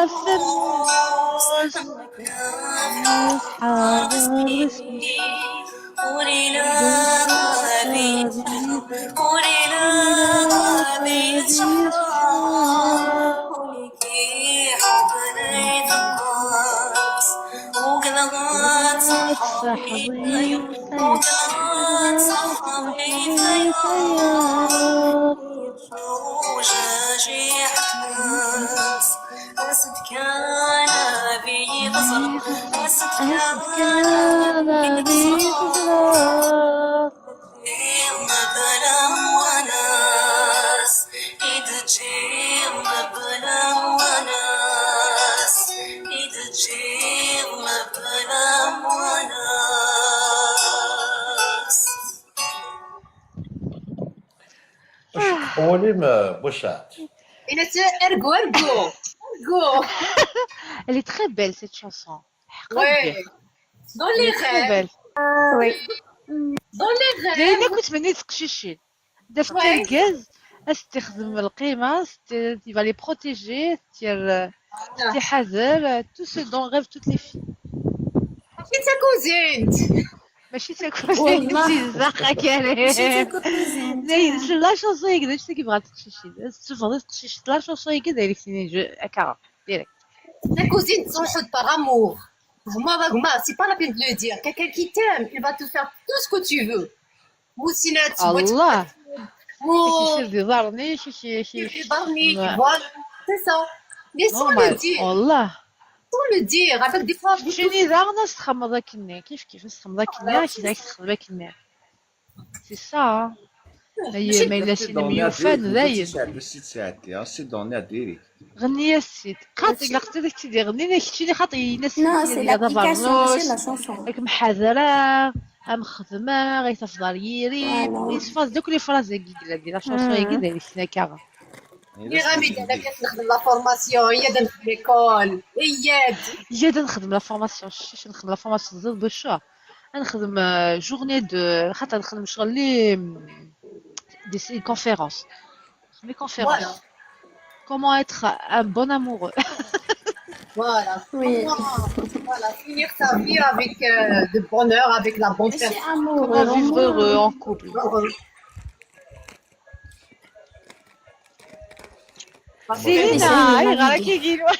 ɣef rruz, yesḥerrez. Wali ma Buchat. Il était ergo, ergo, ergo. Elle est très belle, cette chanson. Oui. Dans les rêves. Dans les rêves. Dayen akk ttmenni teqcicin. D afeṭṭa argaz, ad s-t-ixdem lqima, s-t-, il va les protéger, s-t-, euh, s-t-iḥader, euh, tout ce dont rêvent toutes les filles. Mačči d takuzint. Mačči d takuzint, d izdex akari. Mačči d takuzint. Dayen, la chanson-agi, d acu i bɣant teqcicin. Ad s-tessufɣeḍ i teqcicin la chanson-agi, d ayen i k-tini, je, akka, direct. Takuzint, tettruḥu-d par amour. Gma, gma, c'est pas la peine de le dire. Quelqu'un qui t'aime, il va te faire tout ce que tu veux. Musinat, Allah. Mu- Kicir di ḍarni, kicir di ḍarni, voilà. C'est ça. Mais sans le dire. Allah. Sans le dire, avec des fois, keččini daɣen ad s-txemmeḍ akkenni, kif kif ad s-txemmeḍ akkenni, ad k-texdem akkenni. C'est ça, hein. Ma yella sin myufan, dayen. C'est donné à Derek. Ɣenni-yas-tt-id. Xaṭi, ilaq ad ak-tt-id-iɣenni, keččini xaṭi, yenna-s. Non, c'est l'application, mačči la chanson. Ad kem-ḥadreɣ, ad m-xedmeɣ, ad tafeḍ ar yiri. Voilà. Yesfeḍ-d akk les phrases-agi yellan di la chanson-agi, d ayen akka. Nniɣ-am-id, ad nexdem la formation, iyad ad nexdem l'école, iyad. Iyad ad nexdem la formation, cci, ad nexdem la formation, ẓid Bucur. Ad nexdem, euh, journée de, xaṭer nexdem ccɣel li, des, une conférence. Nexdem une conférence. Voilà. Comment être un bon amoureux. Voilà. Oui. Comment, voilà, finir sa vie avec, euh, de bonheur, avec la bonne personne. Comment vivre heureux en couple. Heureux. Selina, ayɣer akka i yilwa?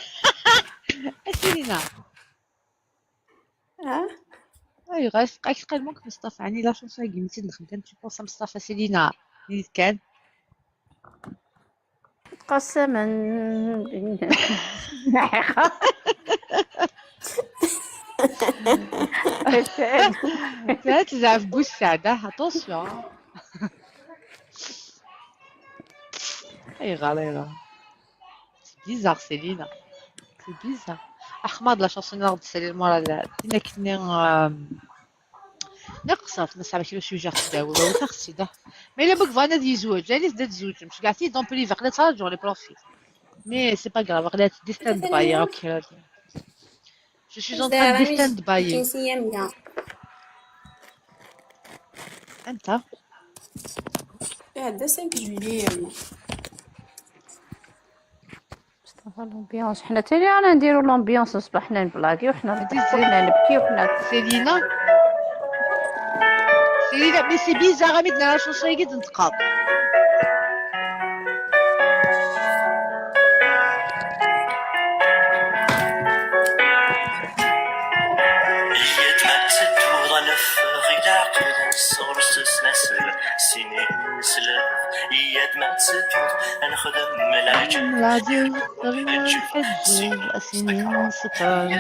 Selina. Ah? Ayɣer, est-ce que, est-ce que Mustafa, ɛni la chanson-agi mi tt-id-nexdem kan, tu penses à Mustafa, Selina, yid kan? Qasamen. Tezɛef Bussaɛda, attention. Ayɣer, ayɣer? C'est bizarre, Céline. C'est bizarre. Ahmad, la chanson-nni d Céline Moral, d nekni, euh, neqsaf, nesɛa kra sujet ɣef tdawit, ɣef txessi da. Ma yella ma yebɣan ad yezweǧ, alit ad tzewǧem. Cegɛet-iyi-d en privé, aql-i ttṛaǧuɣ les profils. Mais c'est pas grave, aql-i di stand-by, ok. Je suis en train de stand-by. أنت؟ Iɛedda cinq juillet. L'ambiance. حنا تاني رانا نديرو l'ambiance الصباح، حنا نبلاكي وحنا نضحكو، حنا نبكي وحنا Céline. Céline, mais c'est bizarre, mais dans la chanson, il y a des Yya-d ma tedduḍ ad neffeɣ i leɛqel, ad nesseɣres s nasel, sin ineslen. Yya-d ma tedduḍ ad nexdem lɛeǧ, Lɛeǧ, lɛeǧ, sin isekren.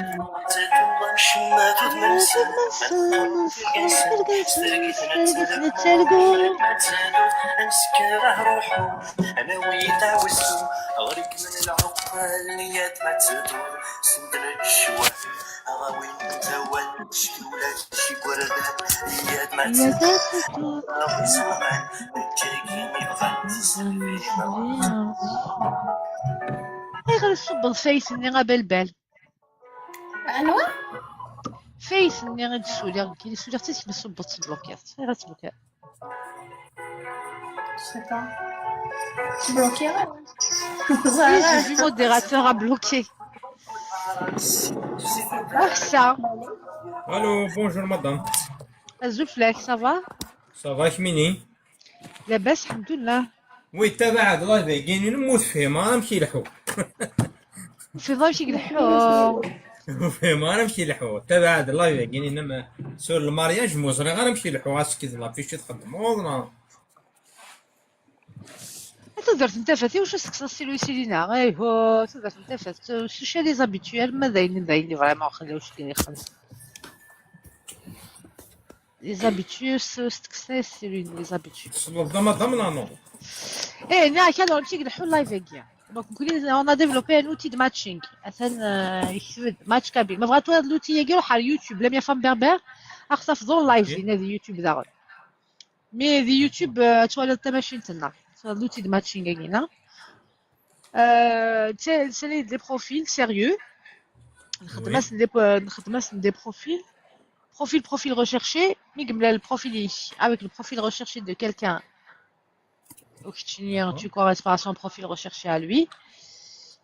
Tedduḍ ad ncemmed udem-nsen, ad nexdem tirga-nsen s tergit nettargu. Ad tedduḍ ad nsekker ad ruḥu, ad nawi tawisu ɣer gma n lɛuqal. Yya-d ma tedduḍ send n lecwal, ad awin d awal. Ayɣer i tṣubbeḍ Fays-nni a Balbal? Anwa? Fays-nni i d-ssuliɣ nekkini, ssuliɣ-tt i kemm i tṣubbeḍ, tblukiḍ-tt. Ayɣer tblukiḍ? Je sais pas. Tblukiɣ? Oui, j'ai vu modérateur a bloqué. Aḥsa. Allô, bonjour madame. Azul fell-ak, ça va? Ça va, kemmini? Labas, ḥemdullah. Oui, tabaɛed live-agi-nni, ur tefhim ara amek ileḥḥu. Ur tefhimeḍ amek i ileḥḥu. Ur fhimeɣ ara amek ileḥḥu. Tabaɛed live-agi-nni, sur le mariage, ur ẓriɣ ara amek ileḥḥu. Asked la fiche i txeddmeḍ, neɣ? A tudert n tafat, iwacu testeqsaḍ si Lusilina? Ayhuh, tudert n tafat, social les habitués, ma d ayen, d ayen vraiment, xli wacu kan ixdem. Les habitués, s-, steqsa-yas Céline, les habitués. Tessneḍ da madame, neɣ non? Eh, nniɣ-ak, alors, amek i ileḥḥu live-agi. Donc, nekkni, on a développé un outil de matching. Atan, euh, yekteb-d match kabyle. Ma bɣa twaliḍ l'outil-agi, ruḥ ar YouTube, Lamia Femme Berbère, ad ɣ-tafeḍ en live, dinna di YouTube daɣen. Mais di YouTube, euh, ad twaliḍ tamacint-nneɣ. Twaliḍ l'outil de matching-agi-nneɣ. Euh, c'est, c'est les, des profils sérieux. Nxeddem-asen des, euh, nxeddem-asen des profils. Profil, profil recherché. Mi yemlal le profil-ik avec le profil recherché de quelqu'un, ou que tu, tu corresponds à son profil recherché à lui.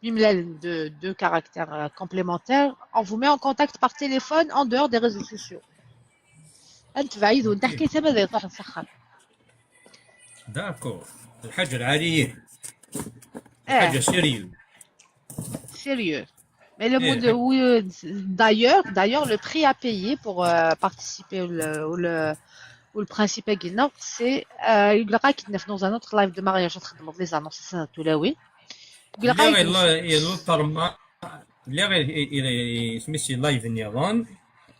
Mi mlalen deux, deux caractères, euh, complémentaires. On vous met en contact par téléphone en dehors des réseaux sociaux. أنت بعيد وأنت حكيت ما ذا يطلع الصخر. D'accord. الحاجة العالية. إيه. حاجة sérieux. Sérieux. Mais le إيه. monde, oui, euh, d'ailleurs, d'ailleurs, le prix à payer pour, euh, participer au, au, le, au le principe à Guinor, c'est, euh, il y aura qui dans un autre live de mariage, تخدموا les annonces, c'est ça, tout là, oui. Il y aura Lliɣ illa illa terma. Lliɣ i- i- i- isem-is live nniḍen.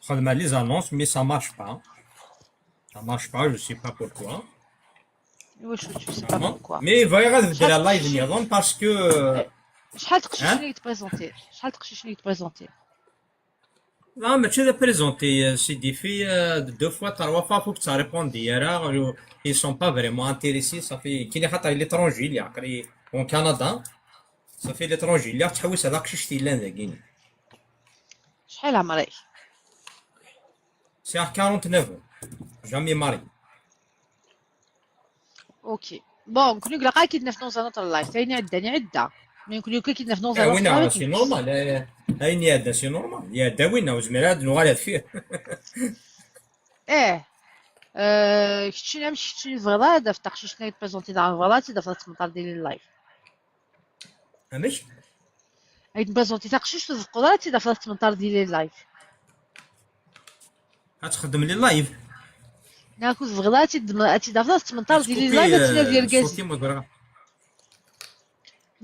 Xedmeɣ les annonces, mais ça marche pas. Ça marche pas, je sais pas pourquoi. Oui, je, je sais pas pourquoi. Mais bɣiɣ ad beddleɣ شحال live تخشي- nniḍen parce que شحال تقشيش ها؟ اللي تبريزونتي؟ شحال تقشيش اللي تبريزونتي؟ لا، ماشي ذا بريزونتي سي دي في، آه، دو فوا تروا فوا فوق تاع ريبوندي راه ils sont pas vraiment intéressés. صافي كاين خاطر ليترونجي اللي عقلي اون كندا، صافي ليترونجي اللي تحوس هذاك شي شتي لان ذاكيني. شحال عمرك؟ C'est à quarante-neuf ans. Jamais marié. اوكي. بون، كنا قلقا كي دنا في نوزا نوتر لايف، ثاني عداني عدا. من كل يوم كي دنا في نوزا آه، نوتر وين عاد لايف. سي نورمال، آه، هاي ني عدا سي نورمال، يا عدا وين وزمير عاد نوغال هاد فيه. ايه. آه، كتشينا مش كتشيني فغدا، هذا في تقشيش نايت بريزونتي دار فغدا، تي دفعت تمطار ديالي اللايف. عمش؟ هاي بريزونتي تقشيش في الفقرة، تي دفعت تمطار ديالي اللايف. هتخدم لي اللايف. ناكل فغدا، تي دم-، تي دفعت تمطار ديالي اللايف، تي ديال صوتي كازي. مزرعة.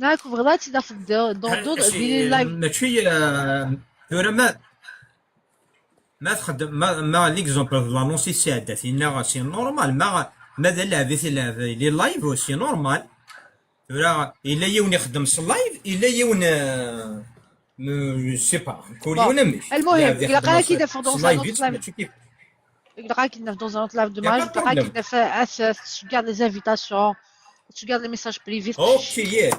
D'accord, voilà, tu as fait dans d'autres, des lives. Mačči, euh, tura ma, ma txeddem, ma, ma l'exemple de l'annonce i tesɛedda tinna, c'est normal, ma, ma d alaɛb i tilɛeb, il est live, c'est normal. Tura, yella yiwen ixeddem s live, yella yiwen, euh, je sais pas, kul yiwen amek. المهم, ilaq ad k-id-afeɣ dans un autre live. Ilaq ad k-id-naf dans un autre live de mariage, ilaq ad k-id-naf, ad tceggeḍ les invitations, ad tceggeḍ les messages privés. Ok, yeah.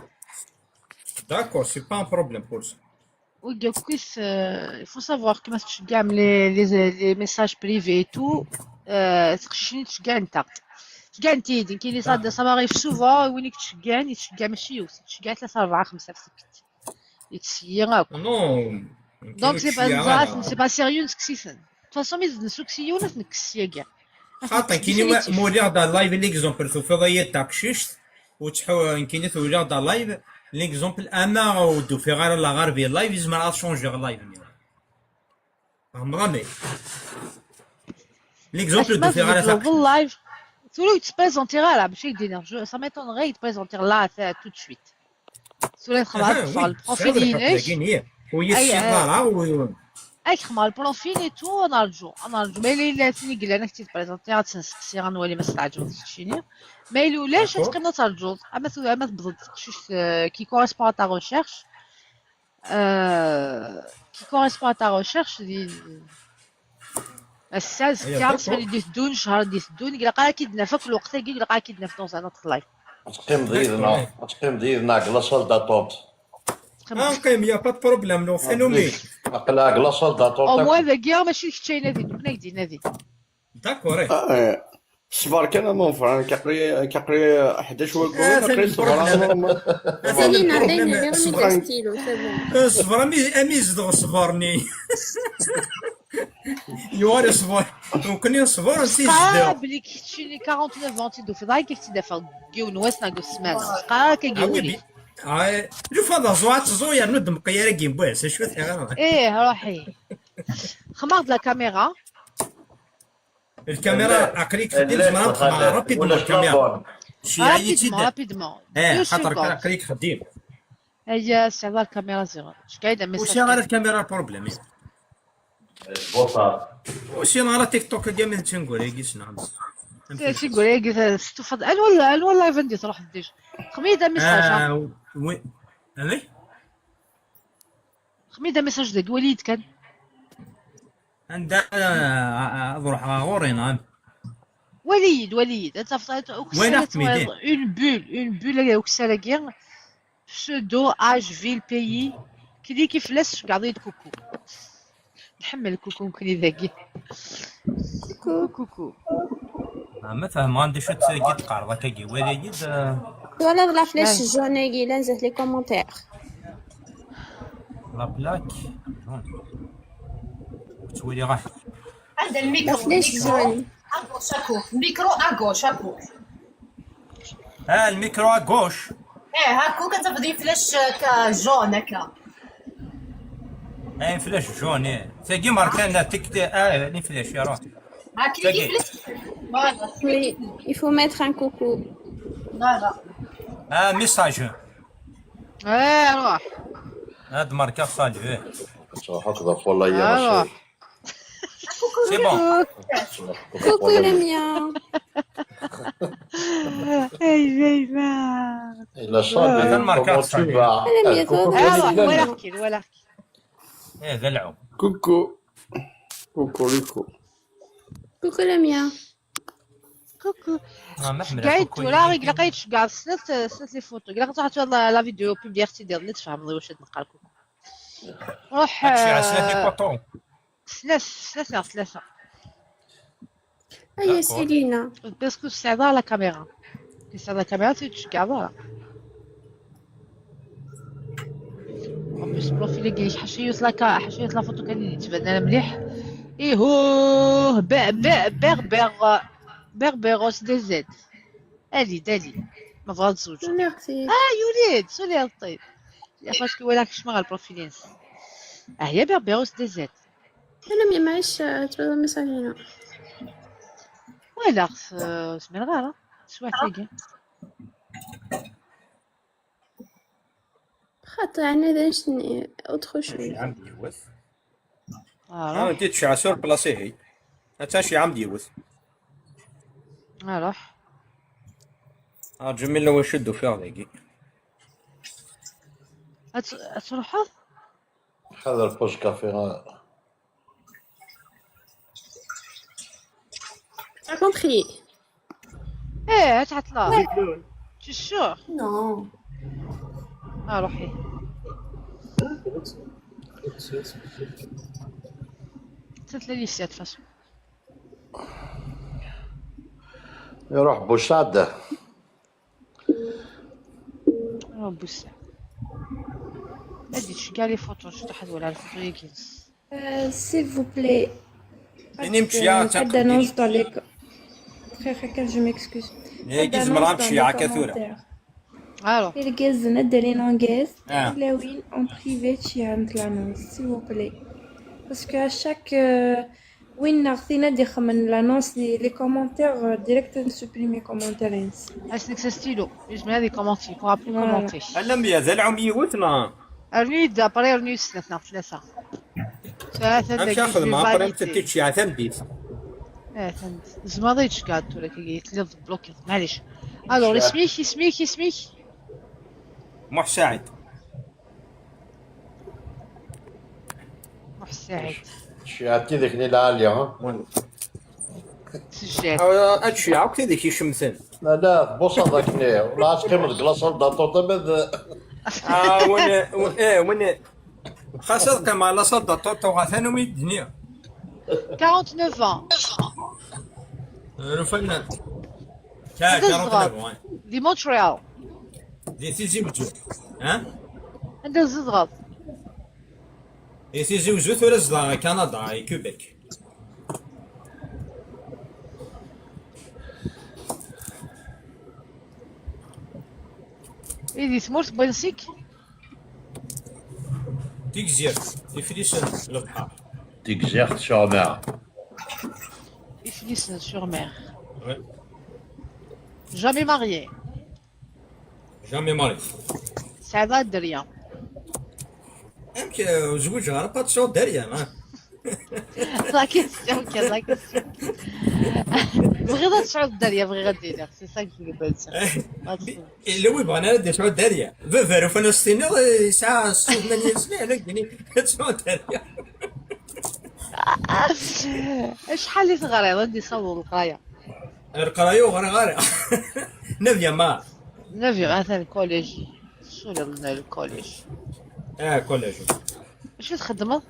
D'accord, c'est pas un problème pour ça. Oui, donc, euh, il faut savoir que ma tceggeḍ les, les, les messages privés et tout, euh, teqcicin i tceggeḍ netta. Tceggeḍ netta, nekk, ça m'arrive souvent, win i yettceggiɛen, yettceggiɛ mačči yiwet, yettceggiɛ tlata, rebɛa, xemsa, f tikkelt. Yettceggiɛ akk. Non. Donc, c'est pas, c'est pas sérieux, nekkes-iten. De toute façon, mi d-nessukkes yiwen, ad t-nekkes syagi. Xaṭi, nekkini ma, ma uliɣ-d live, l'exemple, tufiḍ-iyi-d taqcict, u tḥu-, nekkini tuliɣ-d live, l'exemple, ama ur d-ufiɣ ara la ɣer bi live, izmer ad changeɣ live-nni. Fehmeḍ-ami? L'exemple, ur d-ufiɣ ara taqcict. Live. Tura ur yettprésentir ara, bac ad k-d-iniɣ, je, ça m'étonnerait, yettprésentir là, tout de suite. Tura xemmeɣ ad ṭṭfeɣ lprofil-inek. Ur yi-tessineḍ ara, u- Ad xemmeɣ lprofil et tout, ad nerǧu, ad nerǧu. Ma yella yella tin i yellan ad k-tt-id-présentiɣ, ad tt-nesteqsi, ad nwali ma s-teɛǧeb keččini. Ma yella ulac, ad teqqimeḍ ad terǧuḍ. Ama tu-, ama tewweḍ-d teqcict, euh, qui correspond à ta recherche, euh, qui correspond à ta recherche, di, ass-a, azekka, ssmana i d-iteddun, ccher i d-iteddun, ilaq ara k-id-naf akk lweqt-agi, ilaq ara k-id-naf dans un autre live. Ad teqqimeḍ yid-neɣ, ad teqqimeḍ yid-neɣ deg la salle d'attente. Teqqimeḍ. Ah, qqim, y a pas de problème, non, fais-nous. Aql-i, aql-i deg la salle d'attente. Au moins, dagi, mačči d kečč ay nadin, nekkni ay d-inadin. D'accord, eh. Ah, eh. Ṣṣber kan a mon frère, aql-i, aql-i ḥdac wayyur, aql-i ṣṣber a mon. Atan inna, atan inna, diɣen mi d-as stylo, c'est bon. Eh, ṣṣber, ami, ami yezdeɣ ṣṣber-nni. Yuɣal ṣṣber. Nekkni ṣṣber, ansi yezdeɣ. Bli keččini quarante-neuf ans i d-tufiḍ, akka i k-id-afeɣ deg yiwen wass neɣ deg ssmana. Qqar akka deg wul-ik. Ah, lufa d aẓu ad teẓu yernu d-meqqi ara gimbu, s acu tiɣra. Eh, ruḥi. Xemmeɣ-d la caméra. Lkamira, aql-ik xeddim, zemreɣ ad xemmeɣ rapidement lkamira. Rapidement, rapidement. Eh, xaṭer aql-ik xeddim. Aya, sɛiɣ lkamira ziɣen. Ur sɛiɣ ara lkamira, problème. Ur sɛiɣ ara TikTok-agi, mi d-tinguri-agi, ssneɣ. Tinguri-agi, testufaḍ. Anwa, anwa live anda i tṛuḥeḍ déjà? Xdem-iyi-d amessage, ha? Ah, oui. Allez. Xdem-iyi-d amessage dagi, wali-yi-d kan. Anda, ah, ah, ad ruḥeɣ ɣur-i, neɣ? Wali-yi-d, wali-yi-d. Ad tafeḍ, ad, ukessar, une bulle, une bulle, ukessar-agi. Pseudo, âge, ville, pays. Cliquez fell-as, tceggɛeḍ-iyi-d coucou. Nḥemmel coucou nekkni dagi. Coucou. Coucou. Ah, ma fehmeɣ anda acu d-teqqareḍ akkagi, wali-yi-d, ah. Twalaḍ la flèche jaune-agi, la nzat les commentaires. La plaque jaune. Ur ttwaliɣ ara. Anda الميكرو؟ La flèche jaune. À gauche, à gauche. Micro à gauche, à gauche. Ah, الميكرو à gauche. Eh, هاكوك تفضي flèche، آه، jaune هكا. Eh, flèche jaune, eh. Tagi marqué la tic-, ah, les flèches, alors. Ah, cliquez flèche. Voilà. Oui, il faut mettre un coucou. Voilà. Ah, message. Eh, alors. Ah, de marquer salut, eh. Alors. C'est bon. Coucou les miens. Hey, hey, hey. Il a changé. Comment tu vas? Coucou. Eh, d alɛum. Coucou. Coucou, coucou. Coucou les miens. Coucou. Ah, ma ḥemmleɣ. Tura, ilaq ad tceggɛeḍ snat, snat les photos. Ilaq ad tṛuḥeḍ la, la vidéo publier-tt-id iḍelli, tfehmeḍ i wacu ad neqqar coucou. Ruḥ, ad tceggɛeḍ snat les photos. Snat, snat neɣ tlata. Aya, Selina. Parce que ur tesɛiḍ ara la caméra. Ur tesɛiḍ la caméra, ur tettceggiɛeḍ ara. En plus, profil-agi ḥaca yiwet la ca-, ḥaca yiwet la photo kan i d-yettban ara mliḥ. Ihuh, be-, be-, berber, berberos des Z. Ali, dali. Ma bɣa ad zewǧeɣ. Merci. Ah, yuli-d, suli ṭṭib. Parce que walaɣ kecmeɣ ɣer lprofil-ines. Ah, ya berberos des Z. Wala mi maɛic, eh, tebɣiḍ amessage-inu? Walaɣ-t, eh, ur zmireɣ ara. Teswiɛt-agi. خاطر عنا ذا شني autre chose. عمد يوث. آه، انت تشعى سور بلاصي هي. هتا شي عمد يوث. آه، روح. اه، جميل لو يشدوا فيها ذيقي. أت-، أتروحوا؟ هذا الفوز كافي، آه. T'as compris? ايه، تعطلا. شو الشوح؟ Non. اه، روحي. تتلالي سيات فاس. يروح بوسعده. آه، بوسع. هادي تشكى لي فوتو، شو تحت ولا الفوتو يكنس. Euh, s'il vous plaît. يعني مشي يا عاد annonce dans les co-، خير، خير، كان je m'excuse. يا عاد كي زمران annonce dans مشي les عاد كثورة. Commentaires. الو. الكاز ندري لونغيز. آه. لا وين اون بريفي تشي عند l'annonce, s'il vous plaît. Parce que à chaque, euh, وين نغثينا دي خمن l'annonce les, les commentaires, euh, direct نسوبريمي commentaires ينس. اسنك ستيلو، يجمع هذه كومونتي، بوغ ابلي كومونتي. انا ميا ذا العم يوتنا. ارنيد ابري ارنيد سنتنا ثلاثة. ثلاثة امشي اخذ مع ابري متتشي على ثمديت. اه، ثمديت. زعما ضيتش قاعد تقول لك اللي تلف بلوكي، معليش. الو، اسميك، اسميك، اسميك. محساعد. محساعد. شيعتي ذيك اللي العالية، ها؟ سجاد. آه، هاد الشيعة وكذا ذيك يشمثن. لا، لا، بوصة ذاك اللي، والله تقيم الكلاصة لدار طوطة بذ-، آه، وين، وين، إيه، وين، خاصة كما لا صدى طوطو غاثان وميدنيا. Quarante-neuf ans. رفنا. كا، هذا الزغر. Quarante-neuf ans. دي مونتريال. دي تيزي وزو. ها؟ عندها زوج غاض. دي تيزي وزو ثورة زغر كندا، اي كوبيك. اي دي ثمورت بلجيك. تيكزيرت، يفليسن البحر. تيكزيرت سور مير. يفليسن سور مير. وي. جامي ماريي. جامي ماريي. سعيدة الدريا. امك زوج غير با تسعود دريا، ما. لا كيستيون، كان لا كيستيون. بغيض تسعود دريا، بغي غادي لك، سي سا كي بغيت. إلا وي بغانا ندير شعور دارية. فيرو فانا ستيني، يسعى ستة وثمانين سنة، أنا قلت لي شعور دارية. شحال اللي تغري؟ غادي يصور القراية. القراية وغري غري. نوفيام، ما. نوفيام، مثلًا كوليج. شو لنا الكوليج؟ اه، كوليج. شو تخدمه؟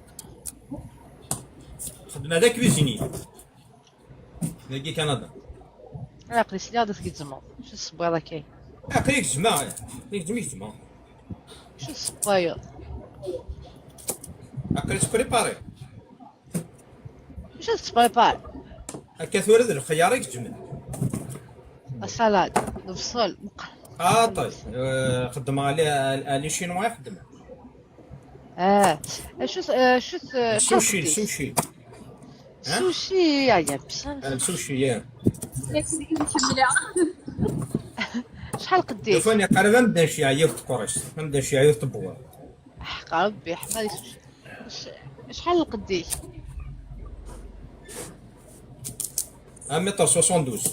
خدمة هذا كويزيني. داكي كندا. عقلي سلي غادي تجمع. شو الصبايض كاين؟ عقلي يجمع، عقلي يجمع، يجمع. شو الصبايض؟ عقلي تبريباري. شو الصبايبار؟ هكا تورد الخيار يجمع. السلاد، البصل، مق-، اه، طيب. آه، خدم عليه، عليه شينوا يخدم. اه. شو س-، آه، شو س-، آه، شحال السوشي، قديش؟ السوشي. ها؟ السوشي، يا، يا، بصح. آه، السوشي، يا. شحال قديش؟ شوف، أنا قريبا نبدا شي عيوب تقرص، نبدا شي عيوب تبوظ. حق ربي، حمال ش-، ش-، شحال قديش؟ Un mètre soixante-douze.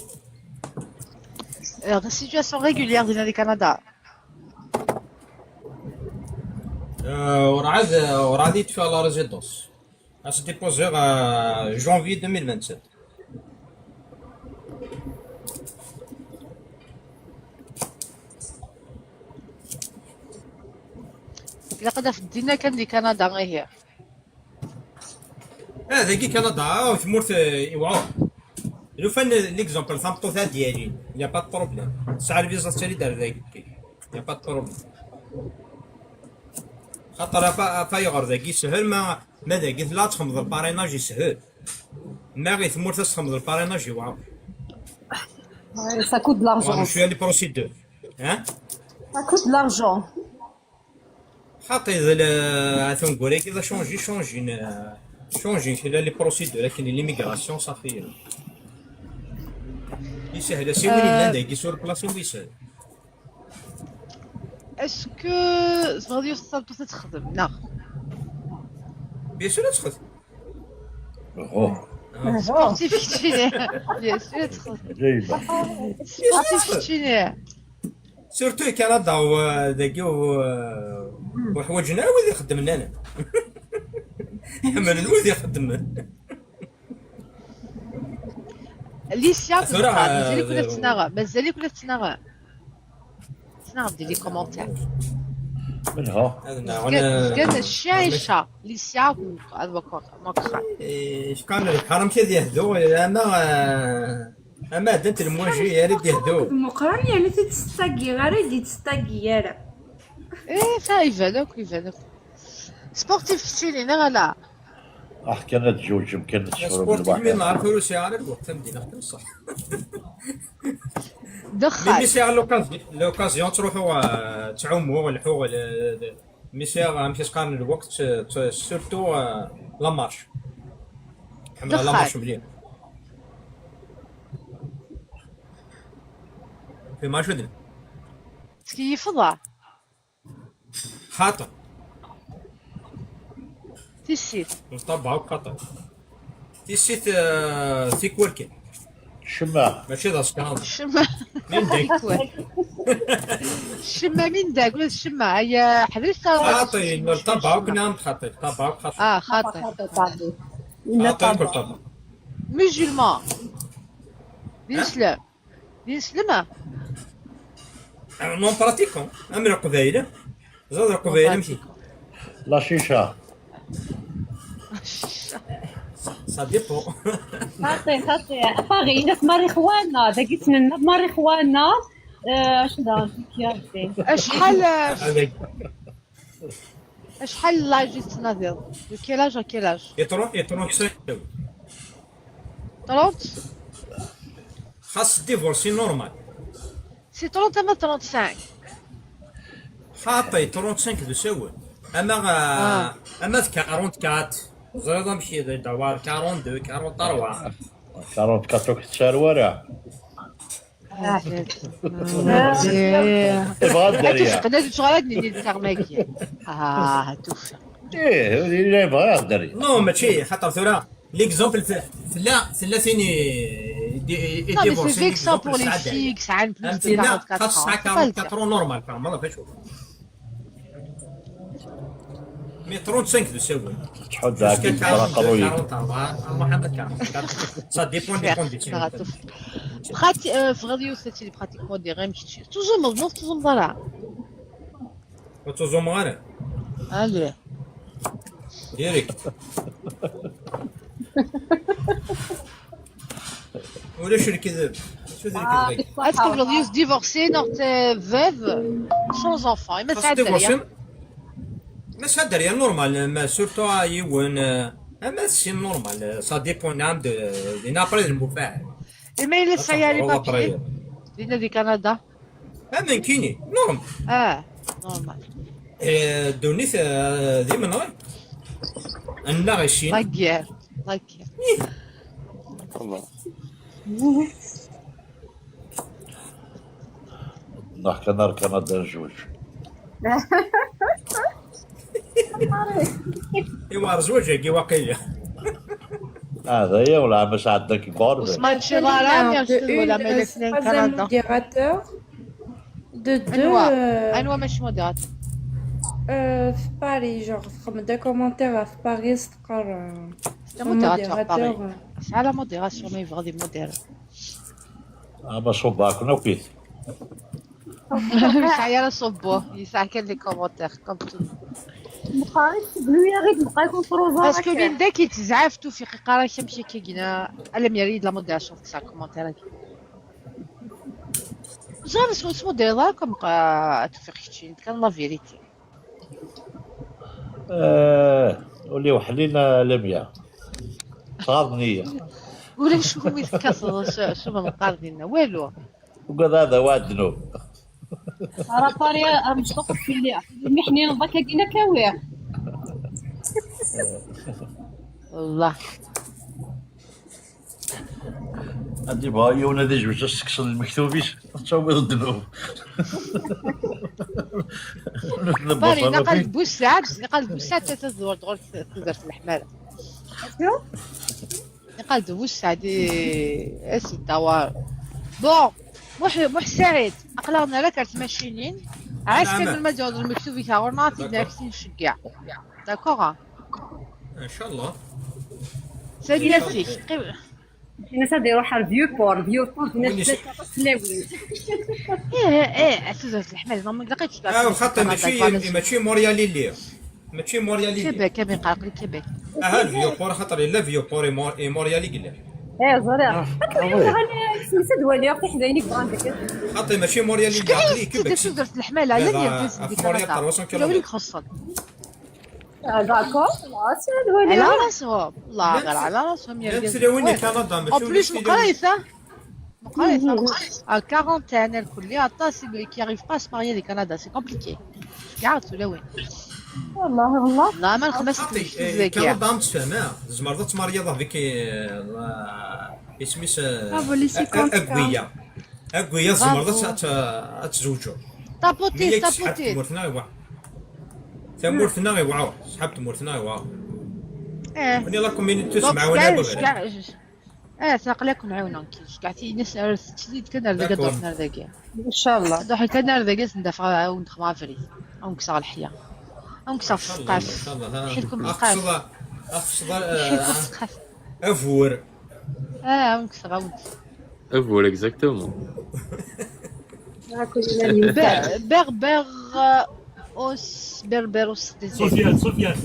آه، سيتياسيون ريغوليير ديالنا دي كندا. آه، وراه عاد، وراه عاد يدفع لا ريزيدونس. اش ديبوزيغ، آه، جانفي ألفين وعشرين وسبعة. إلا قد في الدنيا كان دي كندا غير هي. اه، ذاكي كندا، اه، تمورت، آه، يوعو. لو فان ليكزومبل، تمطوطة ديالي، يا با بروبليم. ساعة الفيزا تشري دار ذاك. يا با بروبليم. خاطر افا، افا يغر ذاكي سهل، ما، ما ذاكي لا تخمض الباريناج يسهل. ما غي تمورت تخمض الباريناج يوعو. Ça coûte de l'argent. شوية لي بروسيدور. ها؟ Ça coûte de l'argent. خاطي ذا ال-، هاثون كوريكي ذا شونجي، شونجي ن-، شونجي كلا لي بروسيدور، لكن ليميغراسيون صافي. يسهل، سي وين آه. يلان دايكي سور بلاصي ويسهل. Est-ce que tebɣiḍ yiwet n tsaṭut ad texdem, neɣ? Bien sûr ad texdem. Sportif keččini. Bien sûr ad texdem. Sportif keččini. Surtout i Kanada, dagi ur ḥwaǧen ara wid ixeddmen anan. Ḥemmlen wid ixeddmen. Licia, tura, mazal-ik la tettnaɣ, mazal-ik la tettnaɣ. Tettnaɣ di les commentaires. Menha? Zgan cciɛica. Licia, ad wakka. Kan lḥaram kid yehdu, ama ama ddant lmuji ara d-yehdu. Meqqran yerna ti testagi ara i d-yettagi ara. Eh, ça iban akk, iban akk. Sportif keččini, neɣ ala? Ah, kan ad tjewǧem, kan ad teffrem. Sportif, lwaḥid. Mi neɛref ur sɛiɣ ara lweqt am din, neɣ kan ṣṣeḥ. Dexxan. Mi sɛiɣ l'occasion, l'occasion ttruḥuɣ, eh, ttɛumuɣ, lḥuɣ, eh, mi sɛiɣ, amek i s-qqaren, lweqt, eh, surtout, eh, la marche. Ḥemmleɣ la marche mliḥ. Fi marche din. Tkeyyfeḍ, ah? Xaṭer. Tissit. Nṭebbeɛ akk xaṭer. Tissit, eh, tikwal kan. Ccemma. Mačči d asekṛan. Ccemma. Min dak. Tikwal. Ccemma min dak, ula d ccemma. Ay, ḥbes taɣawsa. Xaṭi, nṭebbeɛ akk, nɛam, xaṭi, nṭebbeɛ akk xaṭi. Ah, xaṭi. Xaṭi, nṭebbeɛ. Musulman. D ineslam. D ineslam, ah? Non pratiquant, am Leqbayel. Ẓer Leqbayel amek i. La chicha. Ça dépend. Xaṭi, xaṭi. Paris, la marijuana, dagi ttnenna marijuana. Euh, acu daɣen, ya Rebbi. Acḥal, acḥal l'âge i tettnadiḍ? De quel âge à quel âge? Et trente, et trente-cinq. Trente? Xas divorce normal. C'est trente ama trente-cinq? Xaṭi, trente-cinq d usawen. Ama, ah, ama d quarante-quatre. Ẓriɣ amek i d awar, quarante-deux, quarante-trois. Quarante-quatre ur k-tettaru ara. Ah, yebɣa ad d-terya. Ad tuɣal ad nini d termagi. Ah, tufa. Ih, yella yebɣa ad d-terya. Non, mačči, xaṭer tura, l'exemple, tella, tella tin i, i, i... Non, mais c'est vexant pour les filles qui sɛan plus de quarante-quatre ans. Xas tesɛa quarante-quatre ans, normal, fehmeḍ acu. Mais trente-cinq d usawen. Tḥudd ɛad yebɣa aqerruy. Quarante-trois, Mohamed quarante-quatre. Ça dépend des conditions. Prati-, euh, tebɣiḍ yiwet ad tili pratiquement des rêves kečči. Tuẓumeḍ, neɣ tuẓumeḍ ara? Ur tuẓumeḍ ara? Allez. Direct. Ulac lekdeb. Acu d lekdeb-agi? Ad tqebleḍ yiwet divorcée neɣ t-, veuve sans enfant. Ima tesɛa dderya. Ma tesɛa dderya normal, ma surtout yiwen, eh, ama d sin normal, eh, ça dépend, naɛam, de, de, après d lmufaɛal. Ima yella tesɛa les papiers, dinna di Canada. Ah, nekkini, normal. Ah, normal. Eh, ddunit, eh, d imenɣi. Annaɣ i sin. La guerre, la guerre. Ih. Neɣ kan ar Kanada nezweǧ. Iwa ar zzwaǧ-agi waqila. Ah, d aya, wala ma sɛeddan-k deg uɣerbaz. Ur smačči ara, mi ar-tteddu wala ma yella kra n Kanada. Modérateur de deux, anwa? Euh, anwa mačči modérateur? Euh, f Paris, genre, txeddem-d commentaire ɣef Paris, teqqar, euh, modérateur, Paris. Tesɛa la modération, ma yebɣa ad imudira. Ah, ma ṣubbeɣ-ken akk-it. Ur yesɛi ara ṣubbu, yesɛa kan les commentaires, comme tout le monde. Meqqar-it tebnu-yaɣ-id, meqqar-it ur truẓ ara. Parce que min dak yettezɛaf Tufiq, iqqar-ak amek akka gina, alammi ara yid la modération tesɛa commentaire-agi. Ẓer s-, s-, modérateur-agi, comme, euh, Tufiq keččini, kan la vérité. Eh, ul-iw ḥnin a Lamia. Tɣaḍen-iyi. Ulac umi tekkateḍ s-, s umenqar dinna, walu. Ugad ad awa ddnub. Ara Paris, a Mecṭuq, fili. Mi ḥnineḍ akka, gina kawi. Wallah. Ad yebɣa yiwen ad ijbed ad s-tekkseḍ lmektub-is, ad tawiḍ ddnub. Bari, naqal d Busaɛd, naqal d Busaɛd ad tazwar ɣur tudert leḥmala. Naqal d Busaɛd i as-yeddawar. Bon, Muḥ Muḥ Saɛid, aql-aɣ nerra ar tmacinin. Ɛas kan ma d-yaweḍ lmektub-ik ɣur-neɣ, ad t-id-nerr, ad t-nceggeɛ. D'accord? Inchallah. Sani asik. Ines ad iruḥ ar Vieux Port, Vieux Port, Ines aṭas tlawin. ايه ايه، عزوزة الحمال زعما ما لقيتش كاع. اه خاطر ماشي ماشي موريالي اللي ماشي موريالي اللي كيبيك، كيبيك، قال لي كيبيك. اه الفيو بور خاطر لا فيو بور موريالي قال. ايه زريع. سميت دوالي في حداينك عندك. خاطر ماشي موريالي اللي عقلي كيبيك. صدرت الحمال على اللي في ديك الكرطة. ولا وين خصك؟ داكور، خلاص، هادو هما. على راسهم، والله غير على راسهم يا لا تسلاويني كندا، ماشي اون بليس مقريفه. مقريفه، مقريفه. كارونتين الكل، عطاس اللي كيغيف با سماريي دي كندا، سي كومبليكي. كاع تسلاوين. والله والله. لا، ما نخمس كاع. كندا متفاهمه، زعما تماريض افيك اسميس افوليسي كونترا. اكويا. اكويا زعما تزوجوا. طابوتي، طابوتي. تمورتنا يوعر. تمورتنا يوعر، صحاب تمورتنا يوعر. ايه. لا كوميونيتي تسمع ولا بغير. اه، ساق لك نعاونك كاع تي ناس تشديد كان هذا قدر هذا كاع. ان شاء الله. دوحي كان هذا قاس ندافع ونخمع فري. ونكسر الحياه. ونكسر في السقاف. حيلكم السقاف. اقصد اقصد افور. اه، ونكسر ونكسر. افور اكزاكتومون. بغبغ اوس بربروس. سفيان، سفيان.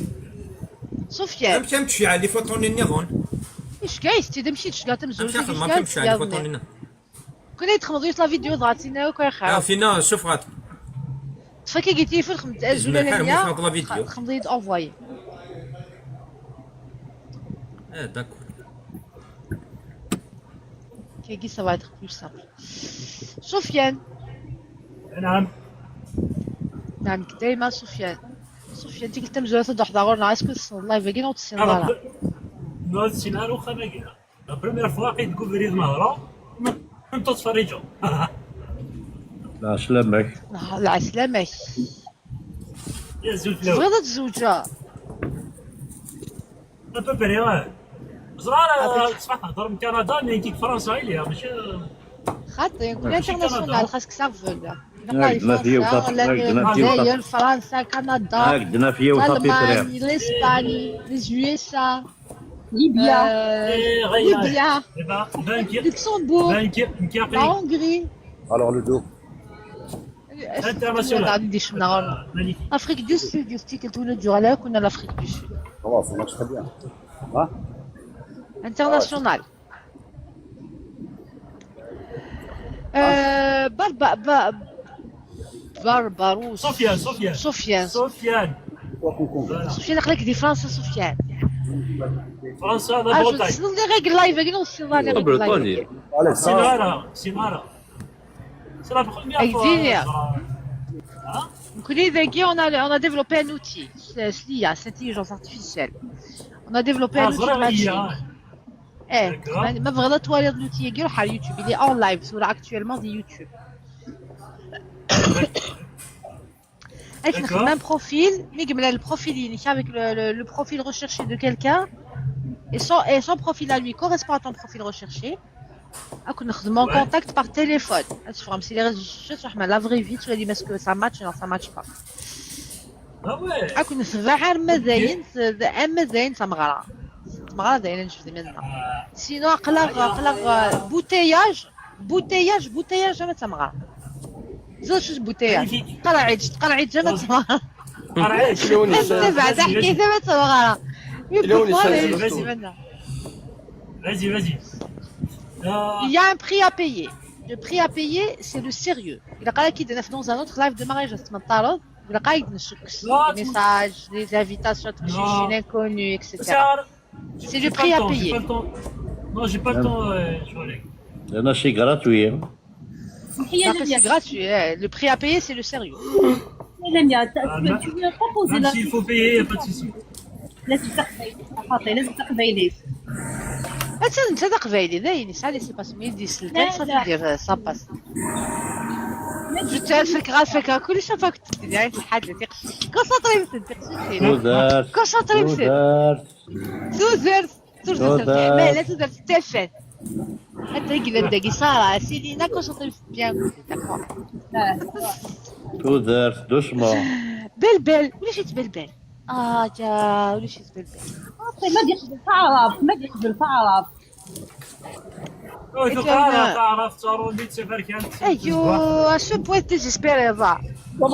سفيان. امتى تمشي على لي فوطون النيرون؟ ايش كايس تي دمشي تشقا تمزوج. تمشي على لي فوطون النيرون. كنا يتخمضوا يطلع فيديو ضغطينا وكا يخاف. فينا شوف غات. تفكي قلتي في الخمد اجولا ليا. خمضيت اوفواي. اه داكور. كي صافا تخمش صافي. سفيان. نعم. نعم دايما سفيان. سفيان انت قلت مزوره تضحض غورنا اسكو تصل لايف كاين وتصل. نوت سيناريو خا باقي. لا بروميير فوا كيديكوفري المهرة. انتو تفرجوا. العسلامك. العسلامك. يا زول فلاوي. تبغيض تزوجها؟ ابوبري واه. زرارة تصبح تهضر من كندا، مي يجيك فرنسا إليا ماشي. خاطي كل انترناسيونال خاصك سافر. عندنا فيه وسط، عندنا فيه وسط. الجزائر، فرنسا، كندا، عندنا فيه وسط. الالماني، الاسباني، لي زويسا. ليبيا. ليبيا. لوكسمبورغ. لا هونغري. الوغ لو دو. انترناسيونال. عندي شنو؟ افريك دو سود، يفتي كنت ولد جوغ على كنا لافريك دو سود. خلاص ماتش تري بيان. ها؟ انترناسيونال. آه، بربا با- بربروس. سفيان، سفيان. سفيان. سفيان. سفيان خليك دي فرنسا سفيان. فرنسا لا بوتاي. سنو لي غير لايف غير وصلنا لي غير لايف. سينارا، سينارا. سينارا بخل مية. ايديني. نكوني ذاكي on a on a développé un outil. C'est l'I A, c'est l'intelligence artificielle. On a développé un outil de matching. ايه، ما بغيت توالي لوتي يجي روح على اليوتيوب، il est en live sur actuellement دي يوتيوب. اش نخدم بروفيل مي قبل البروفيل ينيك avec le, le, le profil recherché de quelqu'un et son, et son profil à lui correspond à ton profil recherché. اكون نخدمو كونتاكت باغ تيليفون. تفهم سي لي ريزو سوسيو تروح مع لا فري في تولي ماسكو سا ماتش ولا سا ماتش با. اكون نتبع ار مزاين. ار مزاين تمغرا. تمغرا دايرين نشوف ديما. سينو قلاغ قلاغ بوتياج. بوتياج بوتياج انا تمغرا. زوج شوز بوتياج. قرعيج قرعيج انا تمغرا. قرعيج. انت بعد حكيت انا تمغرا. Vas-y, vas-y. Vas-y, vas-y. Il y a un prix à payer. Le prix à payer, c'est le sérieux. Il a qui de dans un autre live de mariage à ce matin. Il a des messages, des invitations, des inconnus, et cetera. C'est le prix à payer. Non, j'ai pas le temps, euh, لأن c'est gratuit. C'est gratuit. Le prix à payer, c'est le sérieux. Même s'il faut payer, il n'y a pas de souci. لازم تقبلي. Atta netta d aqbayli, d ayen yesɛa les espaces, mi d-yesel kan, ça veut dire, euh, ça passe. Zut, ar fakk, ar fakk, kullec ar fakk, d lḥaǧa, tiqcicin. Concentrez-vous, tiqcicin. Tudert. Concentrez-vous. Tudert. Tudert. Tudert, tudert, tudert, tudert, tafat. Anta i yellan dagi, Sarah, Selina, concentrez-vous bien, d'accord. Tudert, doucement. Belbel, ulac-itt belbel. Ah, ya, ulac-itt belbel. Ma d-yeqbel taɛrabt, ma d-yeqbel taɛrabt. Ur tuqiɛ ara taɛrabt, taṛumit, taferkant. Aywa, ce point désespéré, va. Non,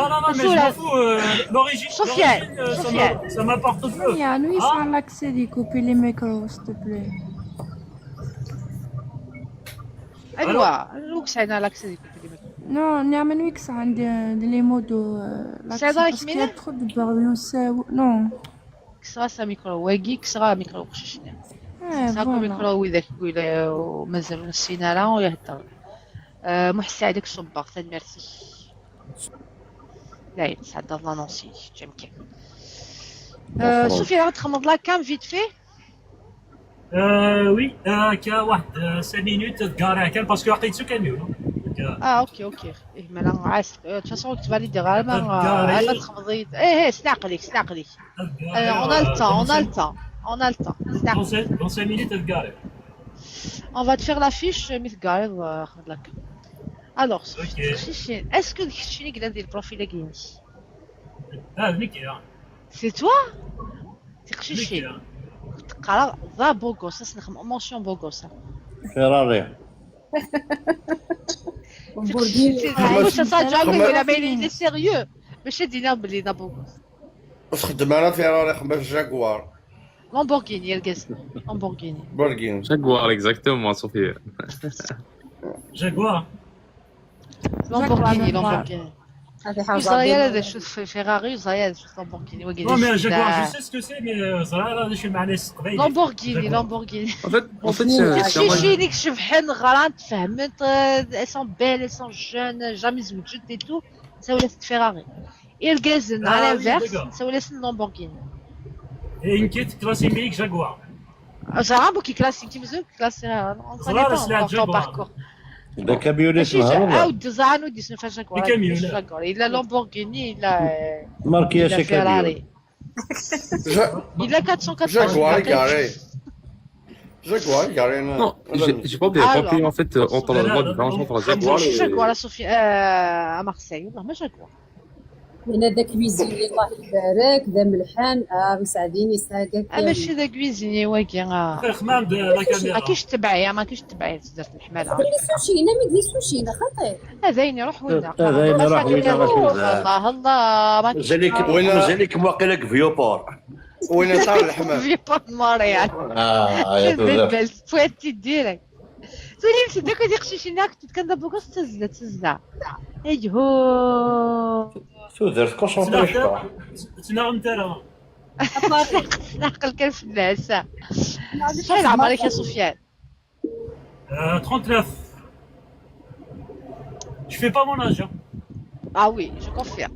non, non, mais je m'en fous. Euh, l'origine, Sofiane, l'origine, euh, ça Sofiane. M'a- ça m'apporte peu. Sofiane, oui, ah. Sans l'accès des coupures les micros, s'il te plaît. Aywa, ur yesɛi ara l'accès des coupures les micros. Non, نعم, oui, ça عندي les mots de, euh, l'accès, parce qu'il y a trop de bruit, c'est, non. Kkseɣ-as amikru wagi, kkseɣ amikru uqcic-nni. Kkseɣ akk amikru widak ur mazal ur nessin ara ur ihedder. Ah, Muḥ Ssaɛid, ad k-ṣubbeɣ, tanemmirt-ik. Dayen, tesɛeddaḍ l'annonce-ik, kečč amkan. Ah, Sofiane, ad txedmeḍ la cam vite fait? Euh, oui, euh, akka واحد, euh, cinq minutes ad gareɣ kan, parce que aql-i deg ukamyun, hein. Donc, euh, Ah, ok, ok. Eh, mais là, ah, c'est- euh, de toute façon, tu vas aller dire, ah, ad gareɣ. Ah, ma txedmeḍ-iyi-d. Eh, eh, s leɛqel-ik, s leɛqel-ik. Euh, on a le temps, on a le temps, on a le temps. Dans cinq, dans cinq minutes, ad gareɣ. On va te faire l'affiche, mi tgareḍ, euh, xdem la cam. Alors, Sofiane, est-ce que d keččini i yellan di le profil-agi-inek? Ah, d nekk, ya. C'est toi? Tiqcicin. Nekk, ya. Teqqareḍ d abogos, ad s-nexdem mention bogos. Ferrari. Lamborghini. Tiqcicin, ça, ça, Jaguar, il est sérieux. Mačči ad d-iniɣ belli d abogos. Ur txeddem ara Ferrari, xdem Jaguar. Lamborghini, argaz. Lamborghini. Lamborghini. Jaguar, exactement, Sophie. Jaguar. Lamborghini, Jaguar. Lamborghini. Ur yeẓri ara d acu d Ferrari, ur yeẓri ara d acu d Lamborghini. Non, mais Jaguar, je sais ce que c'est, mais, euh, ẓriɣ ara d acu lmeɛna-s s teqbaylit. Lamborghini, Jaguar. Lamborghini. En fait, en fait, c'est un, c'est un Tiqcicin i icebḥen, ɣrant, fehment, euh, elles sont belles, elles sont jeunes, jamais zewǧent et tout. Sawal-as-d Ferrari. Irgazen, à l'inverse, sawal-asen Lamborghini. Et une quête classique Jaguar. Ẓriɣ, bu ki classique, ki mazal ki classique, on connaît pas encore ton parcours. D akamyunit. Mačči Jaguar, ur d-ẓriɣ ur d-yesnulfa Jaguar. Jaguar. Il a Lamborghini, il a, euh, marque, il a Ferrari. Il a quatre cent quatre-vingts. Jaguar, Jaguar. Jaguar, Jaguar, non. Non, j'ai, j'ai pas bien compris, en fait, euh, entre la différence entre Jaguar et Jaguar, la Sophie, euh, à Marseille. Non, mais Jaguar. هنا دا كويزيني، الله يبارك، دا ملحان، آه، مساعدين يساعدك. Ah, mačči d akwizini wagi, ah. Xemxem-d la caméra. Ma kienx tebɛi, ma kienx tebɛi, tezder leḥmala. Xdem les sushis, nna-k les sushis, xaṭi. Ad ayen iruḥ winna. Ad ayen iruḥ winna. Allah, Allah. Mazal-ikem, mazal-ikem waqila deg Vieux-Port. Win iṭar leḥmam. Vieux-Port de Montréal. Ah, ya tudert. Pointé direct. Tulimt-d akk d iqcicin, akk kan d abugos, d tazzla, d tazzla. Ayhuh. Tudert, concentré. Ttnaɣemt ara. Aql kan fell-as. Acḥal ɛmer-ik a Sofiane? Euh, trente-neuf. Je fais pas mon âge, hein. Ah oui, je confirme.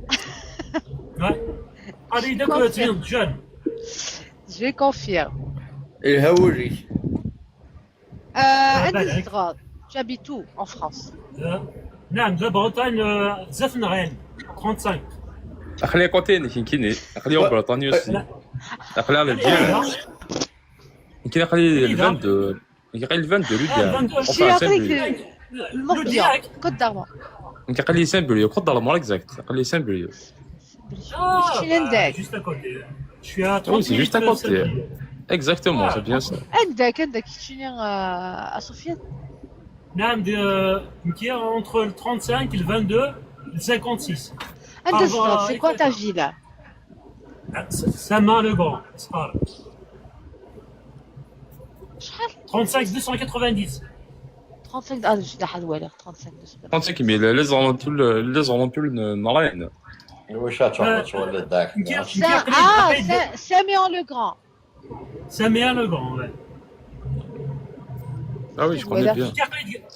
Ouais. Allez, d'accord, tu viens de jeune. Je confirme. Et how old is? Euh, anda tzedɣeḍ? Tu habites où en France? Euh, نعم, de la Bretagne, euh, Zafenren, trente-cinq. Aql-i côté-inek, nekkini. Aql-i en Bretagne aussi. Aql-i à Alger. Nekkini aql-i le vingt-deux. Aql-i le vingt-deux, le vingt-deux. Enfin, Saint-Brieuc. Le direct. Côtes d'Armor. Aql-i Saint-Brieuc, Côtes d'Armor, exact. Aql-i Saint-Brieuc. Ah, bah, juste à côté. Je suis à trente minutes de Saint-Brieuc. Oui, c'est juste à côté. Exactement, c'est bien ça. Anda-k, anda-k keččini, euh, a Sofiane? نعم, euh, nekkini entre le trente-cinq, le vingt-deux, le cinquante-six. Anda tzedɣeḍ? C'est quoi ta ville? Saint-Malogrand, Sqar. Trente-cinq deux cent quatre-vingt-dix. Trente-cinq, ah, je suis à Douala, trente-cinq deux cent quatre-vingt-dix. Trente-cinq mille, les alentours, les alentours de Narayan. Oui, ça, tu vois, tu vois, le Dak. Saint-Malogrand. Saint-Malogrand, ouais. Ah oui, je connais bien.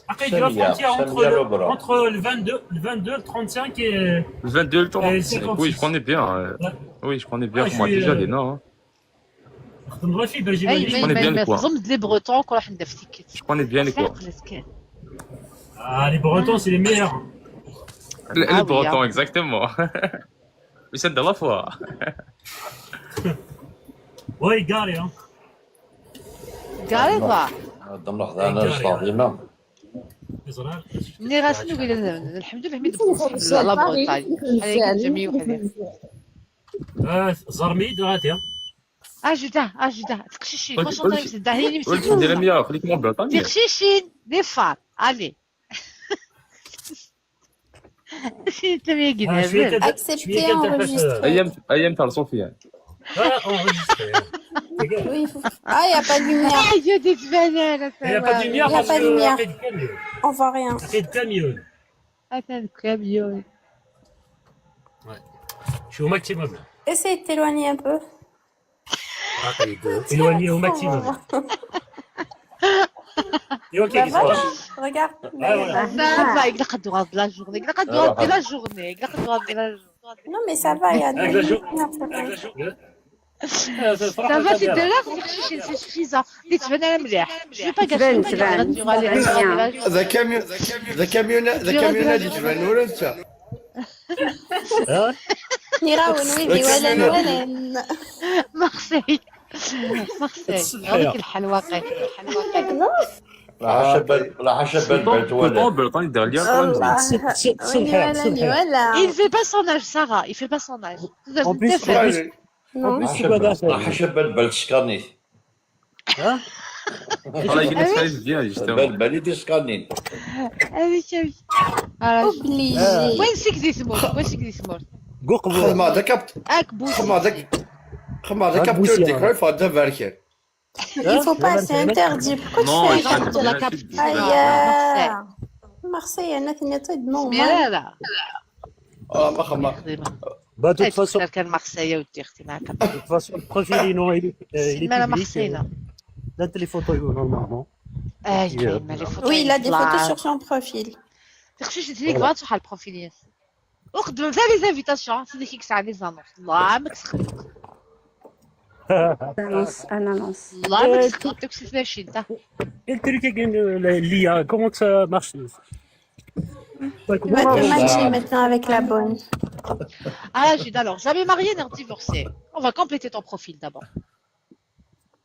Après, la frontière entre le, entre le vingt-deux, le vingt-deux, le trente-cinq et, le vingt-deux, le trente-cinq, oui, je connais bien, euh, oui, je connais bien, on m'a déjà dit non, hein. Txedmeḍ acu i Berger Ay, Wali? Je connais bien les coins. Txedmeḍ les Bretons, kul ḥedd d aftiket. Je connais bien les coins. Ɛqel-k. Ah, les Bretons, c'est les meilleurs. Les, les Ah oui, Bretons, hein. Exactement. Ils sont de la foi. Oui, égaré, hein. Égaré, quoi. Dans leur Égaré, hein. Nniɣ-asen, wid, lḥemdullah, mi d-wwḍen la Bretagne. Ala, akken ǧǧem yiwḥed. Ah, ẓermi-d, ɣati. Ajda, ajda, teqcicin, ma cenṭa yemseddahin. Ur ttbeddil am ya, xlik mon Bretagne. Tiqcicin, d ifar, allez. Acu yettam yagi d hebel. Accepter, enregistrer. Ayam, ayam tar Sofiane. Ah, enregistrer. Oui, il faut... Ah, il n'y a pas de lumière. Ah, il y a des bananes. Il n'y a pas de lumière. Il n'y a pas de lumière. On voit rien. Attends, le camion. Ouais. Je suis au maximum, là. Essaye de t'éloigner un peu. Éloigné au maximum. Et ok, ça va, regarde. Ah, voilà. Ça va, il a droit de la journée. Il a droit de la journée. Il a droit de la journée. Non, mais ça va, il y a de la journée. Ça va, c'est de l'art, c'est suffisant. Je vais pas gâcher. Le camion, le camion, le camion. Nniɣ-awen, wid iwalan, walan. Marseille. Marseille. Ɣur-k lḥal waqil. Lḥal waqil. Lḥaca bal, lḥaca bal, bal twala. Pourtant, Bretagne derrière, quand même. Win iwalan, iwala. Il fait pas son âge, Sarah. Il fait pas son âge. En plus, en plus, en plus, c'est pas grave. Lḥaca bal, bal tsekkanit. Hein? Voilà, il vient de faire bien, justement. Bal, bal i d-iskannin. Avec, avec. Obligé. Wansi-k di tmurt? Wansi-k di tmurt? Xedmeɣ d akapt-, xedmeɣ d ak-, xedmeɣ d akaptur d'écran, yeffeɣ-d d aberkan. Il faut pas, c'est interdit. Pourquoi tu fais ça? Aïe. Marseille, أنا ثنيت normal. Ah, ma xedmeɣ. Bah, de toute façon, كان مارسيليا ودي اختي معك. De toute façon, le profil, il est, euh, il est public, euh, là, les photos, normalement. Oui, il a des photos sur son profil. تخشيش تليك باتو حال البروفيل ياس. وقدم زي les invitations، سيدي كيك ساعة les annonces. الله عامك سخن. Annonce, annonce. الله عامك سخن، تكسي فلاش انت. Quel truc, euh, l'I A, comment ça marche? Tu vas te matcher maintenant avec la bonne. Ah, Jude, alors, jamais marié ni divorcé. On va compléter ton profil d'abord.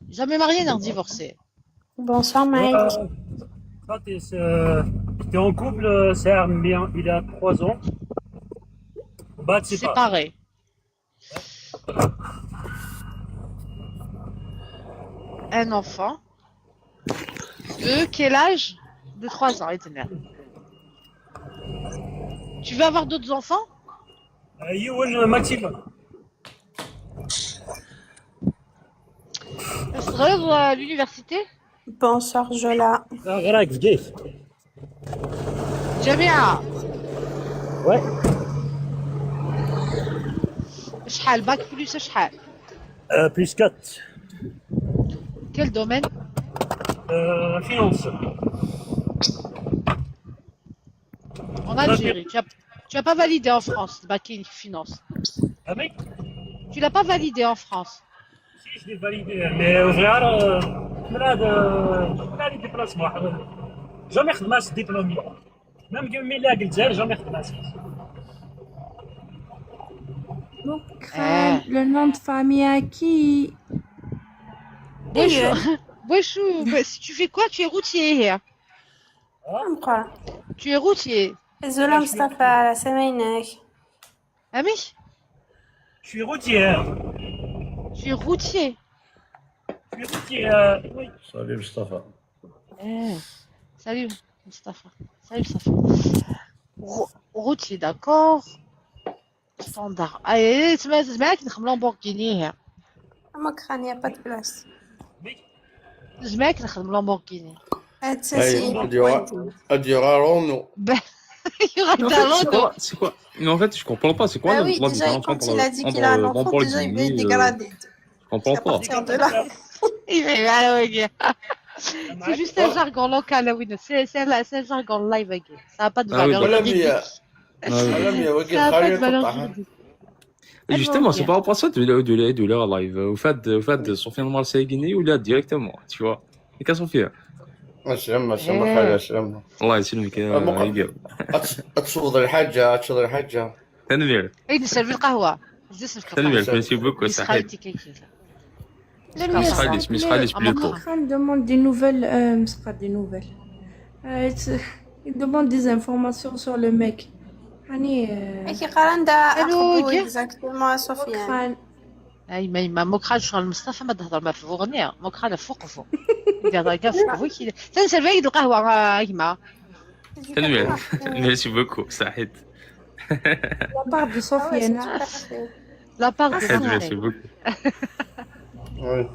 Jamais marié ni divorcé. Bonsoir, Mike. Euh, ça, t'es, euh, t'es en couple, euh, c'est un mien, il a trois ans. Bah, c'est pas. Séparé. Un enfant. De quel âge? De trois ans, et de merde. Tu veux avoir d'autres enfants? Euh, you will maximum. Est-ce que, euh, l'université? Bonsoir, Jola. Ah, غراك في كيف. جامعة. Ouais. شحال؟ Bac plus شحال؟ Euh, plus quatre. Quel domaine? Euh, finance. En Algérie. Tu as, tu as pas validé en France, le bac finance. Ah oui? Tu l'as pas validé en France. Si, je l'ai validé, mais au vrai, euh, malade, euh, malade déplacement. Jamais خدمت ce diplôme. Même que ملي لا قلت jamais خدمت. Le nom de famille à qui? Bonjour. Bonjour. Si tu fais quoi? Tu es routier. Hein? Tu es routier. Zola Mustafa, la semaine. Ami? Je suis routier. Tu es routier. Je suis routier, euh, oui. Salut Mustafa. Eh, salut Mustafa. Salut Mustafa. Rou-, routier, d'accord. Standard. Ah, eh, تسمع، تسمع كي نخدم Lamborghini. ما كان، y a pas de place. تسمع كي نخدم Lamborghini. هاد ساسي. Il y aura, il y aura Renault. Il y aura Renault. Mais en fait, c'est quoi, c'est quoi? Mais en fait, je comprends pas. C'est quoi le, la différence entre, entre Lamborghini, euh, je comprends pas. Il va y aller, ouais. C'est juste un jargon local, oui. C'est, c'est un, c'est un jargon live, oui. Ça n'a pas de valeur juridique. Ça n'a pas de valeur juridique. Justement, c'est par rapport à ça de la, de la, de la live. Au fait, au fait, Sofiane Marseille Guinée ou là directement, tu vois. Et qu'est-ce qu'on fait? Aslam, aslam, xali, aslam. الله يسلمك يا أما قل- يقير. أت- أتصوض الحاجة، أتصوض الحاجة. تنوير. اي نسربي القهوه. زيد سربي القهوه. تنوير، merci beaucoup, ميس صحيح. خالتي كاين كاين. ميس خالد، ميس خالد أما بليطو. مخ- Khan demande des nouvelles, euh, مش des nouvelles. Euh, it's- il demande des informations sur le mec. يعني euh, كي قرا ندا ألو، أخبو كي؟ Exactement سفيان. Khan. اي ما ما موك خالد شغل مصطفى ما تهضر ما في بوغنيا موك خالد فوق فوق. يا راجل فوق وي كي تنسى بعيد القهوه آه، يما. تنوير. Merci beaucoup, صحيت. La part de Sofiane. لا باغ دو صحيت، merci beaucoup. Oui.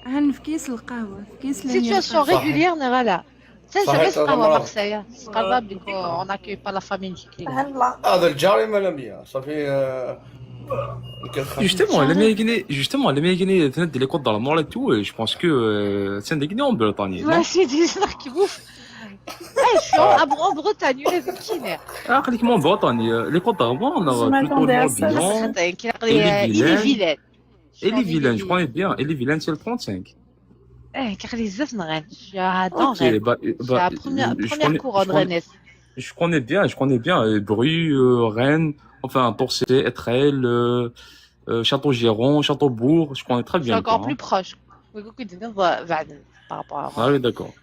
هن في كيس القهوه، في كيس سيتياسيون القهوة. ريغولير ولا؟ تنسى صحيت، بس هذا قهوه مرض. مارسيليا. قرب بيكو اون اكيي با لا فامي نجيك ليها. هلا. هذا الجاري ما لم يا صافي، آه، يمكن خمسة. Justement, les Américains, justement, les Américains, تنادي les codes d'armure et tout, et je pense que euh, c'est des en Bretagne, non? سيدي نحكي بوف. اي شو ابو بريطاني ولا فيكينير؟ Ah, خليك mon Bretagne, les codes d'armure, on a Je m'attendais à ça. Blanc. كي إلي فيلان. إلي فيلان. إلي فيلان, je connais bien. إلي فيلان, c'est le trente-cinq. ايه كيخلي بزاف نغان. يا Ok, bah, bah, la première je première connais, couronne je connais, غنات. Je connais bien, je connais bien. Euh, Bru, euh, Rennes, enfin, Torcy, Etrel, euh, euh, Château-Giron, Châteaubourg, je connais très C'est bien le encore coin, plus hein. Proche. ويقول كنت بعد par rapport à Ah oui, d'accord.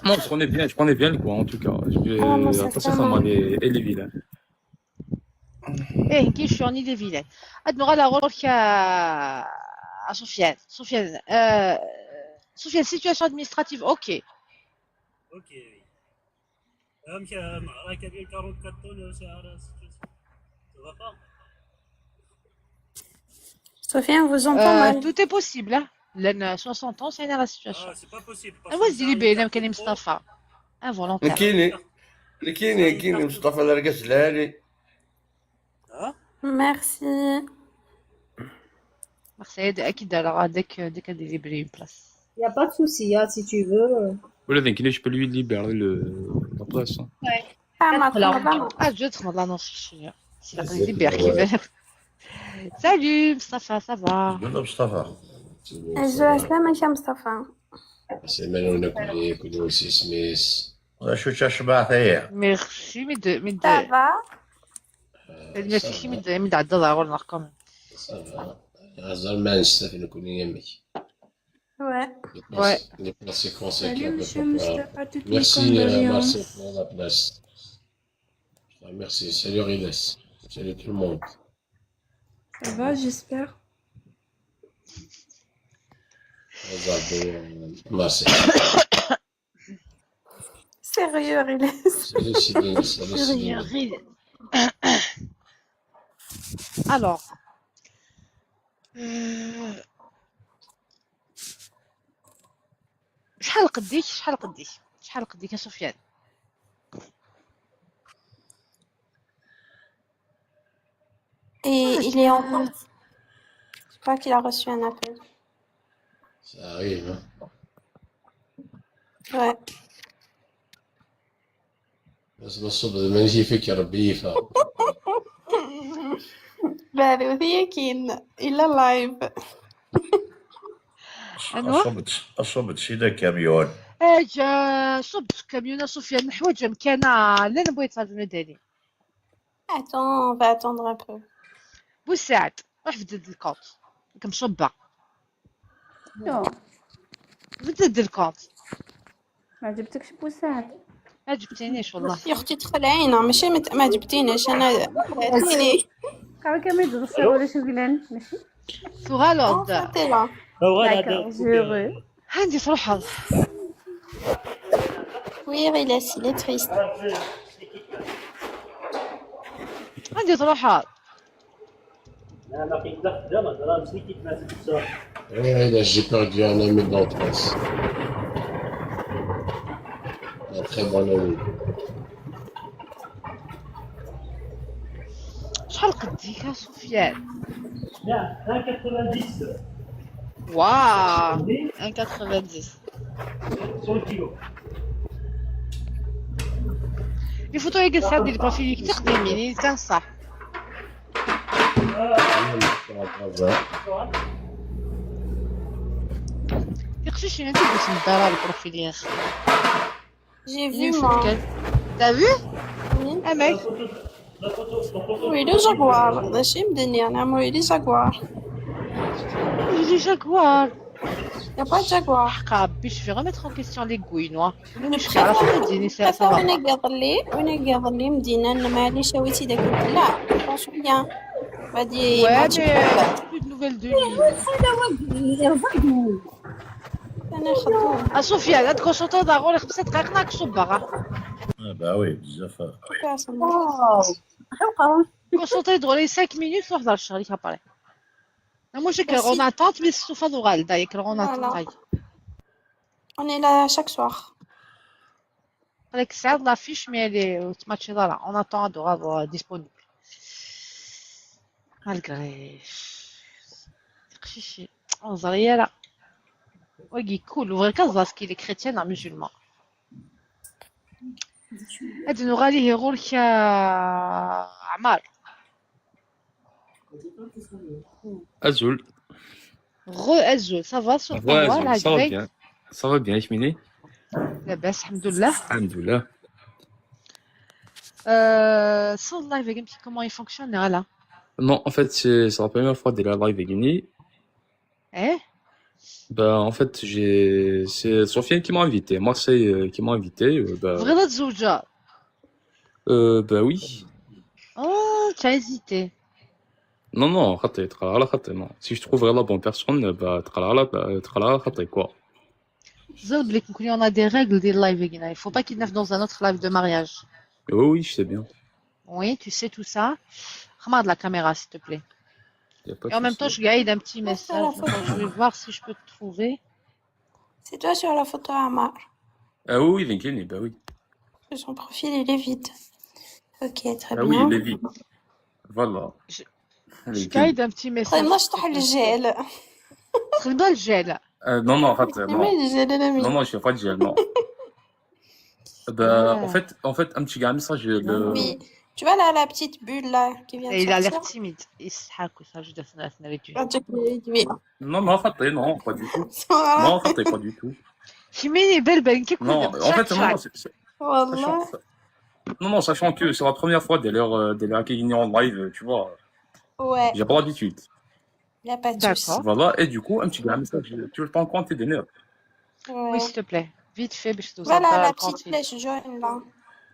Moi, je connais bien, je connais bien le coin, en tout cas. Je vais, Ah, moi, ça, après ça ça, ça m'a- m'a les, les vilains. ايه كي شو راني لي فيلان. ادنو غالا غورك يا سفيان. سفيان آه، سفيان، situation administrative. اوكي. اوكي. فهمت؟ راك داير أربعة وأربعين طن ولا شي حاجه. Ça va pas. Sofiane, vous entend آه، mal. Tout est possible. لان soixante ans c'est la situation. Ah, c'est pas possible. ايوا زيدي بينا كان مصطفى. انفولونتير. كيني، كيني، كيني مصطفى الرقاز العالي. Merci. مارسيليا اكيد على غاديك ديك ديليبري بلاص. Y a pas de souci, hein, si tu veux. ولا ذاك كيفاش بلي ليبير ال- la place, hein. Ah, ma femme. اه جو تخمض لا نوص شويه. سي لا ليبير كيفاه. Salut مصطفى, ça va? قول له مصطفى. الزوج عسلامة يا مصطفى. سلمان ونكوني كل وسيسميس. شو تشبع هي؟ Merci من دو من Ça دو. va. Merci من دو من دو عدد غور نحكم. صافا. هزر ما نستفي نكون يمك. Ouais. Les places, les places, c'est consacré Salut, à monsieur votre Mustapha, toutes mes Merci, euh, Marcel, condoléances. Pour la place. Merci. Salut, Riles. Salut, tout le monde. Ça va, j'espère. Regarde, euh, Marcel. Sérieux, Riles. Salut, Céline. Salut, Céline. Alors, euh, شحال قديك شحال قديك شحال قديك يا سفيان؟ Et il est en poste. Je crois qu'il a reçu un appel. Ça arrive, hein. Ouais. بس نصب ماشي فيك يا ربي يفا. لا، هذه هي كاين إلا لايف. أنور؟ أصبت، أصبت سيدا كاميون. اجا صبت كاميون سفيان حوايج مكانه. لا نبغي تفرجنا دالي. Attends, on va attendre un peu. بوسعد، روح بدد الكونت. كم صبه. Non. بدد الكونت. ما عجبتكش بوسعد؟ ما عجبتينيش والله. يا اختي تخلعينا، ماشي مت... ما عجبتينيش انا. عجبتيني. قالك ما يدرس ولا شو قلان ماشي. سوغالوند. Enchanté là. D'accord, heureux. عندي تروح. Oui, il est, il est triste. عندي تروح. Eh, là, j'ai perdu un ami d'enfance. Un très bon ami. شحال قديك يا سفيان؟ واو، un quatre-vingt-dix. Les photos يقص عندي البروفيل تقديمين كان صح. Tiqcicin anti i d-ismeddara le profil-ik? J'ai vu, moi. T'as vu? Oui. Amek? Oui, le Jaguar. ماشي مدني، أنا oui, le Jaguar. Oui, le Jaguar. Y a pas de Jaguar. حق ربي، je vais remettre en question les goûts, moi. Je suis à la fin de l'année, ça, ça va. وين قاض لي، وين قاض لي مدينة، أنا معليش، شويتي داك. لا، franchement bien. غادي ما تجيبش. Plus de nouvelles de lui. هذا هو الزايد. أنا خدوم. أ صوفيا، لا تكونسونطري داغور خمسة دقائق ناك صباغا. آه، bah oui، بزاف. واو. حلقة. كونسونطري دغوري cinq minutes وهضر الشغل après. لا، مش هكا، merci. On attend، mais سوف نغال دايك، on attend. Voilà. On est là chaque soir. قالك سعاد l'affiche، mais elle est ماشي ضالا. On attend دغوري disponible. هالكريش. تقشيشي. أو زريالة. ويجي كول، وغير كازاسكي les chrétiens musulmans. هاد نغالي هي غورك يا عمار. أزول. غو أزول، ça va، سو غو أزول، ça va bien. Ça va bien، كميني؟ لاباس، الحمد لله. الحمد لله. Euh, so live, comment il fonctionne, là? Non, en fait, c'est c'est la première fois de la live, Guinée. Eh? Ben, en fait, j'ai, c'est Sofiane qui m'a invité, Marseille, euh, qui m'a invité. Euh, ben, تبغي تزوجها؟ Euh, ben oui. Oh, tu as hésité. Non, non, خطي، تقرا على خطي، non. Si je trouve la bonne personne, bah, تقرا على، تقرا على خطي, quoi. زود بلي كنكوني on a des règles ديال live هنا. Il faut pas qu'il neuf dans un autre live de mariage. Oui, oui, je sais bien. Oui, tu sais tout ça. خمار la caméra, s'il te plaît. Y a pas de souci. Et en même temps, je gagne un petit message. Attends, je vais voir si je peux te trouver. C'est toi sur la photo, Amar. Ah oui, oui, Vinkini, bah oui. Son profil, il est vide. Ok, très bien. Ah oui, il est vide. Voilà. Je, je gagne un petit message. Moi, je t'ai le gel. C'est le gel. Euh, non, non, en fait, non. Non, non, je fais pas de gel, non. Ben, en fait, en fait, un petit gars, ça, je le... Oui. Tu vois là, la petite bulle là qui vient de sortir. Et il a l'air timide. Il se حاكو, ça, je dois se mettre avec lui. Non, non, خطي, non, pas du tout. Non, خطي, pas du tout. كيميني بلبل, كي كنا. Non, en fait, non, non, c'est, c'est, والله. Sachant, non, non, sachant que c'est la première fois de leur, euh, de leur accueillir en live, tu vois. Ouais. J'ai pas l'habitude. Y a pas de souci. D'accord. Voilà, et du coup, un petit gars, ça, je, tu le prends compte de nerfs. Ouais. Oui, s'il te plaît. Vite fait, parce que voilà, la petite flèche jaune là.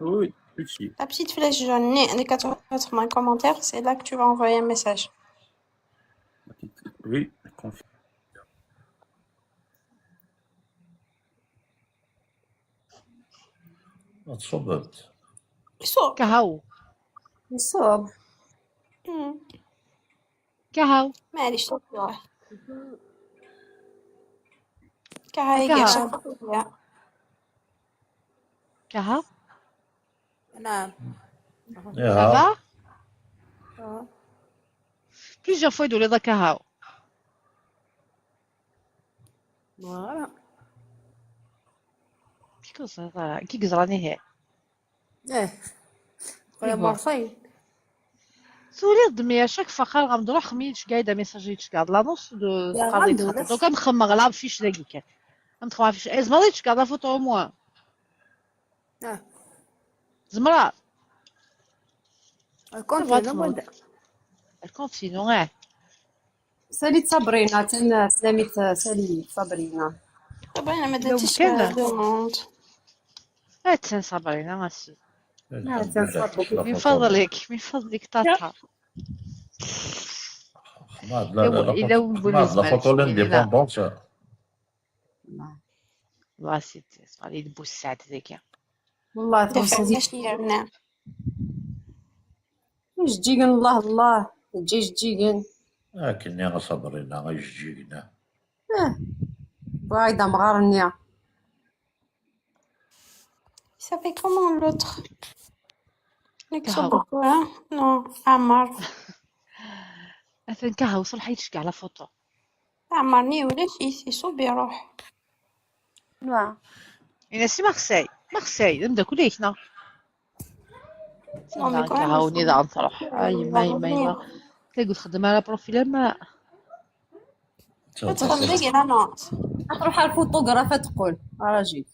Oui, oui, tout de suite. La petite flèche jaune, les quatre-vingts commentaires, c'est là que tu vas envoyer un message. Oui, confirme. ما تصبت. يصوب. كهو. يصوب. مم. كهو. معليش، صوب روح. كهو يقع شاف. كهو. نعم. Ça va? آه. Plusieurs fois يدور لي ذا كهو. Voilà. كي كنت صغيرة، كي كزراني هي. ايه. خويا إيوا. مارسيل. سوري الدمية، شاك فخر غنروح خميت شكايدة ميساجي تشكاد. لا نص دو يا قاضي غندو تخطط. نص. دوكا نخمم غلا فيش دقيقة. نخمم فيش. إيه، زمري تشكاد لا فوتو موا. آه. زمرة. الكونتينو صافا ولا؟ الكونتينو، اه. ساليت صابرينا، تن-، سلاميت، ساليت صابرينا. صابرينا ما لو درتيش كان. دوموند. اه، تن صابرينا، ماشي. اه، تن صابرينا. من فضلك، من فضلك، طاطا. خماد، لا، لا، إلا، لا، إلا فوتو، ونقول خماد، لا فوتو لانديبوندونس. الله سيدي، صافي يدبو الساعة ذاكي. والله دفع تونسي. باش يرنا. جديقن، الله، الله، تجي جديقن. لكن يا صبرينا، غير جديقنا. اه. بايدة مغارنيا. Il s'appelle comment l'autre? Luxembourg, hein? Non, Amar. أثن كهو صلحي تشكي على فوتو. عمرني ولا شي، يصوب يروح. نوا. إنا سي مارسيل، مارسيل، نبدا كليتنا. نو، مي كاع كهوني ذا نروح. أي ما، ما، ما. Ur txeddem ara profil am. Ad txedmeḍ deg l'annonce. Ad tṛuḥ ar photographe ad teqqel. Ara jib.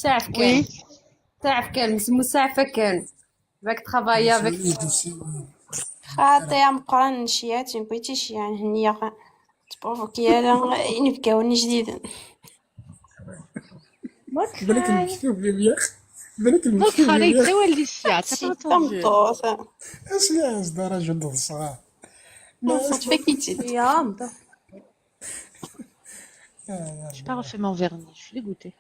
Saɛef kan. Saɛef kan, nesmu saɛef kan. Bak travailler avec. Xaṭi ameqqran n ccyaḍ, n bwiti ccyaḍ, henni-yaɣ. Tprovoki ara inebgawen ijdiden. Balak lmektub, Lilya. Balak lmektub, Lilya. Yettawal di ssya, t'as pas entendu. Tameṭṭut. Asya, as-d ara juddeḍ ṣṣɣa. Nṣeddef-ik-id. J'ai pas refait mon vernis, je suis dégoûtée.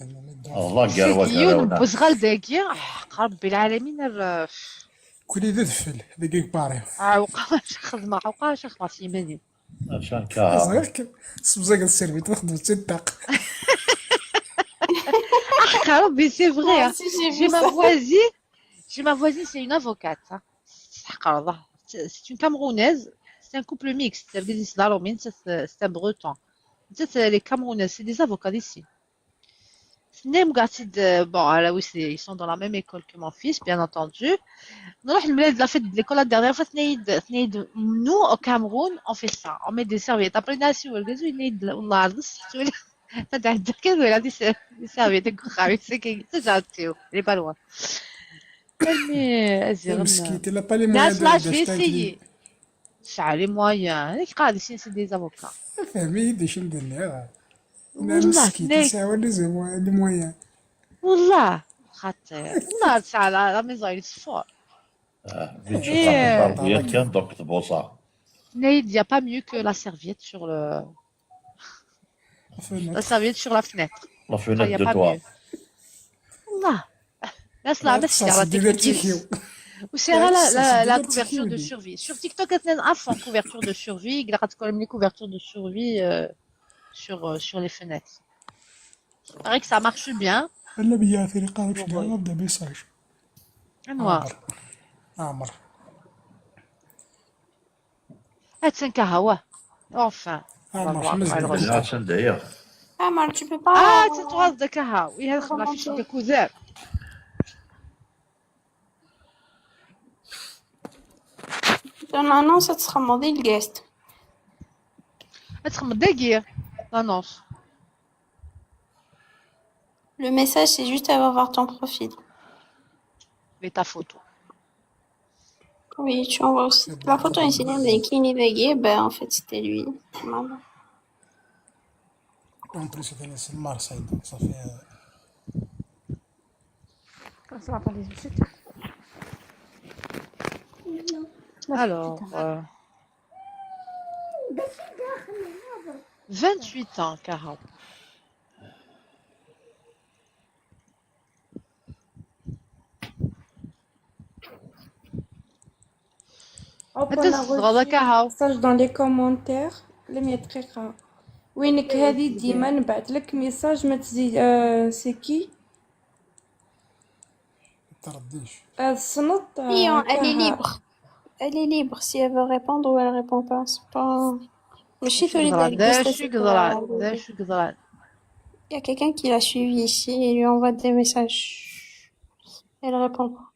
Ẓẓag gar wakal. Yiwen n uzɣal dagi, ah, ḥeq Rebbi lɛalamin, ar. Kuli d adfel, dagi deg Paris. Ah, uqac xedmeɣ, uqac xedmeɣ s yiman-iw. Acan ka. Ẓriɣ-k, sebẓageḍ servit, txedmeḍ-tt d ṭaq. Ḥeq Rebbi, c'est vrai, hein. J'ai ma voisine, j'ai ma voisine, c'est une avocate, hein. Ḥeq Allah. C'est c'est une Camerounaise, c'est un couple mixte, c'est-à-dire c'est la Romaine, c'est c'est un Breton. C'est les Camerounaises, c'est des avocats d'ici. Tenna-yam, bon, elle, oui, c'est- ils sont dans la même école que mon fils, bien entendu. نروح الملاد, la fête de l'école, la dernière fois, tenna-yi-d, tenna-yi-d, nous, au Cameroun, on fait ça. On met des serviettes. Après, ناسي ورقزو, yenna-yi-d, والله, عرض السحت ولا. هذا عندك كذا ولا des ser- des serviettes, ديك وخا, c'est que, c'est gentil, les Palois. Mais, المسكين، il a pas les Là, moyens là, de- je vais d'acheter un essayer. شعري moyen. هذيك قاعد ici, c'est des avocats. فهمي دي شنو ندير لها. والله، مسكين، ناي. يسعى les moyens. والله خاطر والله تاع la maison il est fort. آه، فيديو تاع الضربيات كان درك تبوصة. Naïd, il n'y a pas mieux que la serviette sur le la serviette sur la fenêtre. La fenêtre Il y a de pas toi. Mieux. والله. الناس لا بس تصاص دير تيكيو. وسيرها la, la, la دير couverture de تيكيو. Survie. Sur TikTok, il y a un enfant couverture de Survie. Il a quand même les couvertures de Survie euh, sur, euh, sur les fenêtres. Il paraît que ça marche bien. الا بيا في لقاء شنو نبدا ميساج. Noir. عمر. هات سنكها واه. Enfin. عمر Voilà, شنو voilà, زين؟ voilà. لا، عشان داير. Ah, mais tu peux Ah, pas. c'est toi, Dakaha. Oui, هذا خدمة في شي كوزير. Dans l'annonce, ad txedmeḍ i lgast. Ad txedmeḍ dagi l'annonce. Le message, c'est juste à avoir ton profil. Mais ta photo. Oui, tu envoies aussi. La photo, c'est bien, mais qui n'est pas gay, ben, en fait, c'était lui. Voilà. En plus, c'est une Marseille, donc ça fait. euh, Alors, euh, vingt-huit ans, Kaha. Hop, Attends, on a reçu Kaha. Un message dans les commentaires. لم يدقيقة. وينك هذه ديما نبعث لك message ما تزيد. آه، c'est qui؟ ترديش. آه، السنط، آه، Non, elle est كاها. Libre. Elle est libre. Si elle veut répondre ou elle répond pas, c'est pas. ماشي تولي يضرب. دير لا، البوست شو هذيك يقدر، تاع- لا، شو يقدر. Il y a quelqu'un qui l'a suivi ici et lui envoie des messages. Elle répond pas.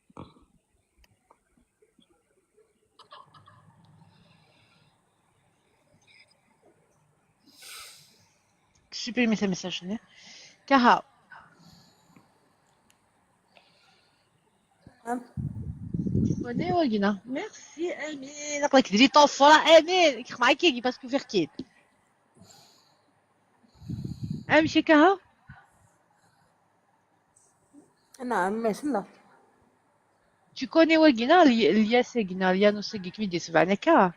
Supprimer ce message. Kaha. Abonné وقينا. Merci Amine. نقول لك ديري طوفورة Amine. كيف معاك كي parce que فير كيد. امشي كها. نعم، ما شاء الله. Tu connais وقينا الياس وقينا اليانوس وقي كمي دي سبعنا كا.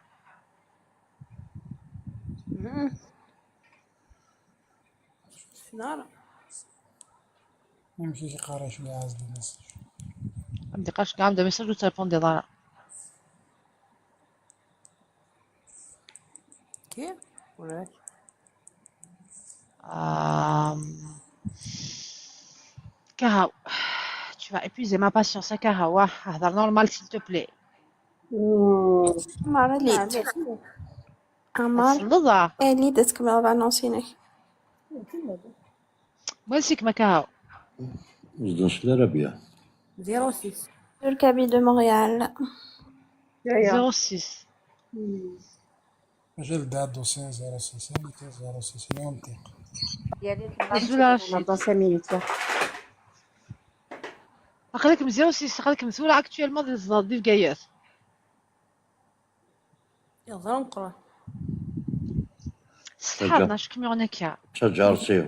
مم. شنو؟ نمشي شي قارة شوية عاز دي ميساج. عندي قاش كاع عندها ميساج وتريبوندي ضايع. كي؟ ولا؟ آم، كهو. Tu vas épuiser ma patience, كهو. هضر normal, s'il te plaît. عمر ليد. عمر تفلضها. ليد تكمل أربع نونسينك. مالسيك ما كهو. Ur s-d-necli ara bya. zéro six. Sur Kaby de Montréal. Zéro six. J'ai le date aussi, zéro six, zéro six, il est en tête. Azul a Rachid. Dans cinq minutes. Aql-ikem zéro six, aql-ikem tura actuellement di tẓad di Bgayet. Yeẓra meqqran. Ssetḥaḍ neɣ acu kem-yuɣen akka? Ttaǧǧar-tt-iw.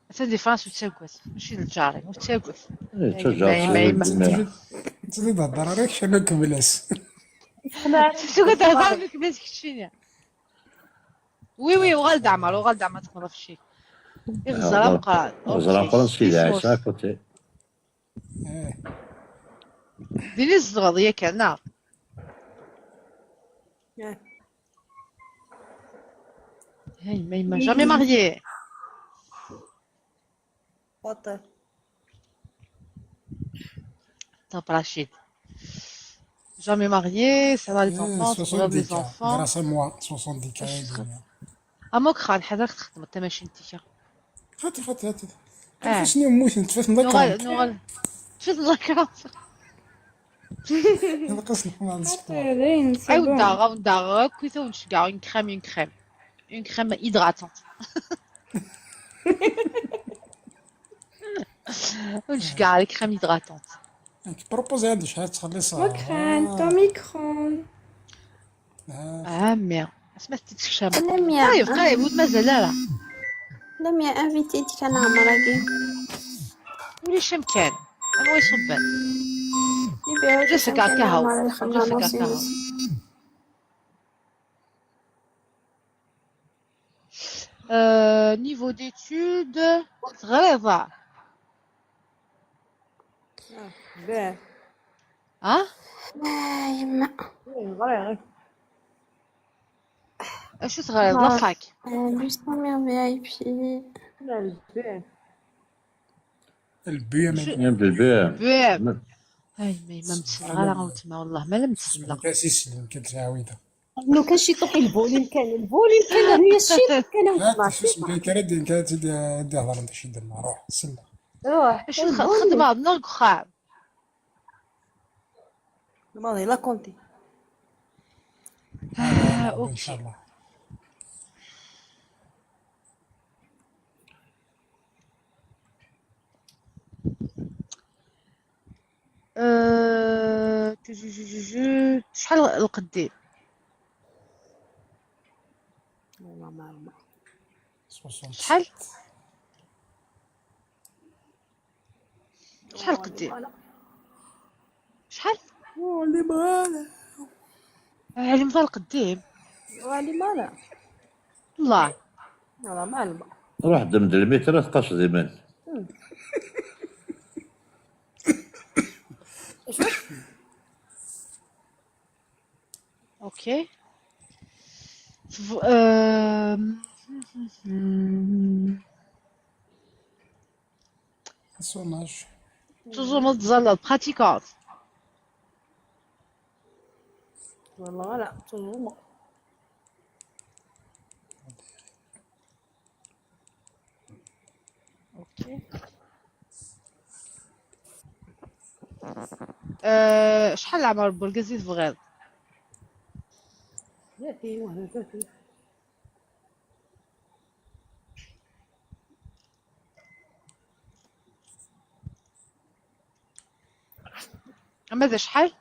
Atan di Fransa ur ttaggad, mačči d lǧar-im, ur ttaggad. Eh, ttaǧǧar-tt-iw. Ttili d hḍra rek kra kemlas. Tuga d hḍra nekk d keččini. Oui, oui, uɣal d Ɛmer, uɣal d Ɛmer txedmeḍ ɣef cci. Iɣẓer ameqqran. Ẓra meqqran s Sidi Ɛisa, écoutez. Din i tzedɣeḍ yakan, neɣ? Hey, ma yemma, jamais marié. Baṭel. Top Rachid. Jamais marié, ça va les enfants, tu regardes les enfants. Grâce à moi, soixante-dix K. Amok xal, ḥader txedmeḍ tamacint-ik. Hati, hati, hati. Anfusni mmuten, ttfaten d Nuɣal, nuɣal. Ttfaten d akraḍ. Ilaq-as leḥmal n sport. Awdaɣ, awdaɣ, akkit ad wen-ceggɛeɣ une crème, une crème. Une crème hydratante. Ur nceggeɛ ara crème hydratante. Nekk propose ad d-cɛel ttxelliṣ. Mokran, Tomicron. Ah, mais asma tettekcam. Lemya. Qrib, qrib, ur d-mazal ara. Lemya, invité-d kan Ɛmer-agi. Ulac amkan. Anwa iṣubben? Jessica Kahaw. Jessica Kahaw. Euh, niveau d'études, teɣriḍ? Bɛid. Ah? Ah, yemma. Ɣriɣ. Acu teɣriḍ? La fac. Euh, Lucie V I P. La, le bɛid. Lbuyam. Lbuyam. Buyam. Ay, ma yemma, ur m-selleɣ ara, a weltma, wallah, ma la m-selleɣ. Gas islen kan ttɛawida. Lukan ciṭuḥ i lbulin kan, lbulin kan, rnu-yas ciṭuḥ kan, a weltma. Tusem kan kra din kan ad d-ihḍer d acu i d-nruḥ, selleɣ. Ruḥ. Acu txeddmeḍ neɣ deg uxxam? Maḍi la compte. Ah, ok. Euh, tu- tu- tu- tu- tu- شحال القديم؟ شحال؟ شحال قديم؟ شحال؟ اللي بغانا. علي مضى القديم. اللي مالا. الله. هذا معلم. روح دم د المتر تقص ديما. Ok. Vous- euh, Son âge. Toujours de la pratique. والله لا toujours. Ok. Euh, شحال العمر بورغازي تبغيض؟ ثلاثين، واحد وثلاثين. اما ذا شحال؟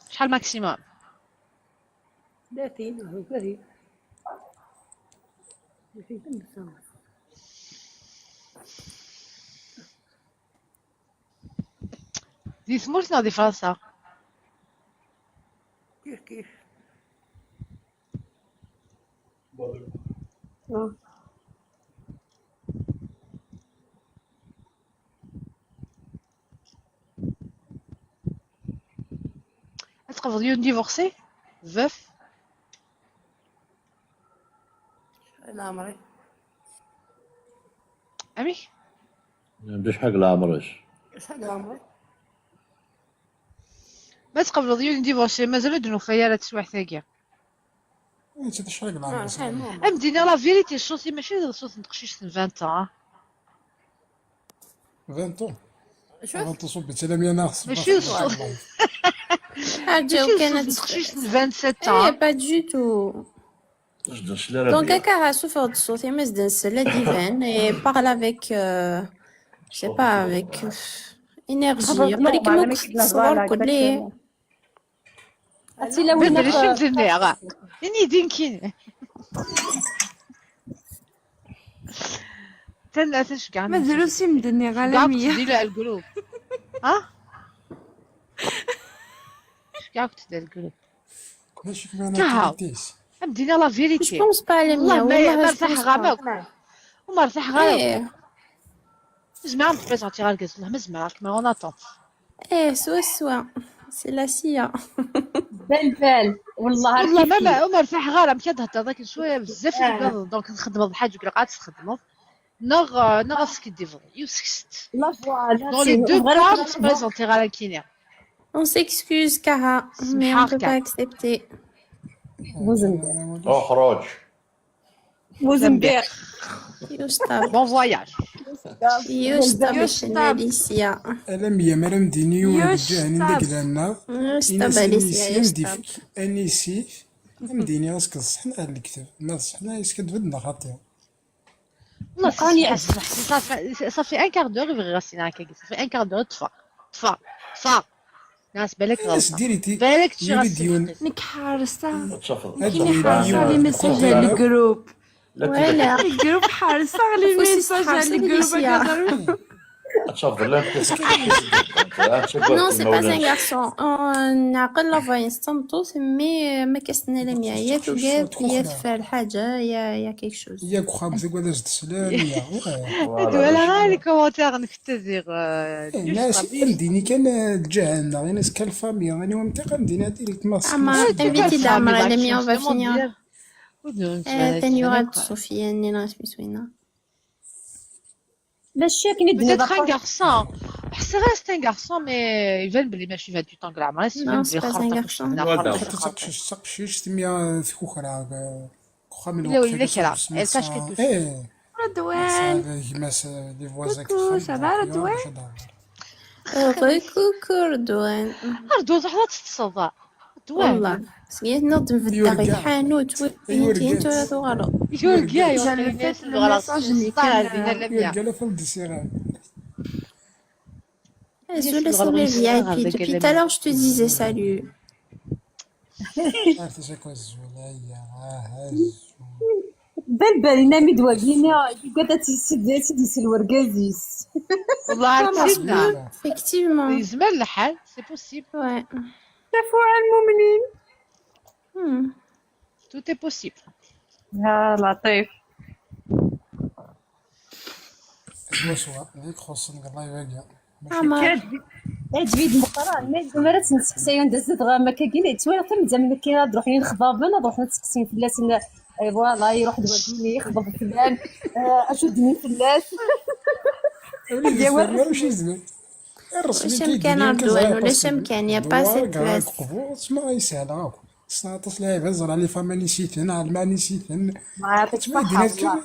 شحال maximum؟ ثلاثين، واحد وثلاثين. ثلاثين تم بالسنة. دي ثمورتنا دي فرنسا؟ كيف كيف. تقبض يون ديفورسي؟ فوف؟ شحال عمري؟ امي؟ عندي شحال لعمرش؟ شحال عمري؟ ما تقبض يون ديفورسي، مازال ما دنوفا يا لا تسويح ثاقي. انت شحال اه لعمرك؟ شحال ماما؟ امدينا لا فيريتي، الصوت ماشي صوت نقشيش تنفانتا. Vingt ans. Vingt ans صبي تلاميذ ناقص. ماشي الصوت. حاجة ماشي وكانت الصوت، ماشي vingt-sept ans. Eh, pas du tout. Donc هكا راه سوفر دو صوت، mais زدنا سلا ديفان et parle avec, euh, je sais pas, avec, euh, énergie. قريك ممكن تصور كل. عرفتي لو بلبل شي مدني راه. إني دين كين. تنا تشكع. ما ديرو سي مدني غير كاع مية. كنت دير على الجروب. ها؟ كاع كنت دير الجروب. ماشي كما انا كريتيس. مدينا لا فيريتي. Je pense pas les miens. والله ما مرتاح غامك. ومرتاح غامك. زعما عم تبيزاتي غير الكاس، والله ما زعما راك ما اون اتونت. ايه، سوا سوا. سي لا سيا. بال بال والله. والله ما ما عمر صح غير مشى تهضر داك شويه بزاف آه. دونك نخدم الحاج يقول قاعد تخدم. نغ نغ سكي ديفون يوسكست. لا فوالا دون لي دو كا تبريزونتي غير كينيا. On s'excuse, Kara, mais on peut pas accepter. اخرج. موزمبيق. يوسطاب. بون فواياج. يوسطاب الشناليسيا. ألم يا مرم دينيو الجهن ديك لنا. يوسطاب أليسيا يوسطاب. أنيسيف. أم ديني راسك الصحن على الكتاب. ما الصحن يسكت بدنا خاطر. والله صافي صافي ان كار دور يبغي غاسين هكا صافي ان كار دور طفى طفى طفى. ناس بالك غلطة. بالك تشي غاسين. نك حارسة. كيني حارسة لي ميساج على الجروب. ولا الجروب حارسة لي ميساج على الجروب. تشوف لا. Non, c'est pas un garçon. نعقل لا فوا يستنطوس مي ما كاستنا لا ميا يا توقف يا تفعل حاجة يا يا كيك شوز. ياك وخا بزاف ولا جد السلام يا. ولا غير لي كومونتير نكتزي. الناس يمديني كان الجهة عندنا غير ناس كالفامي غير ومتى غندينا ديريكت ما اما انفيتي دامرا لميا وبا فينيا. ثاني وغاد صوفيا ني ناس مسوينا. لا الشاك ني دير داك ان غارسون. حسيت غير سي ان غارسون مي يبان بلي ماشي فان دو طون كاع ما سي فان بلي خاطر كنت شفنا. تقشش تقشش تميا في كوخرا. لا ولا كرا. ايه. رضوان. كوكو، سافا رضوان؟ كوكو رضوان. رضوان صح لا تتصدع. رضوان. والله سميت نض نفدغ الحانوت وين تين تو تغرو. يورجا يورجا. يورجا لا فلد السيرة. Azul a Samir V I P. Depuis tout à l'heure, je te disais salut. عرفتي شكون الزول؟ هيا، ها، ها الزول. بان بان لنا مدوى لينا يقعد تيسد سيدي سي الورقازيس. والله عرفتينا. Effectivement. يزمر الحال، c'est possible. Ouais. شافوا على المؤمنين. Hmm. Tout est possible. يا لطيف. شوا شوا، هذيك خصنا الله يبارك. عمر. كاد-، كادفيد مقران، ما يقول ما راه تنسقسي عند الزد غا ما كاين يتوالى تم زعما كاين هاد روحين خبابين، هاد روحنا تسقسين في الناس إن-، اي فوالا، يروح دوازيني يخبط فلان، آه، اشدني في الناس. وليدي الزمان، واش يزمان؟ الرسمي واش كيدير كان كذا، الدوان ولا واش كان يا باسي الدوان، كاع بلاص. القبور، تسمى يسهل، هاكو. سنعطس لعيبة زرع لي فاميلي سيتين، على المعني سيتين. ما يعطيك تسمى الصحة، يدينا والله.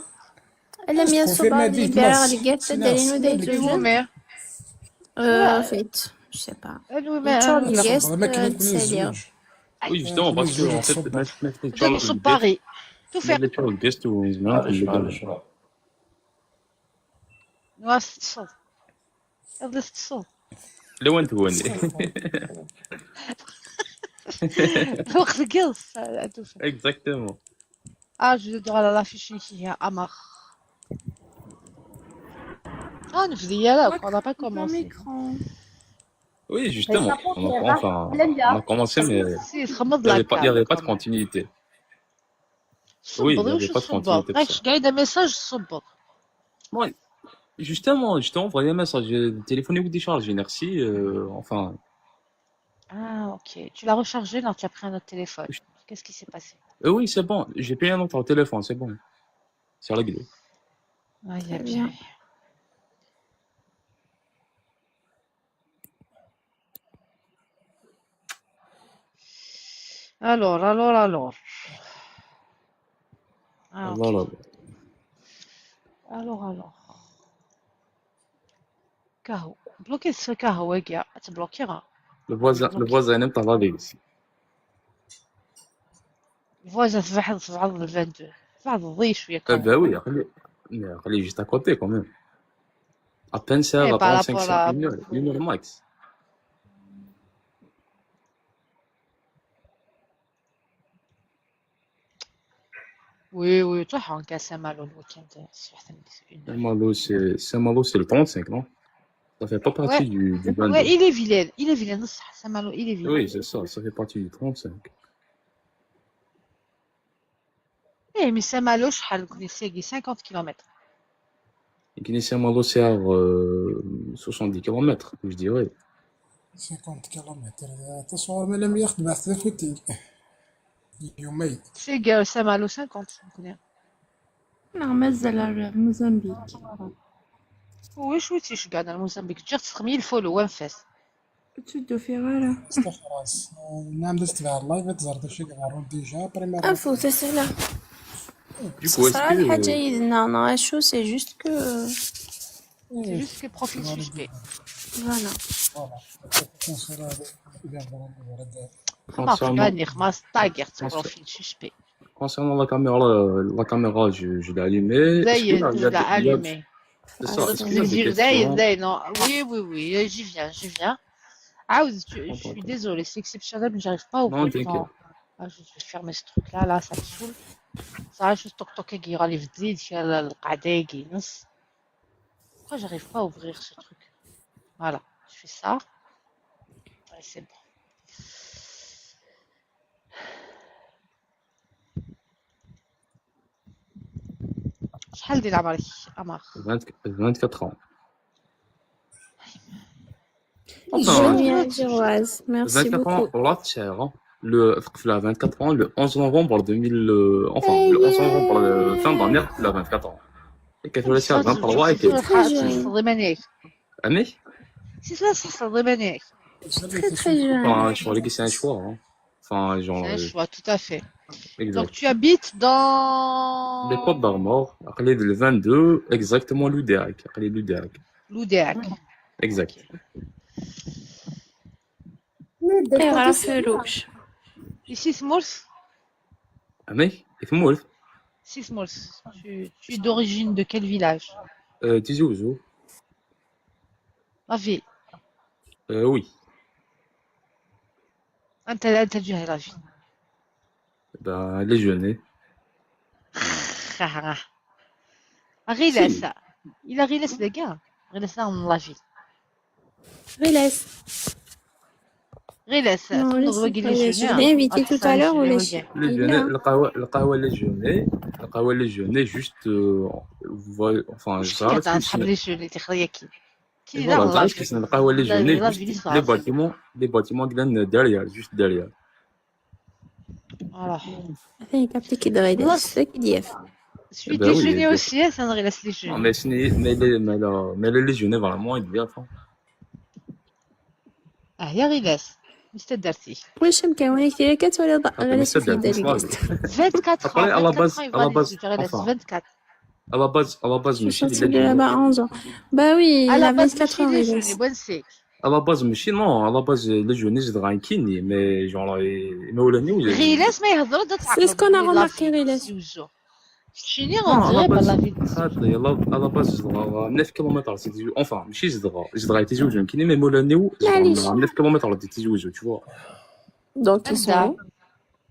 كان لم يصب على البراغ لقيت دارين ودايت زوجين. فيت، je sais pas. المهم، نتشور لقيت ما كنا كنا تسالي. زوج. Oui, justement, parce que en fait, ما ما كنتش نصب باغي. توفيق. اللي تشوف الجيست وزمان معليش، معليش، راه. نواف تصل. هذا تصل. لو انت هو اللي. الوقت قص. Exactement. اه، جو دو على لافيش اللي فيها امر. اه، نفدي يا لاك، on a pas commencé. Oui, justement, on a, enfin, on a commencé, mais il n'y avait, pas- il y avait pas de continuité. Oui, il n'y avait pas de continuité. غير قاعده ميساج صبر. Moi, justement, je t'ai envoyé un message. Le téléphone est déchargé, merci. Euh, enfin. Ah, ok. Tu l'as rechargé, non, tu as pris un autre téléphone. Qu'est-ce qui s'est passé? Euh, oui, c'est bon. J'ai pris un autre téléphone, c'est bon. C'est réglé. Aïe, aïe, aïe. Alors, alors, alors. Ah, ok. Alors, alors. Alors, alors. Kaho. Bloqué sur Kaho, ouais, gars. Tu bloqueras. Le voisin, le voisin ينام طالع لي ici. Voisin, c'est le vingt-deux. Ah, oui, je suis Ah, bah oui, خلي, خلي juste à côté quand même. À peine ça, Eh, à par trente-cinq rapport à- une heure, une heure max. Oui, oui, tu vois, on casse un mal au week-end. C'est une heure. Saint-Malo, c'est, Saint-Malo, c'est le trente-cinq, non? Ça fait pas partie Ouais. du, du vingt-deux. Ouais, il est vilain. Il est vilain, صح, Saint-Malo, il est vilain. Oui, c'est ça, ça fait partie du trente-cinq. Eh, mais Saint-Malo, شحال كنا ساقي cinquante kilomètres. يمكن Saint-Malo, c'est à, euh, soixante-dix kilomètres, je dirais. cinquante kilomètres. تصور ما لم يخدم على footing. يومين. C'est que Saint-Malo cinquante, je connais. Non, مازال على موزمبيق. Oui, je suis, je suis قاعدة à Mozambique. Tu as mille fois le One Fest. تشدو في غارة. استخراس. نعم، دزت تبع اللايف، تزرد شي كيف عرض déjà، après ما افو تسهلا. Du coup, est-ce صراحة que, حاجة يدنا، non, شو c'est juste que C'est juste que profil suspect. Voilà. Voilà. خلاص concernant, غاني خلاص طاقر profil suspect. Concernant la caméra, la, la caméra, je, je l'ai allumée. Est-ce que زايد là, il y a, ولا il y a, allumé. c'est ça, est-ce qu'il y a des زيد زايد questions? زايد non. Oui, oui, oui, j'y viens, j'y viens. Ah, je, je suis désolée, c'est exceptionnel, mais j'arrive pas à Non, ouvrir. t'inquiète. Non. Ah, je vais fermer ce truc-là, là, ça me saoule. Ça, je suis toc toc qui râle vite, qui a le cadé, qui nous. Pourquoi j'arrive pas à ouvrir ce truc? Voilà, je fais ça. Ouais, c'est bon. شحال ديال عمرك؟ عمر. Vingt, vingt-quatre ans. Génial, Giroise. Merci Vingt-quatre ans, beaucoup. راه تشعر. Le, في قفلة vingt-quatre ans, le onze novembre deux mille, euh, enfin, le onze novembre, euh, fin d'année, قفلة vingt-quatre ans. Et كتولي شي vingt-trois et كي- Très jeune. تحصل ضمانيك. عمي؟ Si ça, ça, ça ضمانيك. Très, très jeune. Enfin, je crois que c'est un choix, hein. Enfin, genre, C'est un euh, choix, tout à fait. Exact. Donc, tu habites dans Les Côtes d'Armor, عقلي le vingt-deux, exactement, Loudéac. عقلي Loudéac. Loudéac. Exact. ايه، راه فاروش. Ici, c'est Morse. عمي؟ اسمه Morse. Si, c'est Morse. Tu, tu es d'origine de quel village? Euh, Tizi Ouzou. La ville. Euh, oui. انت لا، انت جهة la ville. Ben, les jeunes. غيلاس. Il a غيلاس دقا. غيلاس لا من la ville. غيلاس. غيلاس. Non, تنظر laisse واقي pas les les jeunes. jeunes. Invité tout à l'heure ولا شي؟ Les jeunes, القهوة, القهوة les jeunes, القهوة les jeunes, juste, euh, voilà, enfin, واش زعما كاين تاع كنت صحاب les jeunes اللي تيخريا كي؟ Et voilà, زعما كنت القهوة les jeunes, la juste ville les bâtiments, les bâtiments كلان derrière, juste derrière. Voilà. هذاك عطيك دغيدة. خلاص. هذاك دياف. Celui Ben des oui, jeunes bien aussi, hein, ça غيلاس les Non, jeunes. mais c'est, mais les, mais là, mais les, les jeunes, vraiment, ils viennent, enfin. اه يا غيلاس. مستدرتي. واش مكاونك ديالك كتولي ض- Attends, mais غيلاس c'est في bien, دارك. c'est bien. vingt-quatre ans. Après, à la base, à la base, vingt-quatre. Enfin, à la base, à la base, ماشي شوف دابا onze ans. Bah oui, À il la a base, vingt-quatre ans, ماشي les غيلاس. jeunes, بوان سيك. À la base, ماشي, non, à la base, les jeunes, ils sont inquiets, mais genre, ils, ils m'ont le news. غيلاس ما يهضر. C'est ce qu'on a remarqué, غيلاس. شيني Non, à la غنزري base, بالله فيك. هاد، يلا, à la base, زدغا neuf kilomètres, c'est du, enfin, ماشي زدغا, زدغا تيزوجو, كاين mais مولانيو, معليش. زدغا neuf kilomètres, تيزوجو, tu vois. Donc, ils sont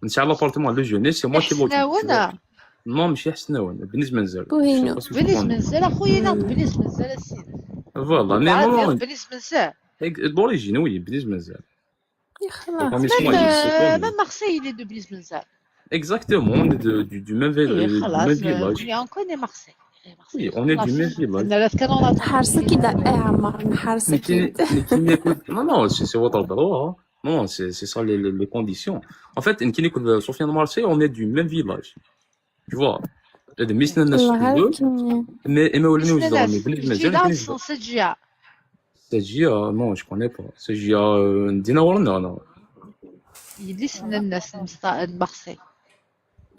نتاع l'appartement, le jeûner, c'est moi qui l'occupe, tu vois. حسناونا. Non, ماشي حسناونا, بني زمنزال. بوهينو. Je sais pas si tu بني connais. زمنزال اخويا، ناض بني زمنزال اسيدي. Voilà, mais non, non, بني زمنزال. d'origine, oui, بني زمنزال. يا خلاص. Enfin, mais c'est moi, c'est moi. Même Marseille, il est de بني زمنزال. Exactement, on est de, du, du même, vi- euh, du خلاص. même village. On connaît Marseille. Oui, on est du même village. نحرسك كذا، ايه عمر، نحرسك Mais qui, mais qui n'écoute, non, non, c'est c'est votre droit, hein. Non, c'est c'est ça les, les, les conditions. En fait, qui n'écoute Sofiane Marseille, on est du même village. Tu vois. Et de Misnana, si tu veux. Mais, mais, mais, Misnana, je suis dans le sens, c'est Gia. C'est Gia, non, je connais pas. C'est Gia, euh, Dina Warna, non. Il est de Marseille.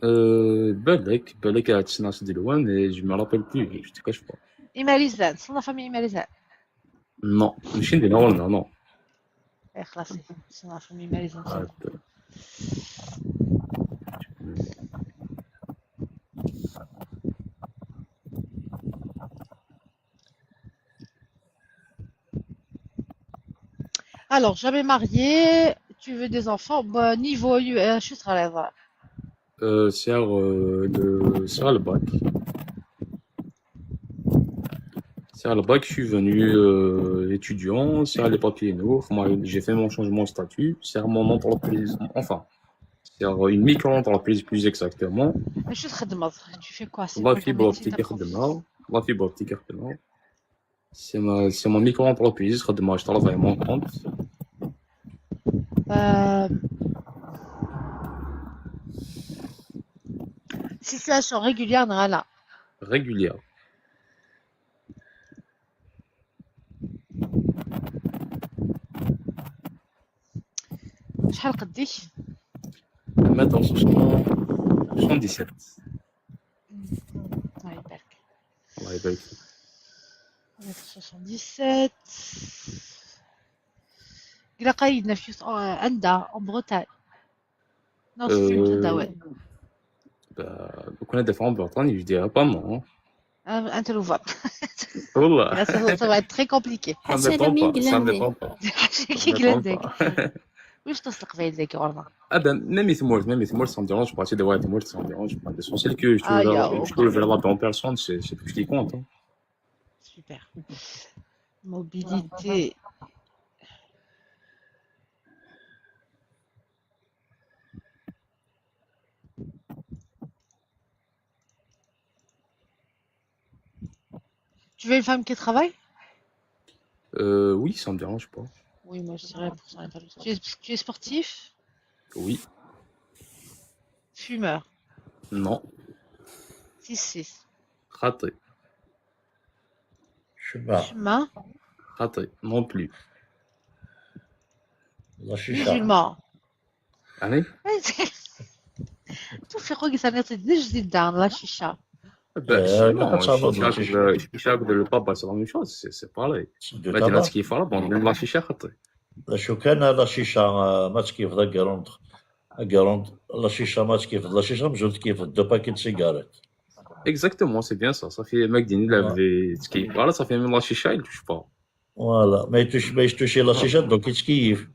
Euh, بالك, بالك, c'est Nasdilwan, mais je me rappelle plus, je te cache pas. Imarizan, c'est la famille Imarizan. Non, ماشي ندير هو، non, non. اي خلاص، باش نعرفو ميماريزي. Attends. Alors, jamais marié, tu veux des enfants, bah, niveau U S, je serai là. Euh, c'est euh, le, c'est le bac. C'est le bac, je suis venu euh, étudiant, c'est les papiers nouveaux, moi, j'ai fait mon changement de statut, c'est mon entreprise, enfin, c'est une micro-entreprise plus exactement. Je serai de mode. Tu fais quoi? C'est La quoi ton fibre métier, ta optique, profession? La fibre optique, c'est ma, c'est ma micro-entreprise, je travaille à mon compte. Euh, situation régulière, voilà. Régulière. شحال قديك؟ Maintenant, soixante-dix-sept. الله يبارك. الله يبارك. Soixante-dix-sept. إلا قايدنا في يوس-، آه، عندها en Bretagne. Non, c'est une Euh, Bretagne, ouais. Bah, donc on a des femmes importantes, je dirais pas non. آه، انت لو فاب. والله. Ça, ça va être très compliqué. Ça حتى dépend لا pas, ça ميغلاندي. dépend pas. كي كلانديك. واش تصدق في هذاك والله؟ Ah ben, même si moi, même si moi, ça me dérange pas, c'est de ouais, moi, ça me dérange pas. L'essentiel que je Ah, y a trouve, je trouve la bonne personne, c'est c'est tout ce qui compte, hein. Super. Mobilité. Tu veux une femme qui travaille? Euh, oui, ça me dérange pas. Oui, moi je dirais pour ça. Tu es, tu es sportif? Oui. Fumeur? Non. Six six. خاطي. شباب. Chemin? خاطي. Non plus. La chicha. Musulman? يعني؟ توفيق وقيس أنا تدج زيد دان la chicha. Ben, Euh, non, ça va, je la chicha. Je suis de pas passer la même chose, c'est c'est pareil. C'est de Mais tu tabac. Ce qu'il faut, bon, même la chicha, خاطي. La choucane, la chicha, euh, match qui faudrait garante. Garante. La chicha, match qui faudrait. La chicha, mais je qui fait deux paquets de cigarettes. Exactement, c'est bien ça. Ça fait ماك ديني la vie, ce qui voilà, ça fait même la chicha, il touche pas. Voilà. Mais tu mais tu la chicha, donc il kiffe.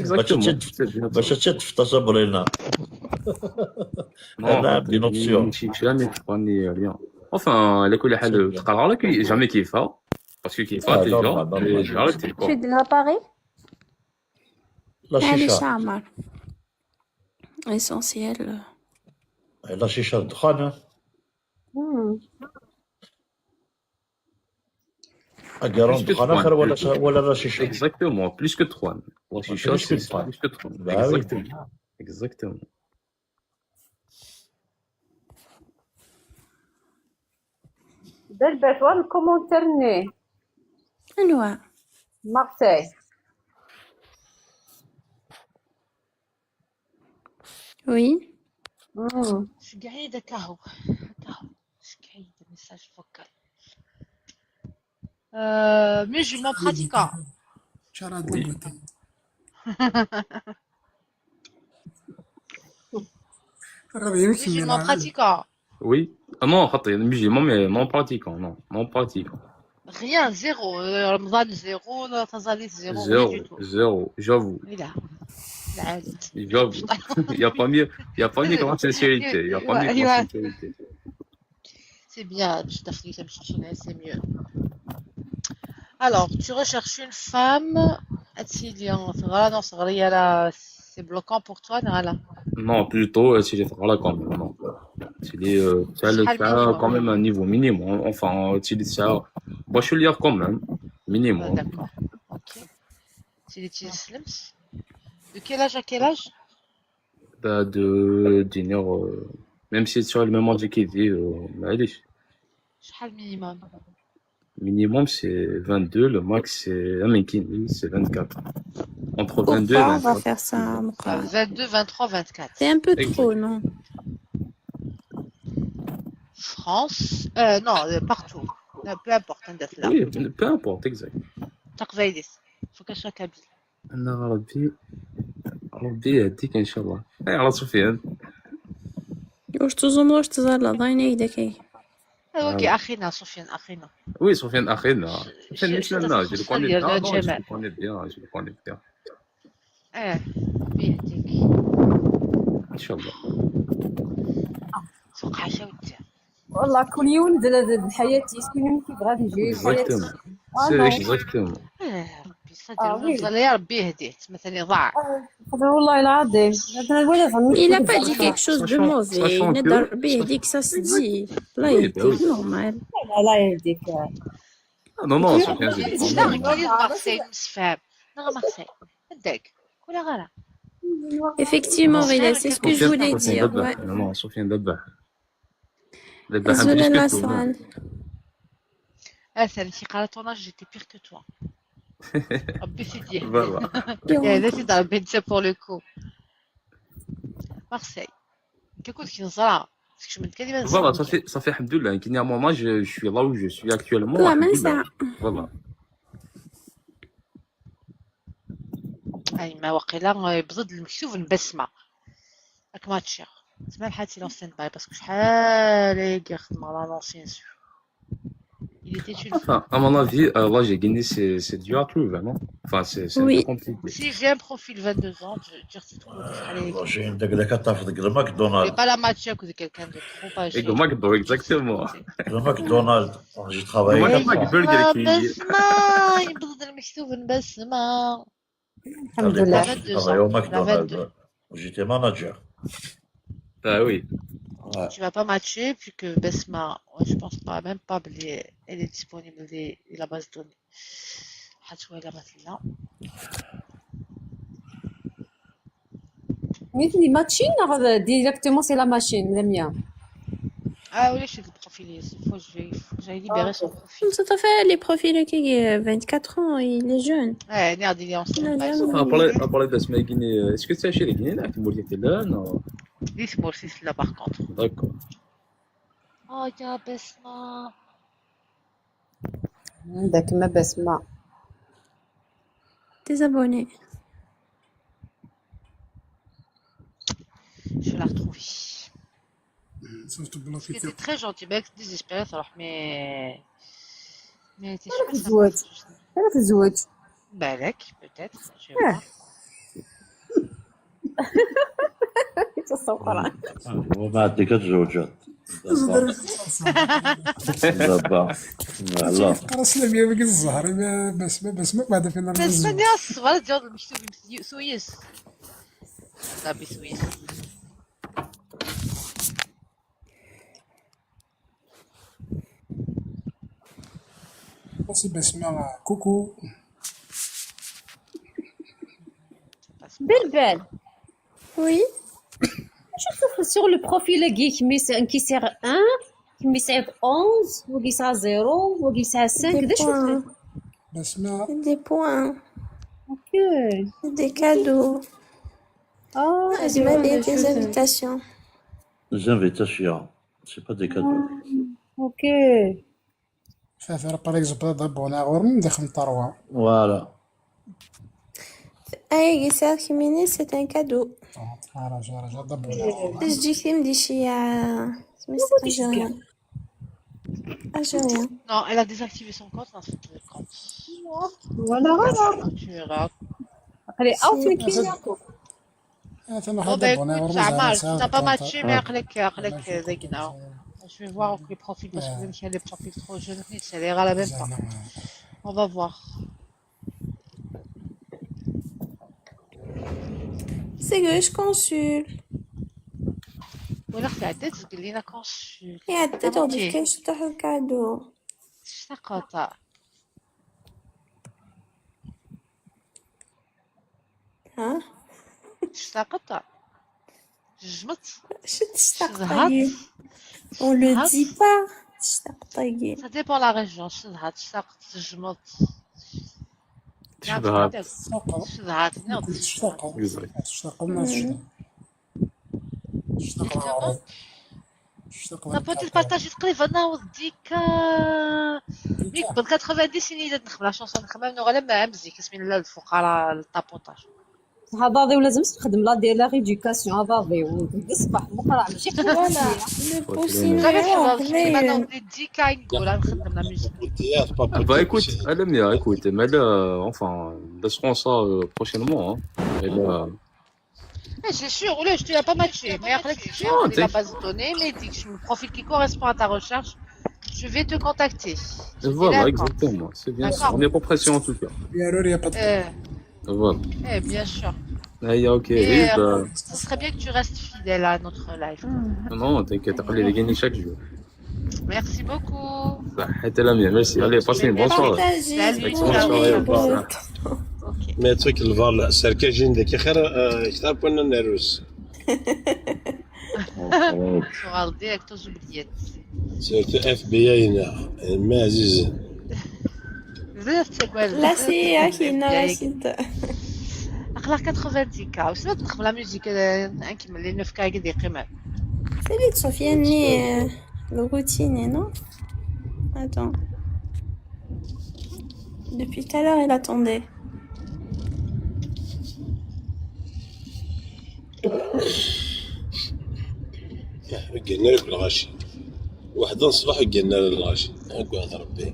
Exactement. Bah, tu- C'est bien Bah, ça. je te fais ça, Brena. Non, Là, bien sûr. ماشي jamais تقني rien. Enfin, على كل حال تقرا لك jamais كيفها. Parce que كيفها Ah, déjà, normal, normal. déjà, arrêtez, quoi. Tu es de la Paris? La معليش chicha. عمر. L'essentiel. La chicha de Khan, hein. Hmm. Garante de Khan, ولا ولا la chicha. Exactement, plus que trois. La chicha, Plus que c'est trois. Plus que trois. Bah oui. Exactement. Exactement. Belle bête, le commentaire né. أنواع. Marseille. Oui. Hmm. Je suis قاعدة كهو. كهو. Je suis قاعدة message vocal. Euh, musulman pratiquant. شرع ديمتي. راه يمكن Musulman pratiquant. Oui. Ah non, خاطي, musulman, mais non pratiquant, non, non pratiquant. Rien, zéro. Euh, رمضان zéro, لا تزالي zéro, rien Zéro, du tout. Zéro, j'avoue. لا. العالم. J'avoue. Il n'y a pas mieux, il y a pas mieux que la sincérité. Il n'y a pas mieux que la sincérité. C'est bien, باش تفريسة، باش تشيلها، c'est mieux. Alors, tu recherches une femme. هادشي اللي غا-، non, صغرية، لا، c'est bloquant pour toi, لا. Non, plutôt, euh, c'est les voilà quand même, non. C'est les, euh, c'est le, شحال c'est niveau, quand même un niveau minimum. Enfin, euh, c'est les, c'est un bachelier quand même, Ah, minimum. d'accord. Ok. C'est les petits slims. De quel âge à quel âge? Bah, de, d'une heure, euh, même si c'est sur le même âge qu'il dit, euh, معليش. شحال minimum? Minimum, c'est vingt-deux, le max, c'est, ah, mais qui, c'est vingt-quatre. Entre vingt-deux et Pourquoi on va vingt-quatre. Faire ça, Ah, مقران؟ vingt-deux, vingt-trois, vingt-quatre. C'est un peu Exact. trop, non? France, euh, non, euh, partout. Non, peu importe, hein, d'être là. Oui, peu importe, exact. taqbaylit. Faut qu'elle soit kabyle. Ana Ṛebbi, Ṛebbi yehdika ncallah. Ayɣer a Sufyan? Ur tettẓumeḍ, ur tettẓallaḍ, ayen ay d akay. Ah, ok, axina, Sufyan, axina. Oui, Sufyan axina. Sufyan, je le connais bien, je le connais bien, je le connais bien. Eh, Ṛebbi yehdika. Ncallah. Tewqeɛ-ak a weddi. والله كل يوم د حياتي، كل يوم كيف غادي يجي حياتي. Exactement. C'est exactement. Eh, Ṛebbi, ça dit, ah, oui. Ẓalla ya Ṛebbi yehdih, tma tani ḍaɛ. والله العظيم. هذا ولا ظن. Il a pas dit quelque chose de mauvais. Nada Ṛebbi yehdika, ça se dit. Là, c'est normal. الله يهديك. Ah, non, non, Sufyan, c'est Ila Marseille, msefham. Neɣ Marseille. Dak. Kula ɣara. Effectivement, Rila, c'est ce que je voulais dire. Non, non, Sufyan d abaḥ. Azul a la salle. Atan, qui قال ton âge, j'étais pire que toi. Ṛebbi yehdih. Voilà. Yehdih Ṛebbi, c'est pour le coup. Marseille. Nekk akked-k neẓra. Skecmen-d kan iman-nsen. Voilà, ça fait, ça fait, alhamdoulilah, nekk à mon âge, je suis là où je suis actuellement. Voilà, même ça. Voilà. Ay, ma waqila, eh, yewweḍ-d lmektub n Basma. Ad kem-ččiɣ. Tezmer ḥaǧa en stand-by, parce que شحال aya xedmeɣ l'annonce, bien sûr. Il était une fois. Enfin, à mon avis, euh, l'âge agi-nni, c'est, c'est dur à trouver, non? Enfin, c'est, c'est un peu compliqué. Si j'ai un profil vingt-deux ans, je, je retrouve شحال aya. Roger, deg la carte de McDonald's. Pas la match avec quelqu'un de trop âgé. Et McDo, exactement. Le McDonald's, j'ai travaillé. Burger King. Basma, yewweḍ-d lmektub n Basma. الحمد لله. J'ai travaillé au McDonald's. J'étais manager. Ah oui. Ouais. Tu vas pas matcher, vu que Basma, je pense pas, même pas, elle est disponible, les, la base de données. حتى ولا مثلا. Mais tu dis matching, directement c'est la machine, le mien. Ah oui, je suis profilé. Il faut que je vais, il faut que j'aille libérer son profil. Ça fait les profils qui vingt-quatre ans, il est jeune. Ouais, regarde, il est en stand-by. Non, non. Après, après, Basma, est-ce que tu as chez les Guinéens, tu m'as dit là, non? Dis-moi si c'est là par contre. D'accord. Oh, il y a Basma. عندك ما بسمة. Des abonnés. Je vais la retrouver. صيفط بلوكي C'était très gentil, mais désespéré, ça, mais mais t'es تزوج. انا تزوج. بالك peut-être. Je vais voir. تصور. وما عندك تزوجت. دابا. لا. تقرا سلامية بك الزهر، ما بس ما بس ما بعد فين بس ما ديال الصغار ديال المكتوب سويس. صافي سويس. بس بسمة كوكو. بلبل. Oui. شوف sur le profil كي كمي س- كي سير un، كمي سير onze، وكي سير zéro، وكي سير cinq، Des كذا شوف. points. بسمة. Des points. اوكي. Des cadeaux. اه Ah, j'ai mal des invitations. Les invitations, c'est pas des cadeaux. اوكي. فافر par exemple هذا بونا غورن دخل طروا. Voilà. Ayagi sɛiɣ kemmini, c'est un cadeau. رجع رجع هذا بونا غورن. Teǧǧikt-im di cceyyeɛ. Smith algérien. Algérien. Non, elle a désactivé son compte, dans son compte. ولا غلط. Tu verras. خلي اوت ميكيناكو. انا Bon, هذا bah, بونا écoute, غورن ça زعما marche. ساعة T'as pas كونتر. matché, mais قلك قلك دقيقة. Je vais voir avec les profils parce que même si les profils trop jeunes, c'est les gars même pas. زعما. On va voir. C'est que je consulte. ولا اختي عدات تقول لنا consulte. Et à tête, on dit que je te regarde. شتا قطع. Hein? شتا قطع. جمت. شت شتهات. تشتاق. On le dit pas. تشتاق. Ça dépend la région. شتهات، شتاق، تجمت. تشتهات. شتهات، نعم. تشتاق. تشتاق الناس شتاق. تشتاق العرب. Tapunt n partage teqrib ad naweḍ dika. Mi yewweḍ quatre-vingt-dix, ini-d ad nexdem la chanson, nexdem am nuɣal am, am zik, asmi nella d lfuqara n tapuntаж. Aḍaḍ-iw lazem s nexdem la, de la rééducation, aḍaḍ-iw. Deg ṣṣbeḥ, meqqreɣ, mačči kan voilà. Le poussine. Jamais je pense que ma naweḍ dika i nqul ad nxeddem la musique. Ah bah écoute, Alamia, écoute, mais là, enfin, laisse prendre ça euh, prochainement. Hein. Et là, Eh, c'est sûr, là, je te l'ai pas matché. Mais après, tu sais, on est la base de données, mais dis que je me profil qui correspond à ta recherche, je vais te contacter. Voilà, exactement. C'est bien ça. On est pas pressé en tout cas. Erreur, il n'y a pas de Voilà. Eh, bien sûr. Aïe, ok. Et Eh euh, ben, ce serait bien que tu restes fidèle à notre live. Non, t'inquiète, on est les gagnants chaque jour. Merci beaucoup. صحيت Alamia, merci. Allez, passe une bonne soirée. Partagez. Salut. Bonne soirée, au revoir. Ok. Mais truc, le var, cercagine de Kikher, euh, je t'apprends un russe. Tuɣal direct aux oubliettes. C'est le F B I, là. Mais Aziz. Bzaf d taggal. Là, c'est Akina, là, c'est. Aql-aɣ quatre-vingt-dix K. Wissen ad nexdem la musique, euh, nkemmel les neuf K-agi d-yeqqimen. C'est lui, Sofiane, euh, le routine, non? Attends. Depuis tout à l'heure, il attendait. Gagner le lɣaci. Waḥda n ṣṣbeḥ gagner le lɣaci. Agad Rebbi.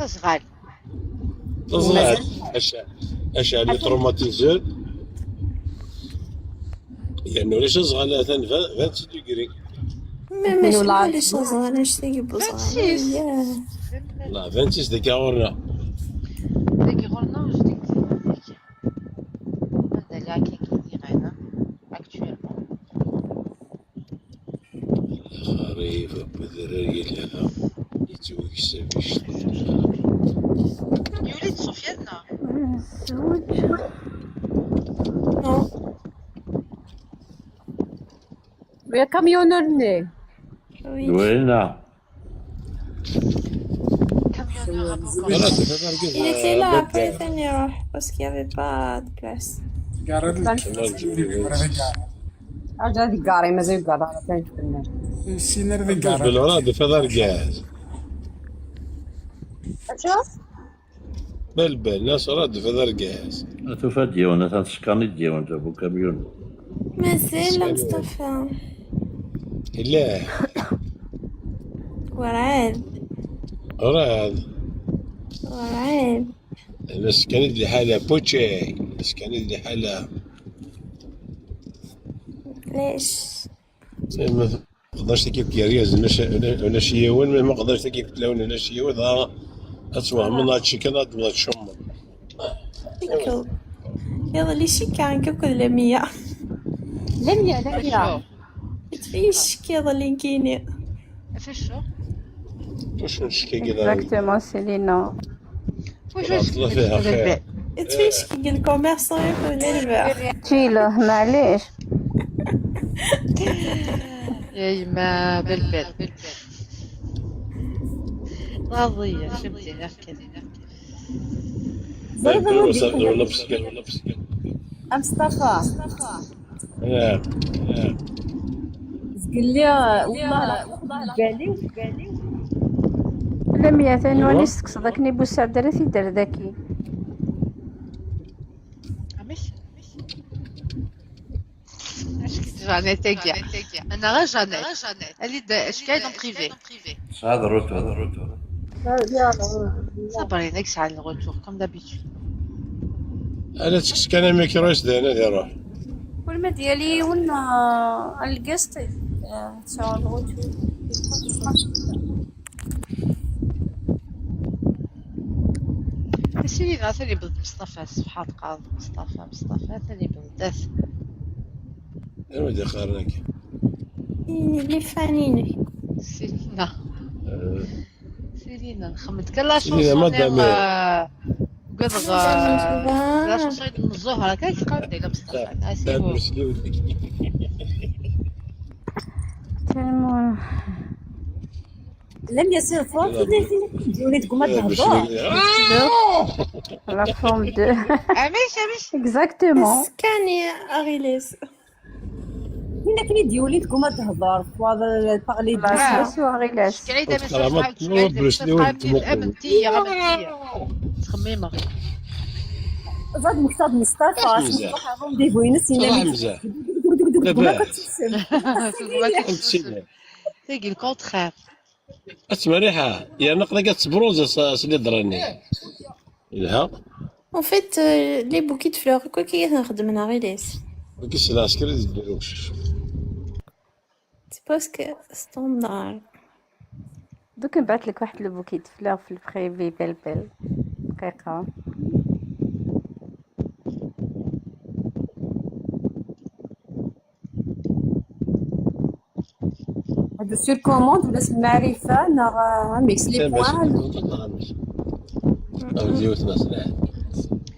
Azɣal. Teẓriḍ acu acu les traumatiseurs? Yerna ulac azɣal atan vingt degrés. Mais ماشي معليش صغار، اش تيجي بصغار؟ لا، vingt-six دقيقة غورنا. دقيقة غورنا وجديد. هذا اللي هكا كيدير هنا actuellement. خريف أبو ذراري لهذا يتوكسب يشتغل. يولد سفيان. ويا كاميونر ني. وينا؟ Il était là, après ثاني يروح parce qu'il y avait pas de place. قاعد ارجع هذه كاري مازال يقعد على كان كنا. السينار ذي قاعد. بالرادف هذا الجهاز. شوف. بل بل ناس رادف هذا الجهاز. توفى ديون، تسكاني ديون، جابوا كاميون. مازال مصطفى. لا. ورعد. رعد. ورعد. الناس كانت لحالها بوتشي. الناس كانت لحالها. ليش؟ ما تقدرش تكيف كيريز ولا شيء وين ما تقدرش تكيف تلون ولا شيء وذا. أسوأ من هاد الشيء كان هاد الشمر. شكو. يلا لي شي كان كوكو لمية. لمية، لمية. تفيش كي يلا لي كيني. فشو؟ واش نشكي كذا؟ Exactement, Selina. واش الله فيها خير. تفيش كي قال كوميرسون يقول لي الباع. تشيله، معليش. يا يما بلبل. راضية، شفتي، يا أخي. بلبل وصل ونفس كان ونفس كان. أم مصطفى. آه، آه. قال لي والله لا، قال لي، قال لي. لمية ثاني واني استكسض، لكن يبو السعد راه تيدار ذكي. عمش؟ اش كنت جانيت تاكيا؟ انا غير جانيت. اللي دا اش كاين اون بريفي؟ هذا الروتور، هذا الروتور. صبري، داك شحال الغوتور كوم دابيتود. أنا تكسك أنا ميكرو يسدي أنا ديال روح. والما ديالي ولا الكاست تسعة الغوتور. سيدي ثاني بلد مصطفى، صفحة قال مصطفى، مصطفى ثاني بلد داس. أنا ودي خارنك. لي فانيني. سيدنا. آه، سيدنا نخمت كان لا سيدنا، ما شونسون دام- آه، قد غا- دام- لا شونسون من الزهرة كاين تقرب لي مصطفى. آه، سي دام بون. مسكين. Tellement. لم يصير فوق. يولي تقوم آه، باش تهضر. نقول- آه! La forme de. عميش، عميش. Exactement. كاني أغيليس. Tin akken i d-yuli tguma ad tehder, twaḍ parler de ça. Ur swiɣ ɣilas. Kɛid am isasma, kɛid am isasma, am ti, am ti. Ttxemmimeɣ. Ẓad mektaḍ Mustafa, Ḥemza. Ṛuḥ ar rendez-vous-ines, yenna-d Ḥemza. Tguma ad tsusem. Tguma ad tsusem. Tagi, le contraire. Ad tmerriḥa, yerna aql-ak ad tebruẓ as, as liḍra-nni. Yelha. En fait, euh, les bouquets de fleurs, quoi qu'il y a, nxeddem neɣ iles. Wagi s lɛesker i d-yedder uqcic. C'est parce que standard. دوك نبعث لك واحد le bouquet de fleurs في le privé, belle, belle. دقيقة. هادو sur commande ولا s lmaɛrifa neɣ amek s les points؟ Yiwet n aslaḥ.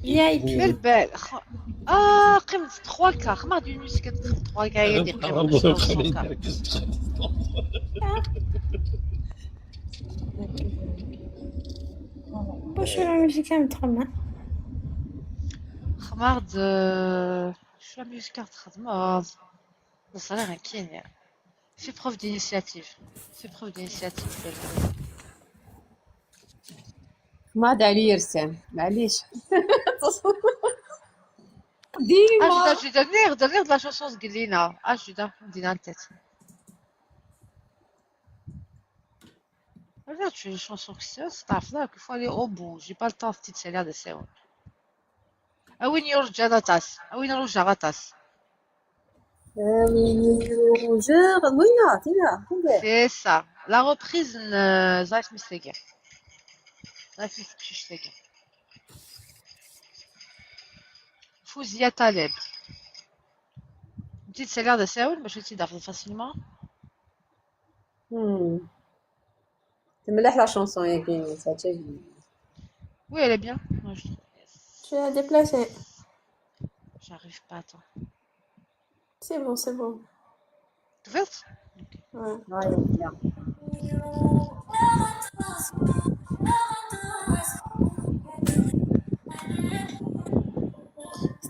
Yay. Belle, belle. Ah, qqimet trois K. Xma d une musique trois K, il y a des Wacu la musique am txemma? Xma d, euh, wacu la musique am txemma? Ẓriɣ nekkini. Fais preuve d'initiative. Fais preuve d'initiative, belle. ما داري يرسم، معليش. ديما. Ah, je dois, je dois dire, de rire de la chanson de Guilina. Ah, je dois dire en tête. Regarde, tu as une chanson qui se, c'est pas là, qu'il faut aller au bout. J'ai pas le temps, c'est salaire de séance. Ah oui, New York, Jadatas. Ah oui, New York, Jadatas. آه، وين يروجر؟ وينا، تينا، كومبير؟ C'est ça. La reprise n Zaif Mistega. Zaif Mistega. Fouzia Taleb. Petite salaire de Saoul, mais je suis d'accord facilement. Hmm. C'est la chanson, hein, qui ça, tu as vu. Oui, elle est bien. Moi, je trouve. Tu as déplacé. J'arrive pas, attends. C'est bon, c'est bon. Tu veux ? Ouais. Ouais, bien.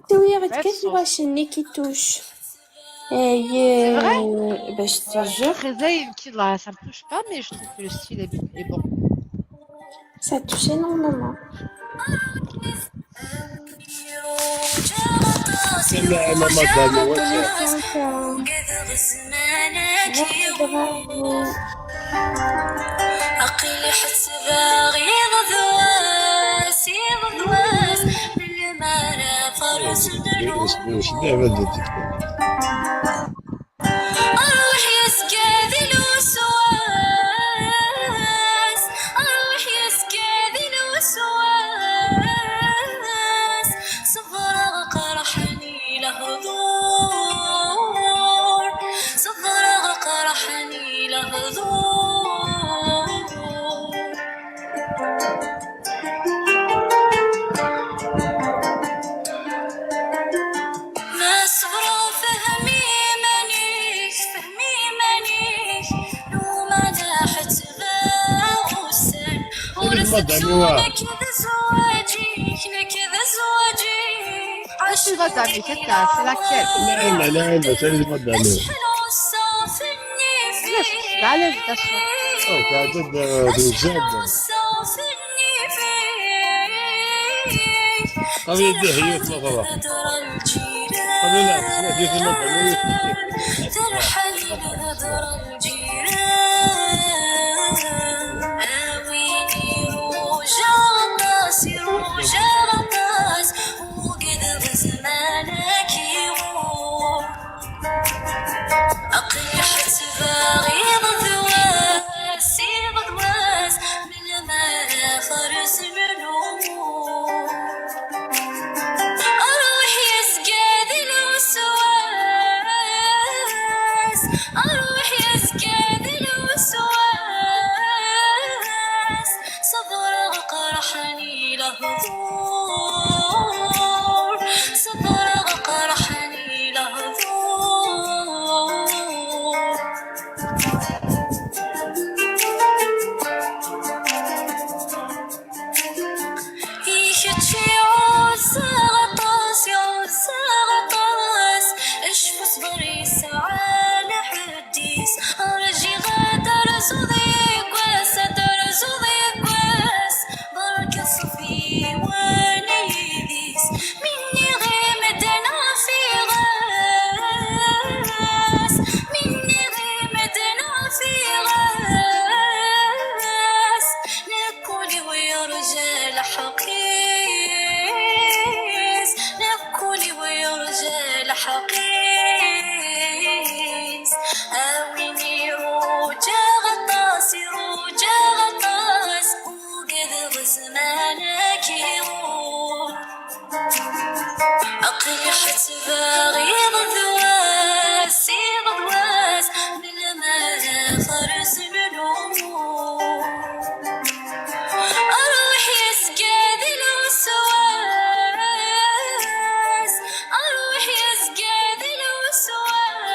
Siwi, regarde, tu vois, chez Nikitouche. C'est vrai ? Bah, je te jure. Très bien, ça me touche pas, mais je trouve que le style est, est bon. Ça touche énormément. أروح يسكى ذي الوسواس، أروح يسكى ذي الوسواس. صبر قرحني لهدور، صبر قرحني لهدور. ما صبروا فهمي مانيش، فهمي مانيش، لو ما لاحت باب غسل. ورزقتو لك ذا زواجي، لك ذا زواجي. عاش المدامي كتا، سي لاكيل؟ لا، لا، لا، لا، سي المدامي. شحال وصافني فيك. لا، لا، لا، لا. أو، تعدد، آه، في الزاد. قبل يديه يوت مطلع. قبل لا، يوت مطلع. ترحل نظر الجيران. آوي يروج غطاس، يروج غطاس، وقد بزمانك يغور. أقيح تباغي غدواس، غدواس، من المرا خرج منو. أروح يا زكادي الوسواس، أروح يا زكادي الوسواس. صبر قرحني لهدور، صبر قرحني لهدور. يكتشي عزة غطاس، يا عزة غطاس، اشفى صبري ساعات. Anayidis, mi nniɣ i medden ɣef iɣes, mi nniɣ i medden ɣef iɣes, nekk ul-iw yerǧa lḥeqq-is, nekk ul-iw yerǧa lḥeqq-is. A win iruǧa aṭas, iruǧa aṭas, ugadeɣ zzman ad k-iruḥ. Aql-i ḥettbeɣ iḍ d wass, iḍ d wass, melmi ara ferzen lumuṛ. Ṛṛuḥ yezga di lweswas, ṛṛuḥ yezga di lweswas.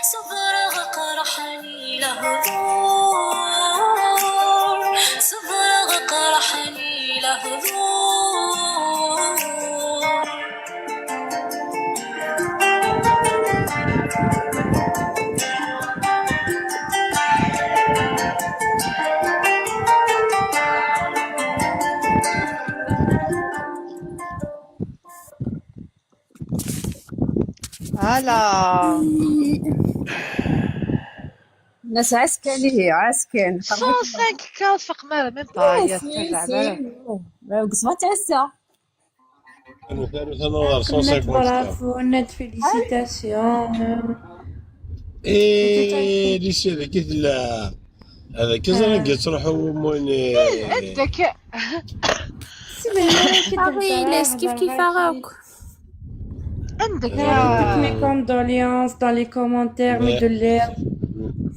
Ṣebreɣ qerḥen-iyi lehdur, ṣebreɣ qerḥen-iyi lehdur. Voilà. Nas ɛaskan, ihi ɛaskan. Cent cinq K, ur tfaqem ara, même pas. Yes, yes, yes. Deg ṣṣbeḥ ttɛassa. Netta, netta, netta, cent cinquante K. Bravo, net, félicitations. Eh, Lucie, dagi tella. Hada kan ara yettruḥu umuni. Anda-k? Paris, kif kif akk. Anda-k? Toutes mes condoléances dans les commentaires, mi d-telliḍ.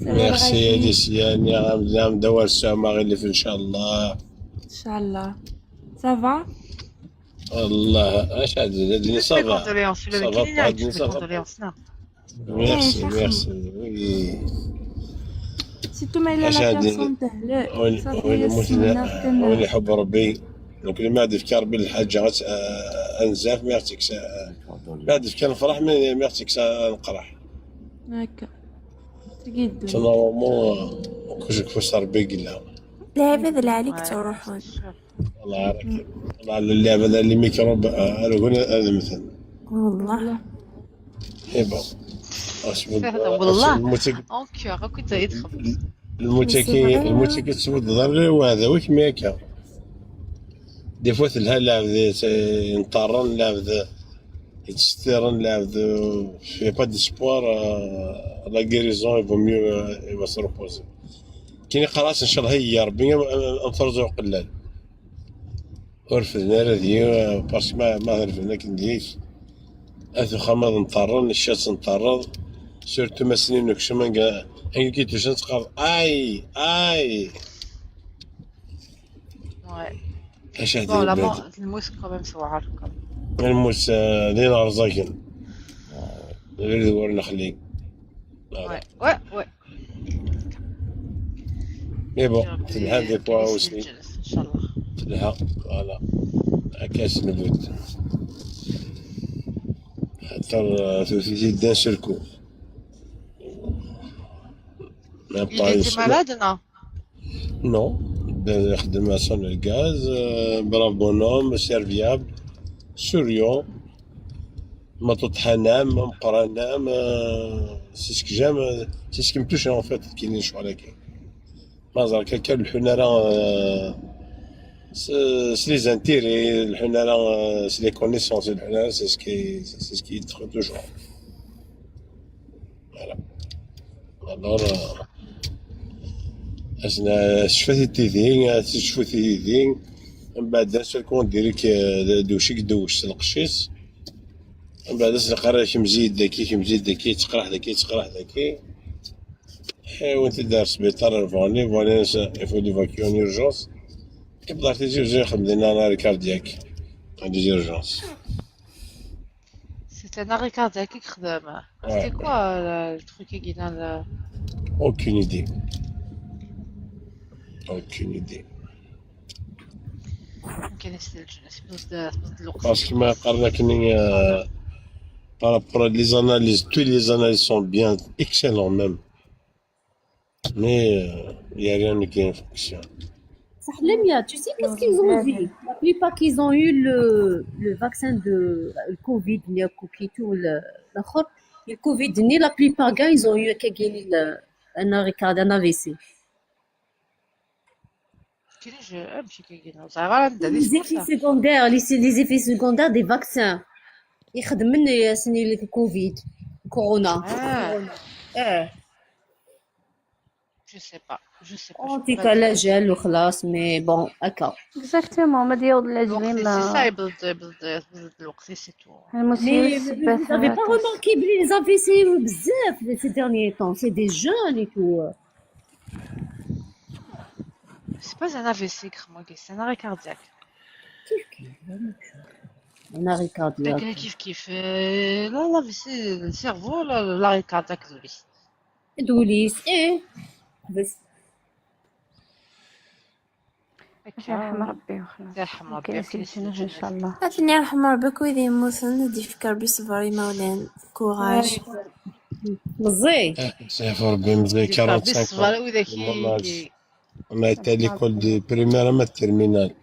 Merci, Alicia. Nniɣ-am d awal sɛumaɣ ilif, ncallah. Ncallah. Ça va? Allah, acu ad d-nini, ça va. Ça va pas, ad d-nini, ça va pas. Merci, merci. Oui. Surtout ma yella la personne tehlek. Win iḥubb Rebbi. Donc, ma ad ifk Rebbi lḥaǧa, ad, ad nzaf, ma ad ɣ-tt-ikkes, ma ad ifk lferḥ, ma, ma ad ɣ-tt-ikkes lqerḥ. Akka. Tagi ddunit. Normalement, kullec deg ufus Rebbi i yella. Lɛibad lɛali i yettruḥun. Wallah, ara kem. Wallah, lɛibad li mikrub, ah, ara gun ad mmten. Wallah. Eh bon. Asbud, wallah. Lmut-agi, lmut-agi tettwedder ɣer uɛdaw-ik, mi akka. Des fois, telha lɛebd, eh, yenṭerren, lɛebd yettsettiren, lɛebd, eh, il y a pas d'espoir, eh, la guérison, il vaut mieux, eh, il va se reposer. Kini qqar-as, ncallah, ay Rebbi, am, am, am terẓa uqellal. Ur refden ara deg-i, parce que ma, ma refden akken deg-k, at uxxam ad nṭerren, ccat nṭerreḍ, surtout ma snin nekcem anga, anga ki tucen teqqareḍ, ay, ay! Ouais. Acu ad bon, la mort, lmut quand même, tewɛer, quand même. Lmut, euh, d ayen rẓagen. Ɣir d war nexli. Voilà. Ouais, ouais, ouais. Mais bon, telha des fois aussi. Inchallah. Telha, voilà. Akka s lmut. Xaṭer, euh, tewwet-iyi d'un seul coup. Il était malade, non? Non, ben, ixeddem à son gaz, euh, brave bonhomme, serviable, souriant, ma teṭḥanam, ma meqqranam, euh, c'est ce que j'aime, euh, c'est ce qui me touche en fait, kini lecɣal-agi. Ma ẓer akka, ur leḥḥun ara, euh, s, s les intérêts, ur leḥḥun ara, euh, s les connaissances, ur leḥḥun ara, c'est ce qui, c'est ce qui est toujours. Voilà. Alors, euh, asna, tecfa tidi, tecfa tidi, mbeɛd d'un seul coup, on dirait que d-, dewc i idewwec s lqecc-is. Mbeɛd as-neqqar, kemzi-d daki, kemzi-d daki, yettqraḥ daki, yettqraḥ daki. Et on était dans le sbiṭar, il faut l'évacuer en urgence. Et puis, la télé, j'ai un arrêt cardiaque, dans les urgences. C'est un arrêt cardiaque, il crève. Ouais. C'était quoi, euh, le truc qui est dans le... Aucune idée. Aucune idée. Ok, c'est le, c'est le, c'est le... Parce que ma qqaren akken, euh, par rapport à les analyses, toutes les analyses sont bien, excellentes même. Mais, euh, il y a rien qui est en fonction. Lamia, tu sais qu'est-ce qu'ils ont dit? La plupart qu'ils ont eu le, le vaccin de le Covid, ni le Covid, ou le, le, le Covid, ni la plupart gars, ils ont eu كاين le, un arrêt cardiaque, un A V C. كاينش امشي كاين زعما عندها Les effets secondaires, les, les effets secondaires des vaccins. يخدم من سني le Covid, Corona. Ah. Eh. Je sais pas. Je sais pas. En tout cas, la gel وخلاص, mais bon, هكا. Exactement, ما ديال الجليم الوقت c'est ça يبلد يبلد يبلد الوقت c'est tout. المشكل Mais vous n'avez pas remarqué les A V C بزاف ces derniers temps, c'est des jeunes et tout. C'est pas un A V C, كرماكي, c'est un arrêt cardiaque. كيف كيف؟ Un arrêt cardiaque. كيف كيف. آه، لا لا في سي السيرفو لا لا كارداك دولي. دوليس ايه. بس يرحم ربي وخلاص. يرحم ربي. كاين سيدنا ان شاء الله. أثني يرحم ربك ويدي يموتن دي في كربي صبري مولان. Courage. مزي. سيف ربي مزي. كارونت سانك. سيفر وذاكي. ما حتى ليكول دي بريمير ما التيرمينال.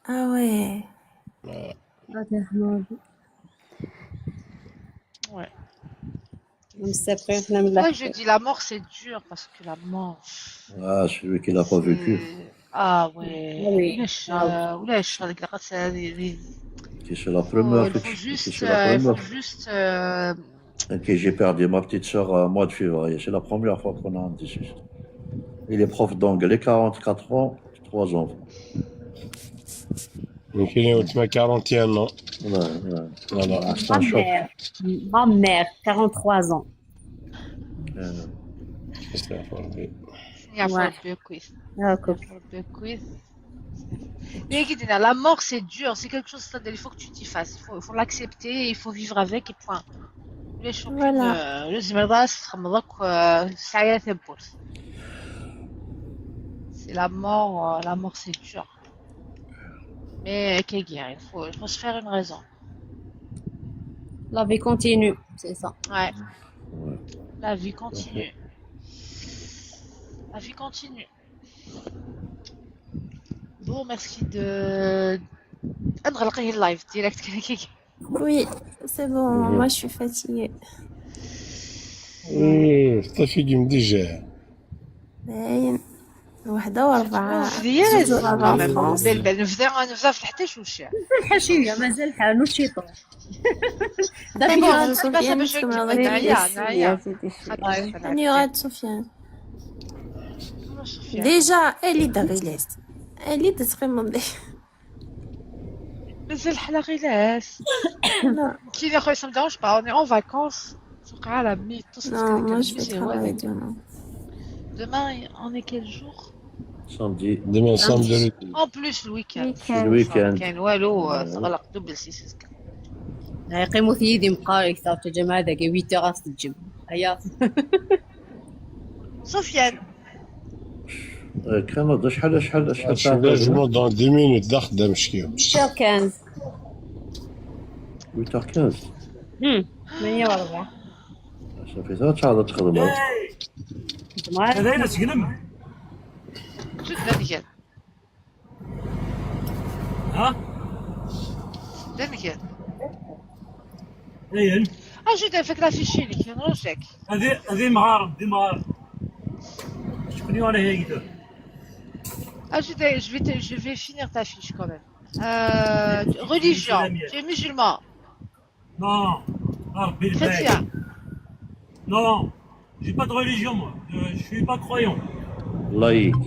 Ah ouais. الله يرحم ربي. Ouais. مستفرين حنا من Moi, الأحباب. Je dis la mort, c'est dur parce que la mort. Ah, celui qui l'a pas vécu. C'est- Ah ouais. Ah oui. ولاش آه، ولاش هذيك القصة هذه. Qui c'est la première Il fois faut que juste, c'est la euh, il faut première. Juste. Euh, Et que j'ai perdu ma petite sœur au mois de février. C'est la première fois qu'on a un décès. Il est prof d'anglais, quarante-quatre ans, trois enfants. يمكن يوتما كارونتيان نو. Ouais, ouais. Voilà. Ah, c'est un choc. Ma mère, quarante-trois ans. Euh, استغفر ربي. يعفو Ouais. ربي كويس. هاكوك. يعفو ربي كويس. Mais قلت لنا, la mort c'est dur, c'est quelque chose, c'est-à-dire, il faut que tu t'y fasses, il faut, il faut l'accepter, il faut vivre avec et point. ولاش Voilà. آه، لازم الراس تخمضك آه، ساعة تبوس. C'est la mort, euh, la mort c'est dur. Mais كي il faut, il faut se faire une raison. La vie continue, c'est ça. Ouais. Ouais. La vie continue. La vie continue. Bon, merci de. نغلق هي اللايف ديريكت كي Oui, c'est bon, moi je suis fatiguée. ايه، صافي جيم ديجا. باين. واحدة وربعة. ديال زوج وربعة فرنسا. بال بال نبدا نبدا في الحداش وشي. الحشية مازال حال نشيطو. دابا دابا باش سفيان باش تكون نعيا غادي نعيا تسيا. نعيا. أني غاد سفيان. ديجا الي دا غيلاس. الي دا تقيم من دي. مازال حنا غيلاس. لا. كي يا خويا سمداوش با اوني اون فاكونس. توقع على مي تصل Non, moi je vais travailler demain. Demain, on est quel jour? Samedi. ديما سامدي. En plus, le week-end. C'est le week-end. كاين والو تغلق دوبل سيسيس. يقيموا في يدي مقاري كثر الجماعة ذاك huit heures تجم. هيا. سفيان. Euh, كان شحال شحال شحال شوفي جو دون دي مينوت دا خدام شكيو. huit heures quinze. Huit heures quinze. هم. ثمانية وربع. صافي صافي تعرض تخدم. هذا ينسقلم. شو تبان كان؟ ها؟ تبان كان. اين؟ اجي دير فيك لافيشي لي كان روجك. هذه هذه مغارب، هذه مغارب. شكون يوري هي يدور؟ اجي دير، je vais te- je vais finir ta fiche quand même. Euh, religion, tu es musulman. Non. ربي الباي. Chrétien. Non. J'ai pas de religion, moi. Je, je suis pas croyant. Laïque.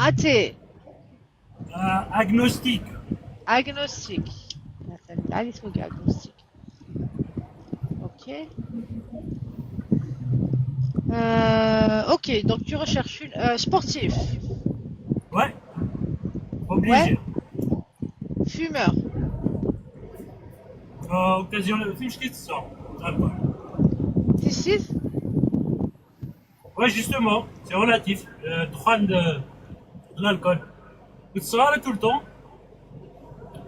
Athée. Euh, agnostique. Agnostique. Agnostique. Ok. Euh, ok, donc tu recherches une euh, sportif. Ouais. Obligé. Fumeur. Euh, occasion, في مشكل الصوم. T'es Ouais, justement, c'est relatif. Euh, دخان de, de l'alcool. كنت صغار tout le temps.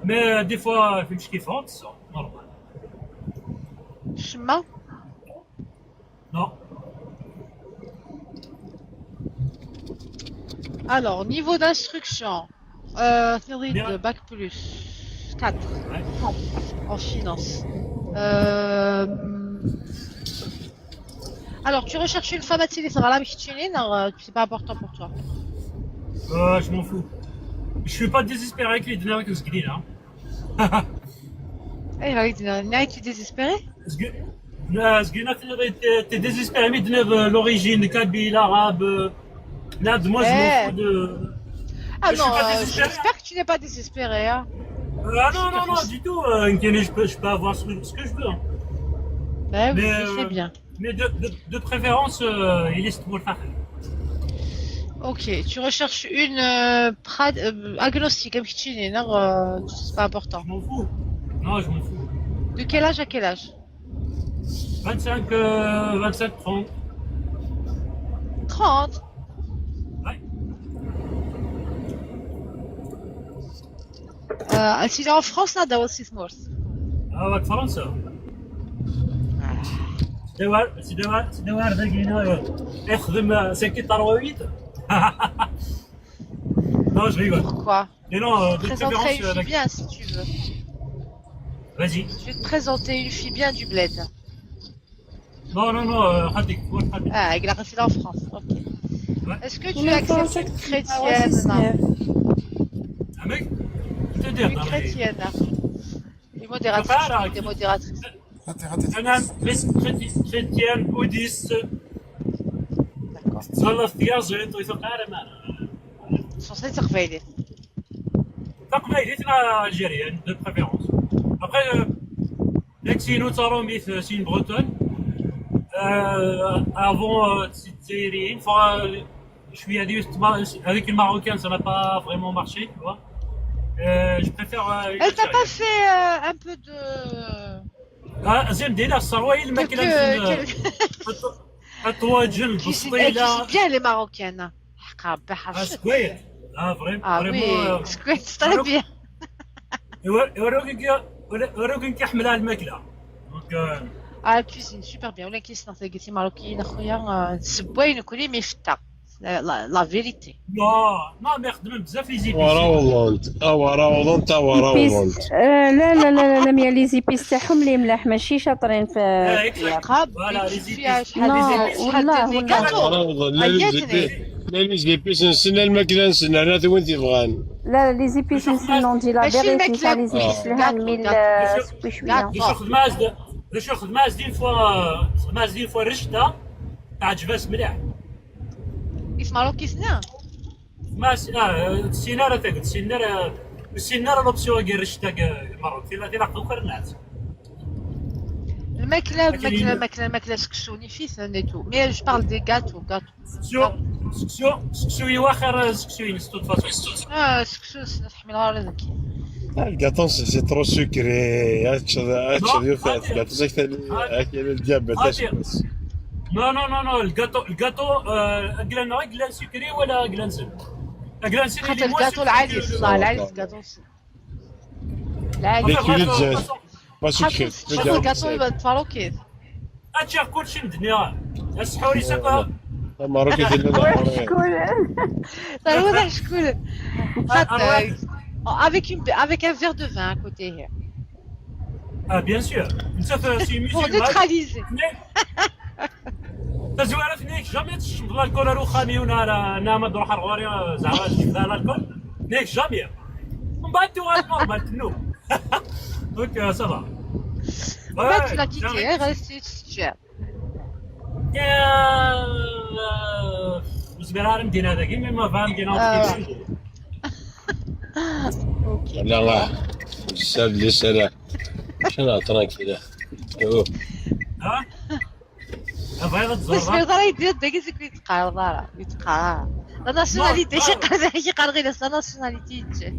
Mais euh, des fois, في مشكل فوت الصوم. Normal. الشمة. Non. Alors, niveau d'instruction, euh, théorie de bac plus quatre en finance. Euh, alors, tu recherches une femme à Télé, ça va là, mais c'est pas important pour toi. Euh, je m'en fous. Je suis pas désespéré que les dinars que je gagne, hein. Eh, là, il dit, non, tu es désespéré? Parce que, là, parce que là, t'es, t'es désespéré, mais de l'origine kabyle, arabe. Euh, là, de moi, je m'en Eh. fous de. Ah Je suis non, pas euh, désespéré. J'espère que tu n'es pas désespéré, hein. Ah non, non, non, du tout. Euh, je, peux, je peux avoir ce, ce que je veux, hein. Ben oui, Mais, je sais euh, bien. Mais de, de, de préférence, euh, il est pour le faire. Ok, tu recherches une euh, prad- euh, agnostique, comme tu dis, non, euh, c'est pas important. Je m'en fous. Non, je m'en fous. De quel âge à quel âge? Vingt-cinq, euh, vingt-sept, trente. Trente. Ouais. Euh, tu es en France, là, dans six mois. Ah, ouais, France. C'est vrai, c'est vrai, c'est vrai, avec une, euh, F deux, euh, cinq quatre trois huit. Non, je rigole. Pourquoi? Mais non, euh, de Présente préférence, une euh, fille avec- bien, si tu veux. Vas-y. Je vais te présenter une fille bien du bled. Non, non, non, euh, Khatik, moi, Khatik. Ah, avec la racine en France, ok. Ouais. Est-ce que tu acceptes une chrétienne? Un mec, je te dis, Une dans les- chrétienne. Des modératrices, Voilà. des modératrices. أنا chrétien, bouddhiste, D'accord. صلى في تيازيت ويتوقع ما. Sur cette surveillée. تقبايليت ولا algérienne, de préférence. Après, euh, Lexi, nous avons mis, euh, c'est une bretonne. Euh, avant, euh, c'est Zaïrienne. Enfin, euh, je suis allé, avec une marocaine, ça n'a pas vraiment marché, tu vois. Euh, je préfère, euh, une Elle t'a pas algérienne. fait euh, un peu de... Ah, زين دينا الصروي الماكله Quelques- نسن- quelques- الط- الطواجن Cuisine, elle cuisine البسطيله. Bien les Marocaines. حق ربي Ah, حرشت. سكوير. Ah, vraiment, Ah vraiment, oui, euh, c'est très bien. يوريك يوريك كيحملها الماكله. Donc, euh, Ah, elle cuisine super bien. ولا كيسنا تلقيتي ماروكيين اخويا، آه، سبوين وكلي مي فتا. La, la, la vérité. لا، لا، ما يخدم بزاف les épices. ورا هولندا، اه، ورا هولندا، تا ورا هولندا. Épices. آه، لا لا لا لا لا، mais les épices تاعهم اللي ملاح، ماشي شاطرين في آه، في الطبخ. قاب Voilà, les épices. فيها شحال Non، ديال شحال والله، ديال والله. كاطو. ورا هولندا، لا les عيطني. épices، لا les épices، نسنى الماكله، نسنى انا وين تيبغان. لا لا، les épices نسنى، on dit la vérité، نتاع les épices لها ميل، آه، سبوي شويه. Je suis خدمه زد، je suis خدمه زد une fois، خدمه زد une fois رشته، تعجبها مليح. اسمع لو كيسنا. ما س-، آه، السينارة تاك، السينارة، السينارة l'option كي رشته كي المرة، في، في لقطة كرنات. الماكله لكن الماكله هي- الماكله الماكله سكسو نيفيس نيتو. Mais je parle des gâteaux, gâteaux. سكسو، سكسو، سكسو يواخر، سكسو ينس، de toute façon. اه سكسو سنا تحمل غير ذكي. الكاطو c'est c'est trop sucré. هاتش هاتش Non, ديال فات هاتي. الكاطو زاك تاني، هاكي الديابات هاتي. اش بس. Non, non, non, non, الكاطو، الكاطو، آه، اكلان، اكلان سكري ولا اكلان سن؟ اكلان سن خاطر اللي الكاطو موسم العالي في- الصح، العالي الكاطو. العالي. Les culottes زين. Pas خاطر sucré. خاطر الكاطو يبان فاروكيت. هاتشي كلشي مدنيا. السحوري سبا. ماروكي ديال شكون؟ صار واضح شكون. أروح. Avec une, avec un verre de vin à côté. اه، bien sûr. انت في سي Pour ميوزيك neutraliser. تزويره فينيك جامي تشرب الكول، راه خامي ولا انا ما نروح غوري زعما نشرب الكول. نيك جامي. من بعد تو نورمال تنو. Donc, euh, ça va. En fait, tu l'as quitté, hein, reste tu te gères. آه، بالنسبه لها المدينه هذاك، mais ما فاهم كاين آه. واحد. Ok. لا، لا. ساب لي سلام. شنو ترانكيل؟ أوه. ها؟ بغيت بس تزرب. راه يدير داك يتقال راه يتقال. La nationalité, Non, شي قال، شي قال غير la nationalité يتجي.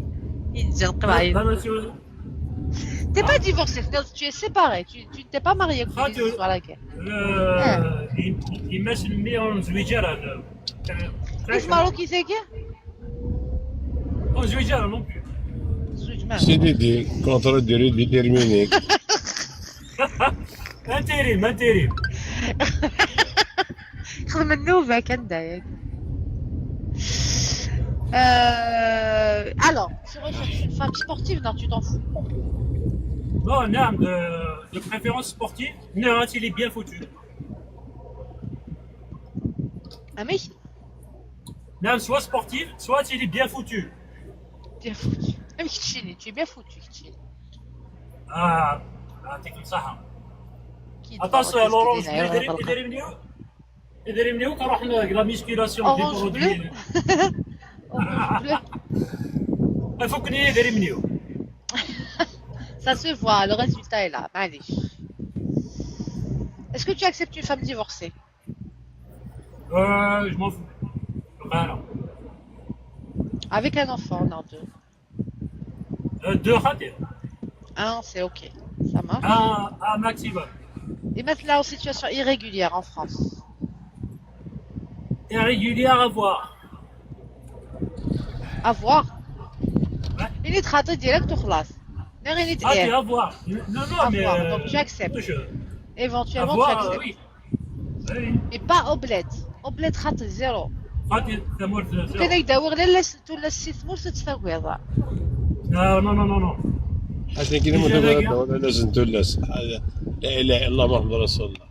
يتجي القبايل. لا، ماشي. T'es pas divorcé, c'est-à-dire tu es séparé, tu, tu ne t'es pas marié comme Ah, ils tu- disent à la guerre. Euh, il, il m'a mis en زويجار. كيف ماروكي تاكي؟ En زويجار non plus. زوج ما. سي دي دي، contrat de durée déterminée. Intérim, intérim. خدم النوبة كان داير. Euh, alors, tu recherches une femme sportive? Non, tu t'en fous. Non, non, de, de préférence sportive. Non, il est bien foutu. Ah, mais Non, soit sportive, soit il est bien foutu. Bien foutu. Ah, mais Kchini, tu es bien foutu, Kchini. Ah, ah, t'es comme ça. Hein. Qui Attends, doit c'est Laurent, rester je vais derrière édrem-, édrem-, édrem-, la musculation. Orange bleu. Orange bleu. Il faut que nous édrem-. Ça se voit, le résultat est là. Allez. Est-ce que tu acceptes une femme divorcée? Euh, je m'en fous. Voilà. Avec un enfant, non, deux. Euh, deux ratés. Un, c'est ok. Ça marche. Un, un maximum. Et maintenant, en situation irrégulière en France. Irrégulière à voir. À voir. Ouais. Il est raté direct au خلاص. Non, il est Ah, air. C'est à voir. Non, non, À mais. voir. Euh, Donc, tu acceptes. Je... Éventuellement, Avoir, tu acceptes. Oui. Oui. Et pas au bled. Au bled, raté zéro. Raté, c'est mort, c'est كان يداور لا لا ست ولا السي ثمور تتفاوض. Non, non, non, non, non. حتى كي Déjà, نموت les gars. ولا لازم تولى. لا اله الا الله محمد رسول الله.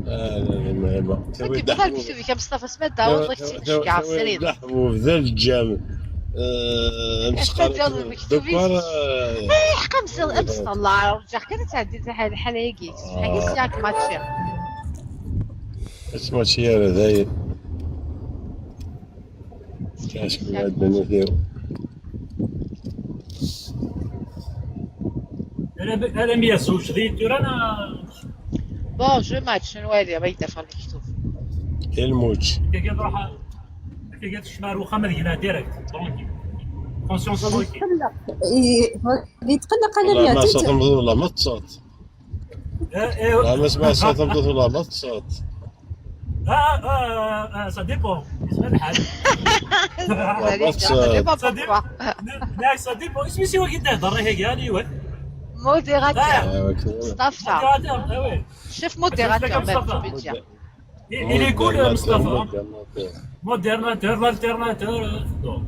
لا لا لا ما ما. كيف بحال كيف كم مصطفى سمعت داوود الله يكتب كاع سرير. لا وبدا الجام. آه، مسخرة. ديال المكتوبين. دوكا راه اي حق مسل امس الله رجع كانت تعدي حال حال هيك. حاجه سياك ماتشي. اسمع شي هذا داير. كاش من الدنيا فيه. انا ب- انا مية سوش دي تورا انا. Bon, je match نوالي بغيت دافع المكتوب. الموت. كي تروح كي تشمع الوخه ما دينا ديريكت. ترونكيل. كونسيونس ترونكيل. يتقلق، ي-، يتقلق على والله ما مية. صوت مزول، والله ما تصوت. ايه ايه. والله ما سمع صوت مزول، والله ما تصوت. اه اه اه، ça dépend. بالنسبه للحال. Allez, بس، ça dépend Ça dépend. pourquoi. لا، ça dépend. اسمي سي واقي تهضر هيك يعني واه. Modérateur. آه، وكذا. Mustafa. Modérateur, ah ouais. Chef modérateur, même, tu peux dire. Il il est cool, Mustafa. موديل. Modérateur, l'alternateur. Non.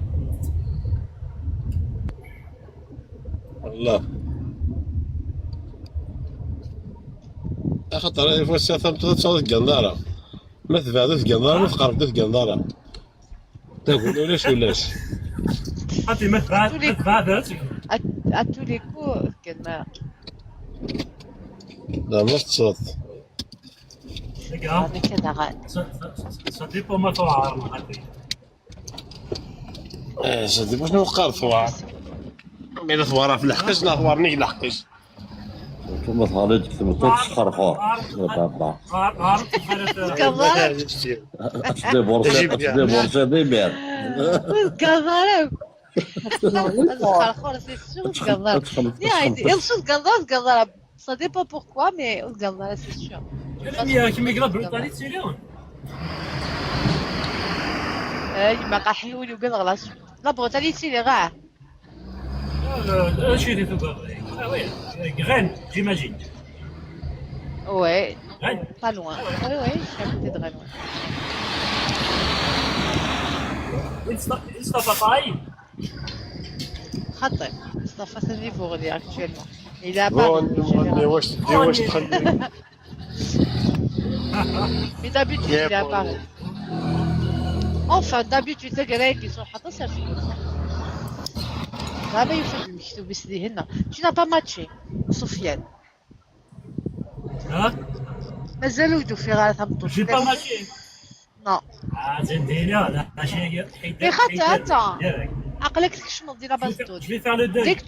والله. اخطر اي فوا ساعه ثمطات صوت قنداره. ما تبعدوا في قنداره، ما تقربوا في قنداره. تقول ولاش ولاش. حتى ما تبعد، ما تبعدش. À, à tous les coups, كان لا ما تصوت. هكا. كذا غا. Ça- ça- ça dépend ما توعر. ايه سيدي، واش نوقع ثوار؟ مي ثوار في الحقش، لا ثوار نيك الحقش. انتم ثوار تكتبوا تسخرخور. يا بابا. كبار. اتش دي بورسي، اتش دي بورسي دي مير. كبار. الخرخور c'est sûr كبار. يعني يلصق كبار كبار. Ça dépend pourquoi, mais كبار c'est sûr. كم يقرا بريطاني تسيريون؟ اي ما قاحيوني وقال غلاس. لا بروتاليتي لي غا. اش اللي تقول؟ Ah oui, graine, j'imagine. Ouais, Graine. Pas loin. Oui, oui, je suis à côté de Rennes. Mustafa Faye. خطير. مصطفى c'est niveau غادي actuellement. Il est à Paris. بون، بون، واش تدي، واش تخلي؟ Mais d'habitude, il est à Paris. Enfin, d'habitude, c'est grec, ils sont حتى صافي. هذا يفيد المكتوب يسدي هنا. Tu n'as pas matché, Sofiane. ها؟ مازال ولدو في غاية هبطو. J'ai pas matché. Non. Ah, c'est déjà, là, j'ai Mais خاطر، attends. عقلك تكشمض ديال la base de données. Je vais faire le deuil. Dès que...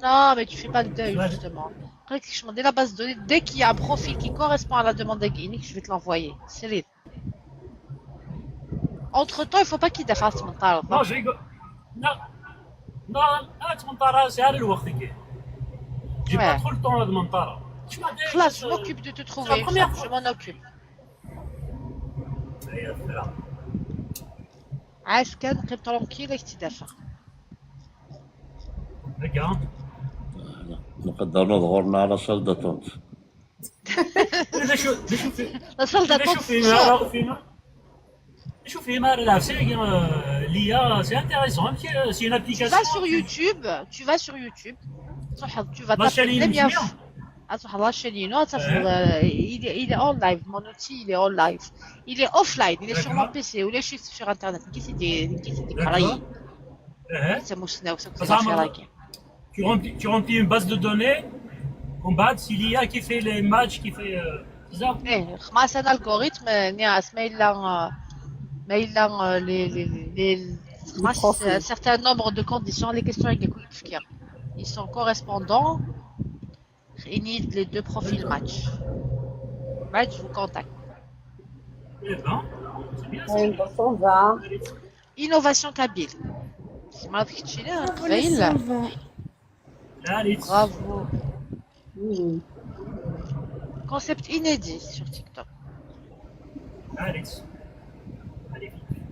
Non, mais tu fais pas le deuil, justement. عقلك تكشمض ديال la base de données. Dès qu'il y a un profil qui correspond à la demande de Guinic, je vais te l'envoyer. C'est libre. Entre temps, il faut pas qu'il défasse mon talent. Non, je rigole. Non. Non, ah, tu m'en parles, c'est à l'heure. J'ai pas trop le temps de m'en parler. خلاص, je m'occupe de te trouver une femme, je m'en occupe. عاش كان قيم tranquille اش تدافع. Regarde. نقدر نظهرنا على salle d'attente. لا شو، لا شو في، La salle لا d'attente. شو في، ما، شو في، ما، شو في، ما، لا، c'est, euh, L'I A, c'est intéressant. C'est une Tu application. vas sur YouTube, tu vas sur YouTube, tu vas La chaîne taper première YouTube. Ah, tu la chaîne, non, tu vas, euh, il, est, il est en live, mon outil, il est en live. Il est offline, il est sur mon D'accord. P C, ou il est juste sur Internet. Qui c'est des, qui c'est des D'accord. pareils Hein. C'est mon signal, c'est Ça, ça ça m'a- là qui. Tu remplis, tu remplis une base de données. On bat, c'est l'I A qui fait les matchs, qui fait. Euh, c'est ça. Eh, خماس un algorithme, euh, ناس ما إلا, euh, ما إلا, euh, les, les, les, les, خماس, profils. Un certain nombre de conditions, les questions avec les كل تفكير. Ils sont correspondants. Il y a les deux profils match. Match, je vous contacte. Eh ben, c'est bien ça. Allez, bon, ça va. Innovation kabyle. C'est ما كنتش لا Voilà, قبايل. ça va. Allez, Bravo. Hmm. Concept inédit sur TikTok. Alex. Allez, vite.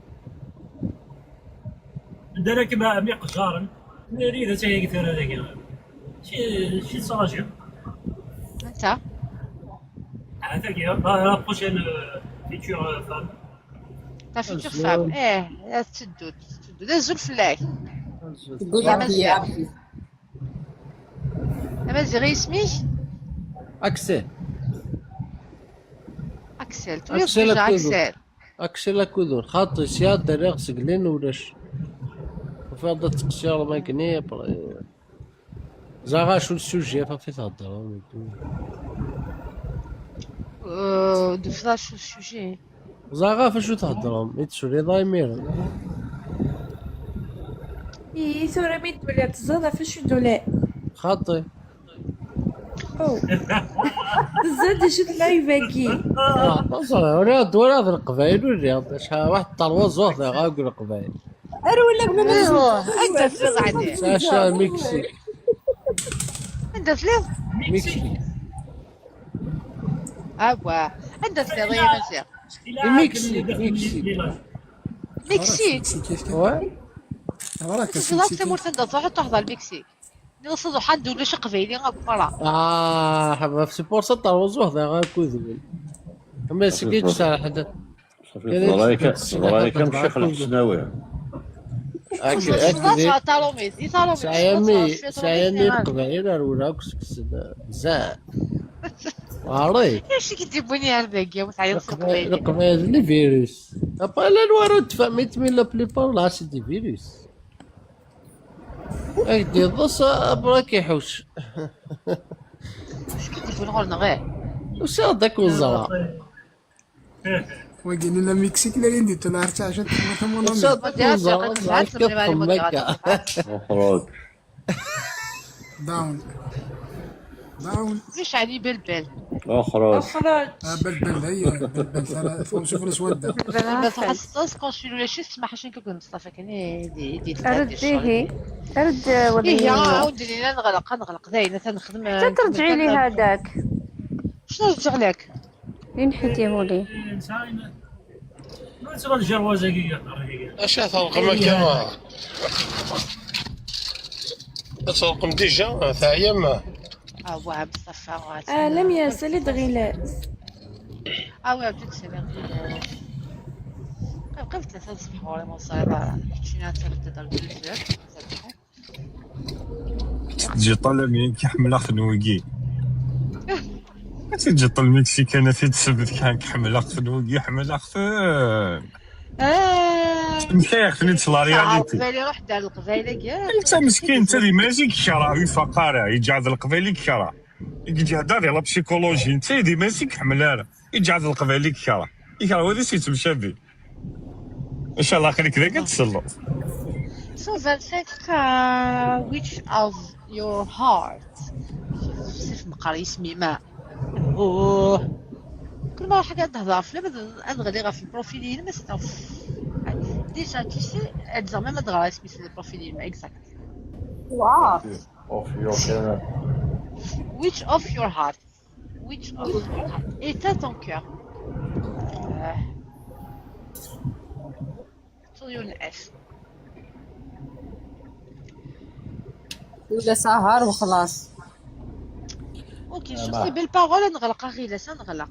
ندير كيما ميق جارن. نريد شيء كثير هذاك. شي شي صراجع. انت هذاك يا la prochaine future femme. Ta future femme. ايه، يا تدود، تدود. لا زول فلاك. تقول يا لك يا مزيان. يا مزيان، غير اسميك؟ اكسل. اكسل. أكسل تقول أكيد. اكسل. اكسل اكودون خاطي سياد داريغ سقلين ولاش. وفي هذا التقصير ما كني. زعما شو السوجي ففي تهضر. Euh, de ça, sur le sujet. زعما فاش تهضرهم يتشري ضايمير. اي ثورة ميد ولا تزاد فاش دولا. خاطي. او تزاد شت لايفاكي. اه بصح رياض ولا هذا القبايل والرياض شحال واحد الطروزوه ذا غاكل القبايل. ارو ولا بلا ما ايوه، انت في العدي. ساشا ميكسي. انت في اليوم. ميكسي. اوا، انت في اليوم يا مزيان. ميكسي ميكسي. مكسيك. واه. انت في الوقت تموت انت تروح تحضر المكسيك. نوصل وحد ولا شي قبيلي غا مرة. اه حبا في سبور سطر وزوه ذا غاكوذ. ما سكيتش على حدا. صافي، رايك رايك مشي خلق سناوي. اكيد خلاص اكيد. طالوميز، يطالوميز. سعيامي سعيامي قبيله ولا كسكس بزاف. عاري. ايش كيجيبوني على الباقي وتعيط القبائل القبائل لي فيروس. ابا لا الوارد تفهمت من لا بليبار لا سي دي فيروس. اي دي ضص ابراك يحوش. اش كيجيبون غورنا غير؟ وش هذاك وزرا؟ وقال لنا مكسيك لا يندي تنهار تاع عشان تفهم ولا وش هذاك وزرا؟ ساعات تبغي بالي ما مكة. اخرج. داون. داون. مش علي بلبل. اخرج. اخرج. آه، بلبل هي بلبل ثلاثة شوف الاسود ده. بس حساس كون شي ولا شي سمح شنو كيقول مصطفى كان يدي يدي رديه. رد ايه يا ولي. عاود لينا نغلق نغلق داينا تنخدم. حتى ترجعي لي هذاك. شنو رجع لك؟ لين حيتيه لي. ما تبغى الجروازه كي يقرا هي. اش تنقم كما؟ تنقم ديجا تاع يما. اه واه مصطفى. آه، لم يصل دغيلات. اه واه بديت سير. قبل ثلاثة الصبح ولا ما صاير. شي ناس تبدا الجزء. تجي طلب كي حمل اخت نويكي. تجي طلب مكسيك انا في تسبت كان كحمل اخت نويكي حمل اخت. اه. انت يا اخي نيت لا رياليتي. القبايلي روح دار القبايلي كاع. انت مسكين انت اللي ماشي كشرة في فقارة يجعل القبايلي كشرة. يجي هضر يلا بسيكولوجي انت اللي ماشي كحمل انا. يجعل القبايلي كشرة. يكره هذا سي تمشى به. ان شاء الله خليك ذاك تسلط. So then think, uh, which of your heart. سيف مقاري اسمي ما. اوه. كل ما حاجه تهضر في لبد نغلي غا في البروفيل ما ستوف. Déjà tu sais, elle disait même de اسمي c'est le profil exact. واه. Of your channel. Which of your heart? Which of your heart? Éteins ton cœur. آه. صويون اف. ولا سهر وخلاص. كي نشوف سي بيل بارول نغلق، اغيلس نغلق.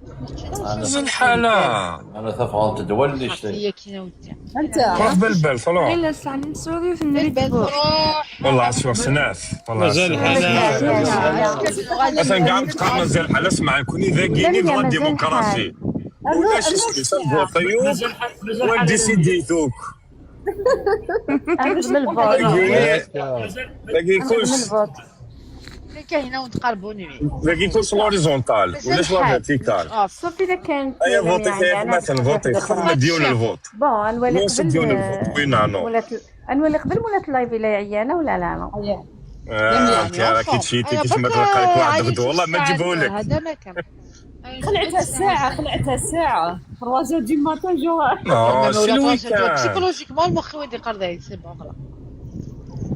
مازال الحالة. انا تفغلت الدول اللي شتي هي كاينه ودي. انت روح بالبال صلاح. غير ساعة نسوري وثنريد بو. روح. والله اسوار سناف والله مازال أسوار. الحالة. اصلا كاع بقى مازال الحالة. اسمع، كوني ذاكيني دو ديموكراسي. ولا شي سيستم فوطيو. وين ديسيدي دوك. نخدم الفوت. باقي كلش. الفوت. اللي كاينه ونتقربوا نوي. باقي كلش لوريزونتال ولا شي فيرتيكال. اه صافي اذا كانت ايا فوتي كيف مثلا فوتي خدمة ديون الفوت. بون نولي نوصل ديون الفوت قبل وين نو. ولات ال- نولي قبل ولات اللايف الا عيانه ولا لا لا. آه، انت راكي تشيتي كيف ما تلقى لك واحد غدوه والله ما تجيبه لك. هذا ما كان. خلعتها الساعة، خلعتها الساعة. trois heures du matin جو. نو سي لو ويكاند. سيكولوجيكمون المخ وين يقرا داير سي بون خلاص.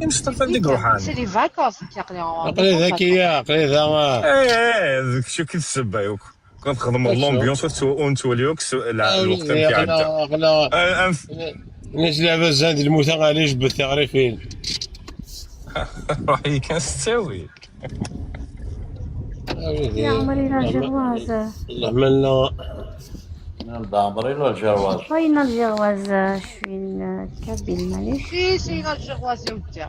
نشطف عندك روحان. سي لي فاكونس كيعقلي. عقلي ذكية، عقلي ذكية. ايه، ايه، شو كيف السبه يوك. كنخدم لومبيونس ونتوليوك الوقت نتاعنا. اغلى. آه، أنف- الناس اللي عباز عند الموتى غالي جبت تعرفين. روحي كنستاوي. يا عمري لا جواز. الله مالنا. نعم، دامرين ولا الجواز؟ فين الجواز؟ شوين كابيل معليش. سي سي لا جواز يا ودي.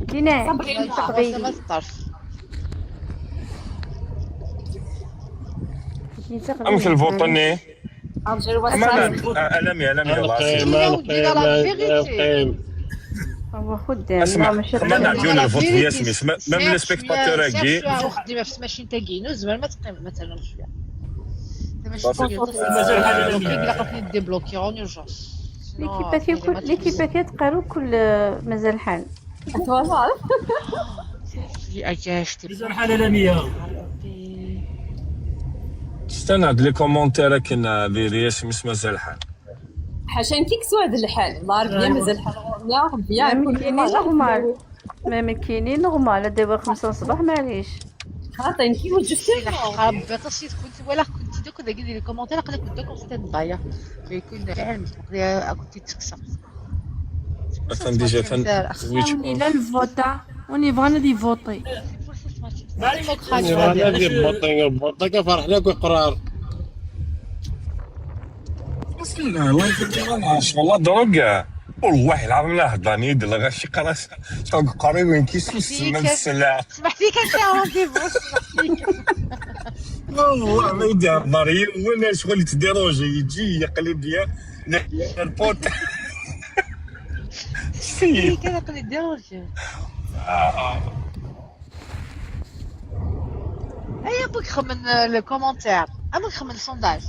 دينا صبري تقبيلي. ما تطرش. امك الفوطني. الجواز اما انا، آه، الامي الامي والله. القيم، القيم، القيم. هو خدام اسمع، لا ماشي خمنا عندي نفوت هي سميت ما من لي سبيكتاتور هاكي. واخدي ما في ماشين تاع كينو زعما ما تقيم مثلا شويه. مازال حاجة. لقيتني ديبلوكي اون اورجونس. ليكيبات ياكل ليكيبات يتقارو كل مازال الحال. والله. اجاشتي. مازال حالة لامية. استنى هاد لي كومونتير كاين فيرياس مش مازال الحال. حاشا انت كسو هذا الحال، الله ربي مازال الحال. لا ربي ما كاينين نورمال. ما كاينين نورمال دابا خمسة الصباح معليش. خاطي انت وجدتي. حق ربي تصيد كنت ولا كنت دوك داك لي كومونتير قلت لك دوك كنت نضيع. يكون علم كنت تكسر. اتن ديجا تن On est là le vote, hein. On est vraiment des votés. انا ديال بوطينغ بوطينغ فرحنا كيقرار. بسم الله الله يكرمك. والله دروك كاع. والله العظيم لا هضرني يد الغاشي قراص. شوق قريب وين كيسوس من السلاح. سمحتي كان فيها رونديفو. والله ما يدير هضري ولا شغل تديروجي يجي يقلب ليا. البوت. سي كان يقلب ديروجي. ايا بوك خمن لو كومونتير. اما خمن سونداج.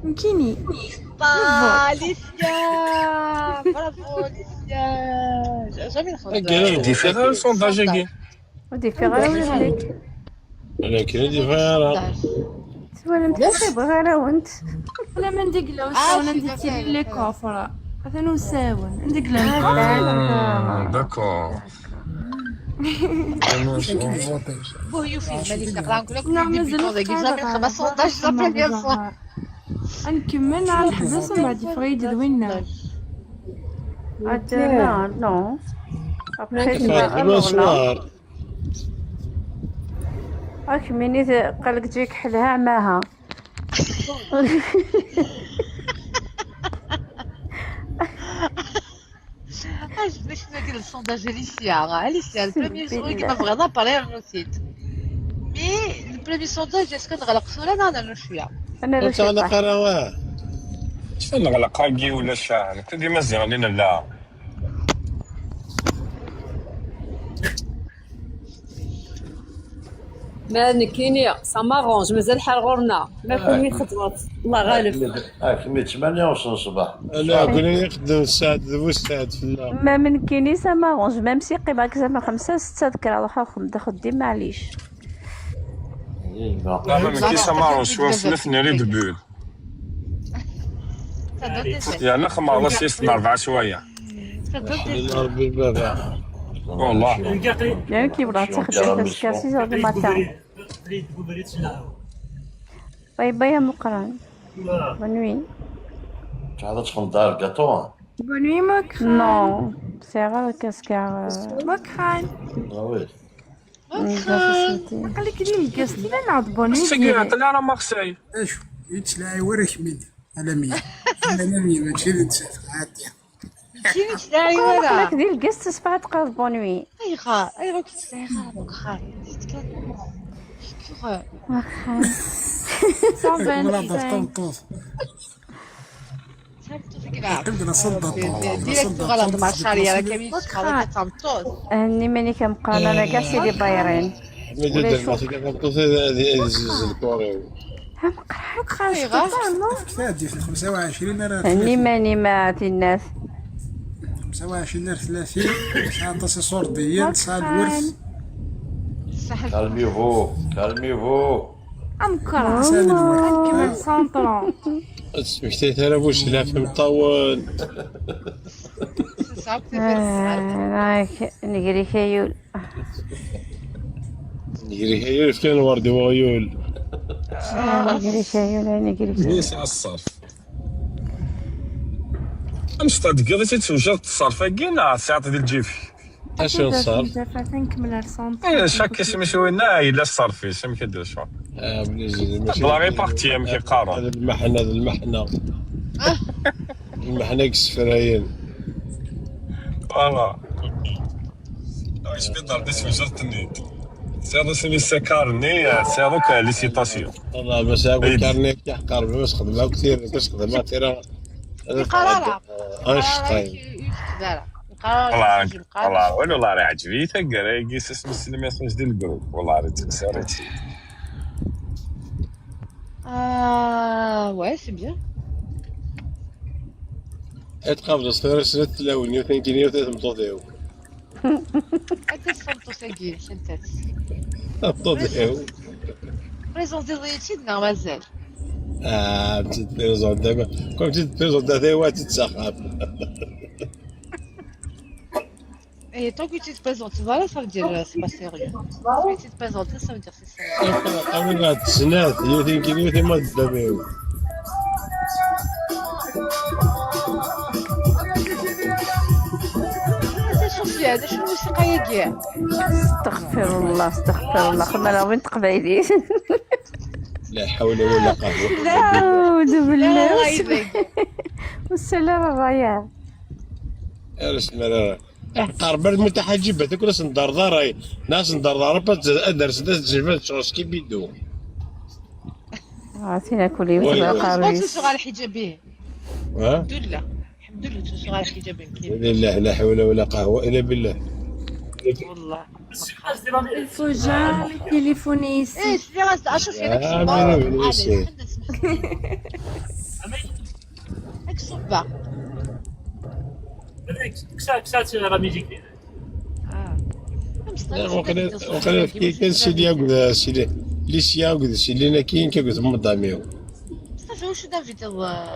نكيني. با ليسيا. برافو ليسيا. جامي نخمن ديفيرون سونداج كي. ودي في غير ولا هذيك. انا كاين ديفيرون. سوالم تحسب غير وانت. انا ما نديك لو ساونا نديك لي كوفرا. اثنو ساون نديك لو. داكور. بوه يوفي مالك قران كلك. لا مازال ديك جامي خمس سونداج لا بروميير فوا. نكمل على الحبس ومن بعد يفريد دوينا. لا نو. ابخي فاطمة سوار. اك ميني قالك تجيك حلها عماها. عجبني شنو قال السونداج اليسيا. راه اليسيا البروميير سونداج كيما بغينا باري نوتيت. مي البروميير سونداج اسكو نغلق سولا؟ لا لا شويه. انا لا انت انا شايفة. قراوه. شنو نغلق هاكي ولا شاعر؟ كنت ديما زيغلين لا. ما نكيني سا مارونج مازال حال غورنا ما كون يخدمت. الله غالب. اه كمية ثمانية ونص الصباح. لا كنا نخدم الساعه دو الساعه في النهار. ما من كيني سا مارونج ميم سي قيمة زعما خمسة ستة ذكرى روحها خدي معليش. لا ما كاينش مارون شويه سنف ناري دبول. يعني خمار لا سيست مع ربع شويه. النهار بالبابا. والله. يعني كي بغات تخدم تسكاسي زاد ماتان. باي باي يا مقران. بونوي. هذا تخدم دار كاطو. بونوي مكران. نو سي غير كاسكار. مكران. اه وي. Aql-ik di Lgast, neɣ d Bonne Nuit? Ass-agi iɛeṭṭel ara Marseille. Acu? Yettlaɛi wara kemmini. Alami. Alami, mačči d nettat. Ɛaddi. Mačči d nettat wara. Aql-ak di Lgast, tesbeɛ teqqar d Bonne Nuit. Ayɣer? Ayɣer ur k-ttlaɛiɣ ara deg uxxam? Kečč kan. Kečč kan. Waxxam. Tameṭṭut. Yeqqim-d la ṣedda. Henni iman-ik a meqqran, ana kečč i d-ibayrin. Mi d-ddermeɣ tameṭṭut ad, ad, ad izzenz lkor-iw. A meqqran. Ayɣer? Fket-d xemsa u ɛecrin ara. Henni iman-im a tinnat. Xemsa u ɛecrin ar tlatin, tesɛa aṭas iṣurdiyen, tesɛa lwert. Calmez-vous, calmez-vous. Amekra. Ad nkemmel s Anṭron. Ur tesmektayet ara Buclaf imeṭṭawen. Negri kayul. Negri kayul, fkan lwerd i weɣyul. Negri kayul, ay negri kayul. Yesɛa ṣṣerf. Amecṭaḥ, tgiḍ-itt-id tewjiḍ-tt ṣṣerf-agi, neɣ tesɛiḍ di lǧib-ik? Acu n ṣṣerf? Atan kemmel ar ṣṣerf. Eh, chaque isem-is winna yella ṣṣerf-is, amek ad d-acu? Ah, bla jeu de mots. La répartie, amek i qqaren. Hada lmeḥna, hada lmeḥna. Lmeḥna deg isefrayen. Voilà. Isbiṭar d isewjert-nni. Tesɛiḍ isem-is akarni, tesɛiḍ akk les citations. Voilà, bas akk akarni, yeḥqer, bas xedmeɣ akk tira, bas xedmeɣ tira. Yeqqar ara. Anect-a. Yeqqar ara. Yeqqar ara. Voilà, wala, wala, yeɛǧeb-iyi taggara-agi, s asmi s-, s-, di lgrup. Wala, rad tt-, rad tt-, Ah, ouais, c'est bien. Ad tqableḍ tura snat tlawin, yiwet nekkini, yiwet d tameṭṭut-iw. Anta tameṭṭut-agi? Anta-tt? Tameṭṭut-iw. Présentiḍ-iyi-tt-id neɣ mazal? Ah, tt-id-présentiḍ. Comme tt-id-présentiḍ, tawa tt-id s axxam. Et tant que tu te présentes, voilà, ça veut dire, euh, c'est pas sérieux. Si tu te présentes, ça veut dire c'est sérieux. Aql-aɣ d snat, yiwet nekkini, yiwet ma d baba-iw. C'est Sofiane, acu n lmusiqa-agi? استغفر الله، استغفر الله، خدمة لها وين تقبايلي. لا حول ولا قوة إلا بالله. أعوذ بالله. لا، لا، لا. Ur ssal ara rraya. Ara s-, ara. Qerb al mutaḥaǧibat akk ur asen-d-terḍ ara, neɣ asen-d-terḍ ara, ad, ad rsen, ad ǧǧen, ad ččen skibidu. Ah, tina kuli. Heureusement que tu seras الحجابي. Ha? الحمد لله. الحمد لله tu seras الحجابي. الحمد لله، لا حول ولا قوة إلا بالله. والله. الفوجا تليفوني. ايه، سيدي، راه عشر في هذاك الشيء. آه، ما نبغي شيء. هاك الصبة. هذاك كسا-، كسات la musique ديالك. آه. لا، وقيلا، وقيلا كي كان سيدي ياكد، سيدي، ليسيا ياكد، سيدي لينا كاين كيف مداميو. صافي، واش دافيد هو؟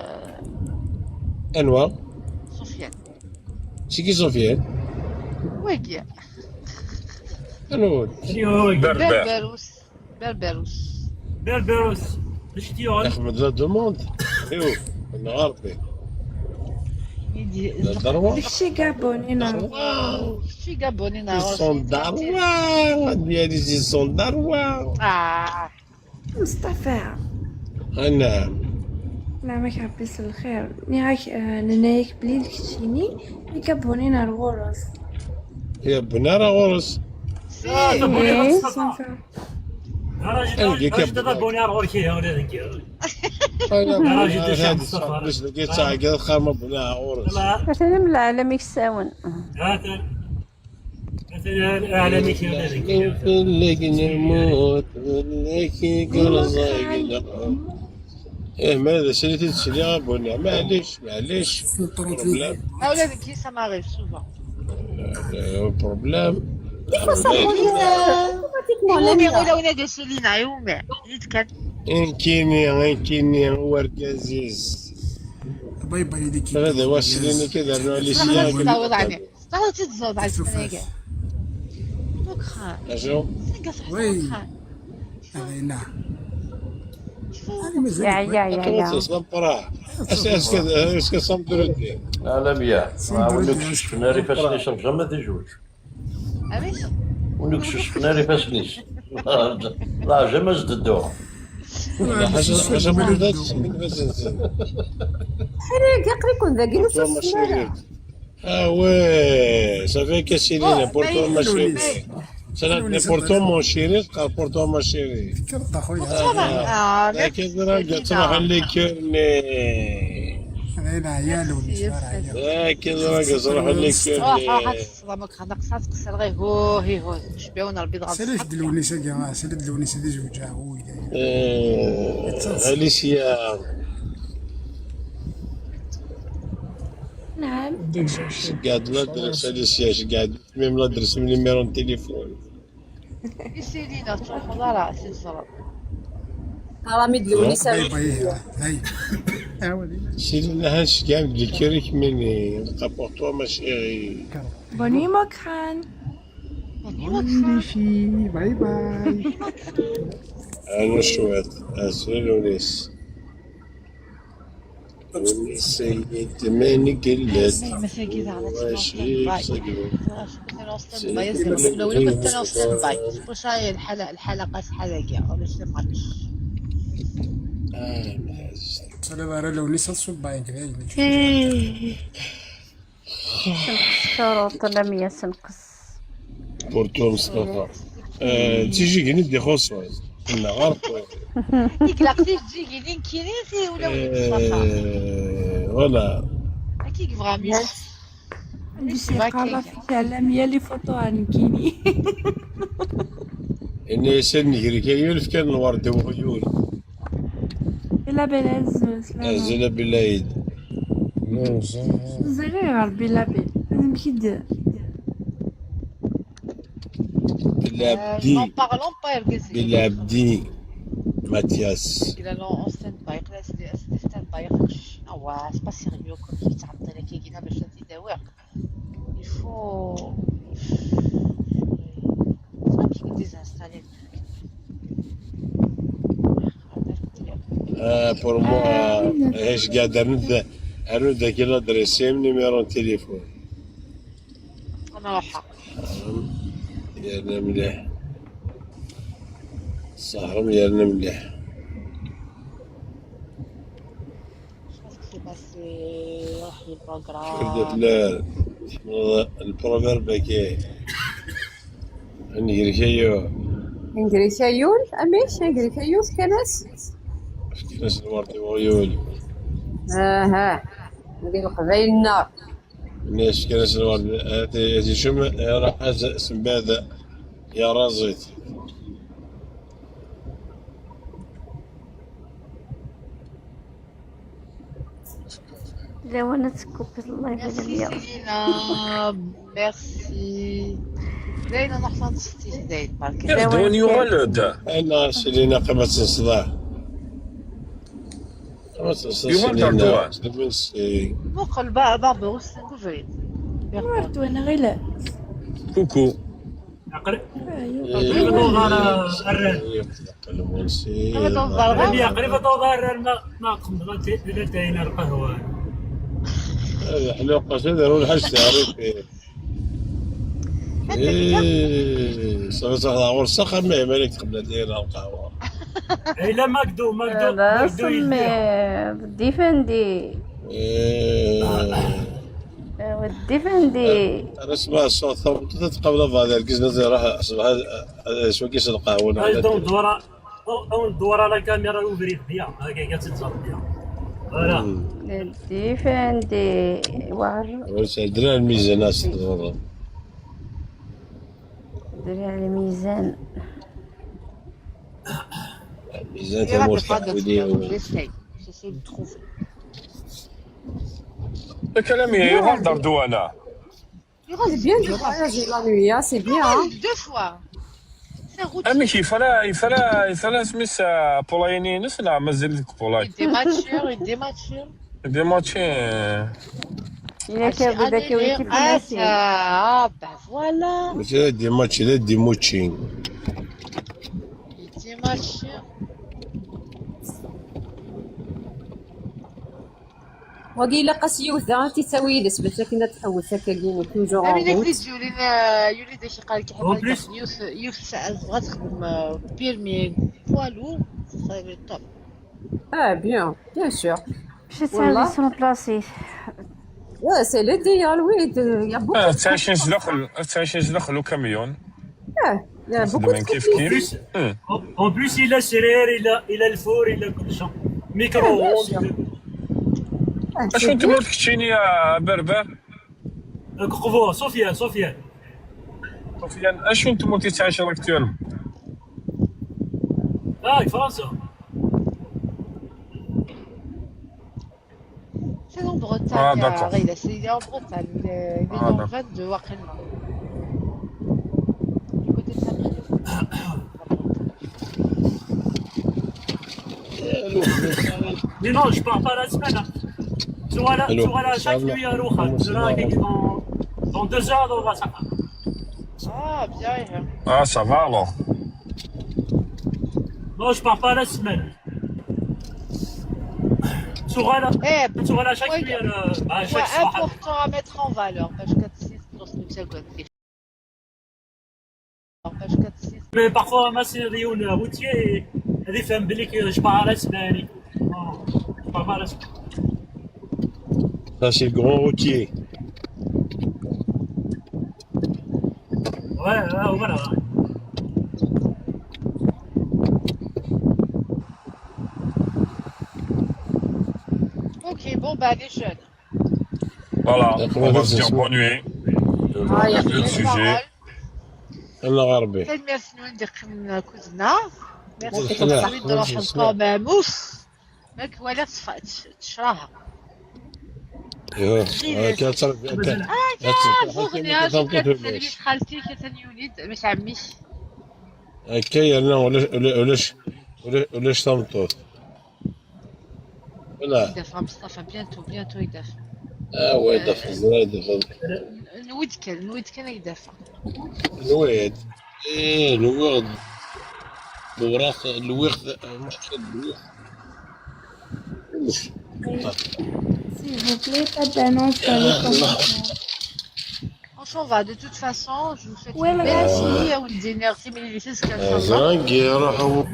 أنور؟ سفيان. C'est qui سفيان؟ واقع. أنور. شنو هو؟ بربر. بربروس. بربروس. بربروس. اش ديال؟ يحمد la demande. ايوا، الغربي. يدي، الدروة. داكشي كاع بونينا. دروة. داكشي كاع بونينا. Ils sont دروة. ديالي ils sont دروة. آه. مصطفى. آه، نعم. نعمك ربي يسلم الخير. ني هاك، آه، ننايك بلي الكتشيني، ني كابونينا الغرس. يا بنارة غرس. إيه، صافي. راجل، راجل دابا بوني على غوركي، يا ولاد الكير. راجل دابا هاد مصطفى. باش لقيت صاحبي كذا خامة بناها غورس. لا. مثلًا من العالم يكساون. هذا. مثلًا العالم يكساون. فلك نموت، فلك يقول زايد. إيه، ما هذا سيرتي تسلي غا بني، معليش. معليش. بروبليم. هاولا ذيك ساماري سوفا. بروبليم. يومي ولا ولا قال شي لينا يومي. يتكلم. إنكيني، إنكيني، هو الكازيز. باي باي ديك. هذا هو السيدي كذا، أنا اللي سيدي. تعوض عليه. تعوض تتزوض على السنة. شكرا. أشو؟ وي. هذا نعم. يا، يا، يا، يا. Est-ce que, est-ce que ça me brûle? لا، لا، مياه. ما عاودتش شفنا لي فاش نشرب جامي دي جوج. علاش؟ Ur nekcem ara ifassen-is. Leɛjam as-d-dduɣ. Ḥaca ḥaca ma nella tessnem ifassen-nsen. Ḥerrek, aql-iken dagi ur Pour toi, ma tessnem ara. chérie. Ah ouais, ça fait que c'est les pour toi, ma chérie. C'est là, pour toi, mon chéri, pour toi, ma chérie. Tekkreḍ a xuya. Akken ẓriɣ ad truḥ lekkerni. Ɣileɣ ɛyan ur nesɛi ara. Akken ẓriɣ ad truḥ Ruḥ ruḥ ad lekkerni. teṣṣeḍ am akka xanaq sɛa tqeṣṣer ɣir huhi huhi. Cbiɣ wen Rebbi dɣa. Sali-d Lewnis-agi, ah, sali-d Lewnis ad izewǧ ɣer wuyla. Eh, Alicia. نعم. Ceggeɛ-d l'adresse, Alicia, ceggeɛ-d même l'adresse, le numéro de téléphone. Isilin ur tettruḥuḍ ara si teẓreḍ. Ṛami d Lewnis a Bay bay ha. Hey. Céline, ha, ceggeɛ-d lekkerni-k, mais pour toi, ma chérie. بوني مكان. Bonne nuit les filles. Bye bye. Anu cwiṭ, azul Lewnis. Lewnis, Seyid Mani Gellad. Masagi daɣen ad Maci tettruḥ sagi. Stand by, stand by. Ulawen akk stand by. Wacu ay lḥala, lḥala qas ḥala-agi. Ulac tamɣac. Ah, mɛaz. Salam ara Lewnis ad ṣubbayen kdayen. Senqes ccuruṭ lamya senqes. Pour toi, Mustafa. Eh, d tijigin i d-ixuṣṣen. Neɣ ɣer Iglaq tijigin nekkini ti ulawen n Mustafa. Voilà. Akka i yebɣa Miss. عندي شي قرة في كلام يا لي فوتو عن كيني. Ini-as ad negri kayul, fkan lwerd i uɣyul. بلا بلا زوز. Azul a Bilaid. زغير بلا بلا. أنا مكيد. Bilabdi. Non, parlons pas irgazen. Bilabdi. Mathias. Yella en stand by, yella stand by. Ah ouais, c'est pas sérieux comme il s'appelle qui est là, mais je te dis, ouais. Il faut. Il faut qu'il désinstalle le truc. Ah, pour moi, eh, je garde un de, un de quelle adresse, un numéro de téléphone. أنا راح. Yerna mliḥ. Ṣṣeḥra-m yerna mliḥ. C'est passé, راح يبقى Tḥemmleḍ البروفيرب-agi. Ad negri kayul. Negri kayul, amek? Negri kayul kan-as? Fkan-as lwerd i uɣyul. Aha. Di leqbayel-nneɣ. Nnes kra s lwerd, ad yecum, iruḥ az sembad yerreẓ-it. Lawan ad tkuppel الله Merci بالمية. Selina, merci. Dayen ad nruḥ ad nseɣti dayen, barka. Iɣedwan yuɣal-d. Ana Selina qqimet s ṣṣdeɛ. Qqimet s ṣṣdeɛ Yuɣal-d Selina. Ardwan. Selina si- Muqel ba- baba ussen deg ubrid. مرت وأنا غير. Kuku. Qrib ad tawḍeḍ ɣer rran. Qqimet si- Ad tawḍeḍ ɣer Rami, qrib ad tawḍeḍ ɣer rran ma ma txemmeḍ ad t-, ad t-ayen ar lqahwa. Ad ḥluqas ad aru lḥaǧ taɛrif. Eh, ça va ça va ɣur-s axxam, mais malek tqebla dayra lqahwa. Ayla McDo, McDo, لا McDo yeddi. سمي ديفندي. Eh, ديفندي. Ara smaɣ ṣṣut tameṭṭut ad tqabel abad argaz n ad iruḥ ṣṣbeḥ ad, ad, ad yeswa kis n lqahwa neɣ Ad ad awen-d-wara, ad awen-d-wara la caméra ubrid bya. Haka, haka, ad tt-tẓer bya. Voilà. ديفندي. وعر. Ur sɛeddan ara lmizan ad s-tḍurreḍ. دري على الميزان. Lmizan tamurt. J'essaie, j'essaie de trouver. Kalami yuɣal-d Ardwana. C'est bien de voyager la nuit, hein, c'est bien. Hein. Deux fois. C'est routier. Amek yefra, yefra, yefra isem-is, ah, apulayen-ines neɣ mazal deg apulay? Il démature, il démature. Deg match, eh, إلا كان بداك ويكي Ah, ça, ah, ben voilà. Mačči d dimačči, d dimučči. Il démature. Wagi ilaq-as yiwet da ad t-ittawi yid-s, bac akken ad tḥewwes akkagi, toujours en route. Amin ak-d-yulin, euh, yuli-d ak-iqal-ik ḥamal yiwet, yiwet tebɣa ad texdem, euh, permis poids lourd, ça serait le top. Ah, bien, bien sûr. Bac ad tɛawed remplacer. Ouais, c'est l'idéal, oui. Il y a beaucoup de... Ad ttɛicin sdaxel, ad ttɛicin sdaxel ukamyun. Ah, il y a beaucoup de... Kif kif. En plus, il a serrure, il a, il a le four, il a كل شيء. Micro-ondes. Acu n tmurt keččini a Berber? Qbu, Sofiane, Sofiane. Sofiane, acu n tmurt i tettɛiceḍ actuellement? Ah, Fransa. C'est en Bretagne, ah, d'accord. Il est en Bretagne, il est en vingt-deux, waqila. Du côté de Saint-Brieuc. Mais non, je pars pas la semaine. Tu vois là, tu vois là, chaque nuit à Roja. Dans, dans deux heures, on va s'appeler. Ah, bien. Ah, ça va alors. Non, je pars pas la semaine. Tu vois là, eh, tu vois là, chaque nuit, euh, bah, chaque soir. Important à mettre en valeur, parce que c'est dans ce que ça doit être. Mais parfois, ma c'est Rion routier, elle fait un blic, je pars à la semaine. Non, je pars pas la semaine. Ça, c'est le grand routier. Ouais, ouais, voilà. Ok, bon, bah, les jeunes. Voilà, on va se dire bonne nuit. Le sujet. الله غربي. Tanemmirt-nwen d-iqqimen akked-neɣ. Merci beaucoup. Nruḥ nqabel mus. Ma k-walaɣ tecraha. Akka, akka, buɣni, acu kan, talwit xalti-k, atan yuli-d, mmi-s ɛemmi-k. Akka yerna ulac, ulac, ulac, ulac tameṭṭut. Voilà. Idafeɣ Mustafa, bientôt, bientôt idafeɣ. Ah ouais, idafeɣ, idafeɣ. Nwi-d kan, nwi-d kan ad idafeɣ. Nwi-d. Eh, nwiɣ-d. Nwiɣ-d. Nwiɣ-d. S'il vous plaît, pas d'annonce dans les commentaires. On s'en va, de toute façon, je vous souhaite une belle nuit, ad wen-d-iniɣ timlilit azekka, inchallah.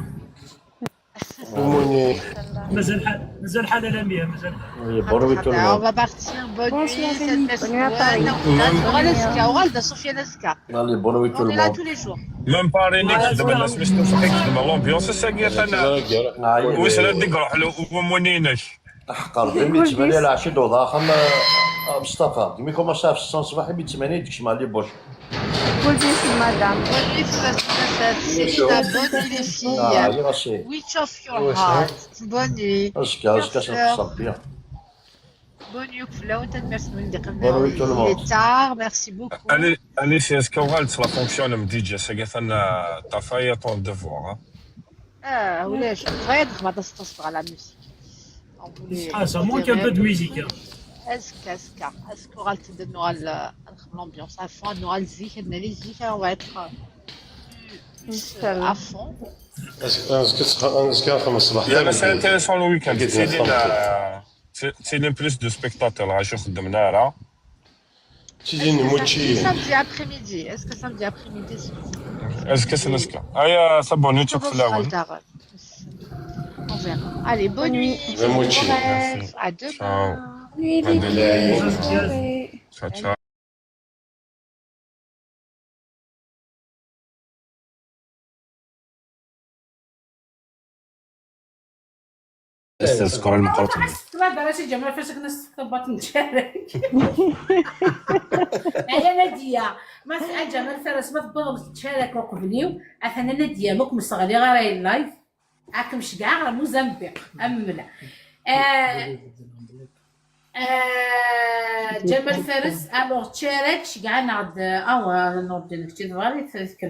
Mazal ḥal, mazal ḥal a l'ami, mazal ḥal. On va partir, bonne nuit, tanemmirt-nwen. Uɣal azekka, uɣal-d a Sofiane azekka. Allez, bonne nuit tout le monde. Tous les jours. Même pas Rémi, xedmen asmi s-tewfiq, xedmen l'ambiance, ass-agi atan. Wissen ad d-iruḥ wumuni-inek. Aḥeqq Rebbi, mi yettmani lɛecc i d-uwḍeɣ axxam, a Mustafa. Demi commence ɣef ssetta ṣṣbeḥ, mi yettmani d-kecmeɣ les bouches. Bonne nuit, madame. Bonne nuit, Céline, bonne nuit les filles. Ah, merci. Which of your heart. Bonne nuit. Azekka, azekka ad nexṣer bien. Bonne nuit fell-awen, tanemmirt-nwen d-iqqimen. Bonne nuit tout le monde. Il est tard, merci beaucoup. Allez, allez, c'est ce qu'on va, la fonction, le D J, c'est que ça n'a pas fait ton devoir, hein. Ah, ulac, bɣiɣ ad xedmeɣ taseṭṭa-s ɣer la musique. Ah, ça manque un peu de musique, hein. Azekka, azekka, azekka uɣal-d ad nuɣal, euh, ad nexdem l'ambiance à fond, ad nuɣal zik, ad nali zik, on va être, euh, plus, euh, à fond. Azekka, azekka nxeddem ṣṣbeḥ. C'est intéressant le week-end. C'est des, euh, c'est, c'est des plus de spectateurs, hein, je crois, de Mnara. Tili n wučči. Samedi après-midi. Est-ce que samedi après-midi, c'est possible ? Est-ce que c'est le cas ? Aya, c'est bon, nuit fell-awen. On verra. Allez, bonne nuit. Bon week-end. À demain. Ciao. Ciao, ciao. Tura d acu Ǧamal Fares akken as-tefka baṭ n tcarek. Aya Nadiya, ma tesɛa Ǧamal Fares ma tewweḍ tcarek uqbel-iw, atan a Nadiya, ma ur kem-sseɣliɣ ara i live, ad kem-ceggɛeɣ ɣer Mozambique, am mla. Ah, ah, Ǧamal Fares, alors tcarek, ceggɛen-aɣ-d, ah, wa, Nurdin, kečč d ɣer i tefken.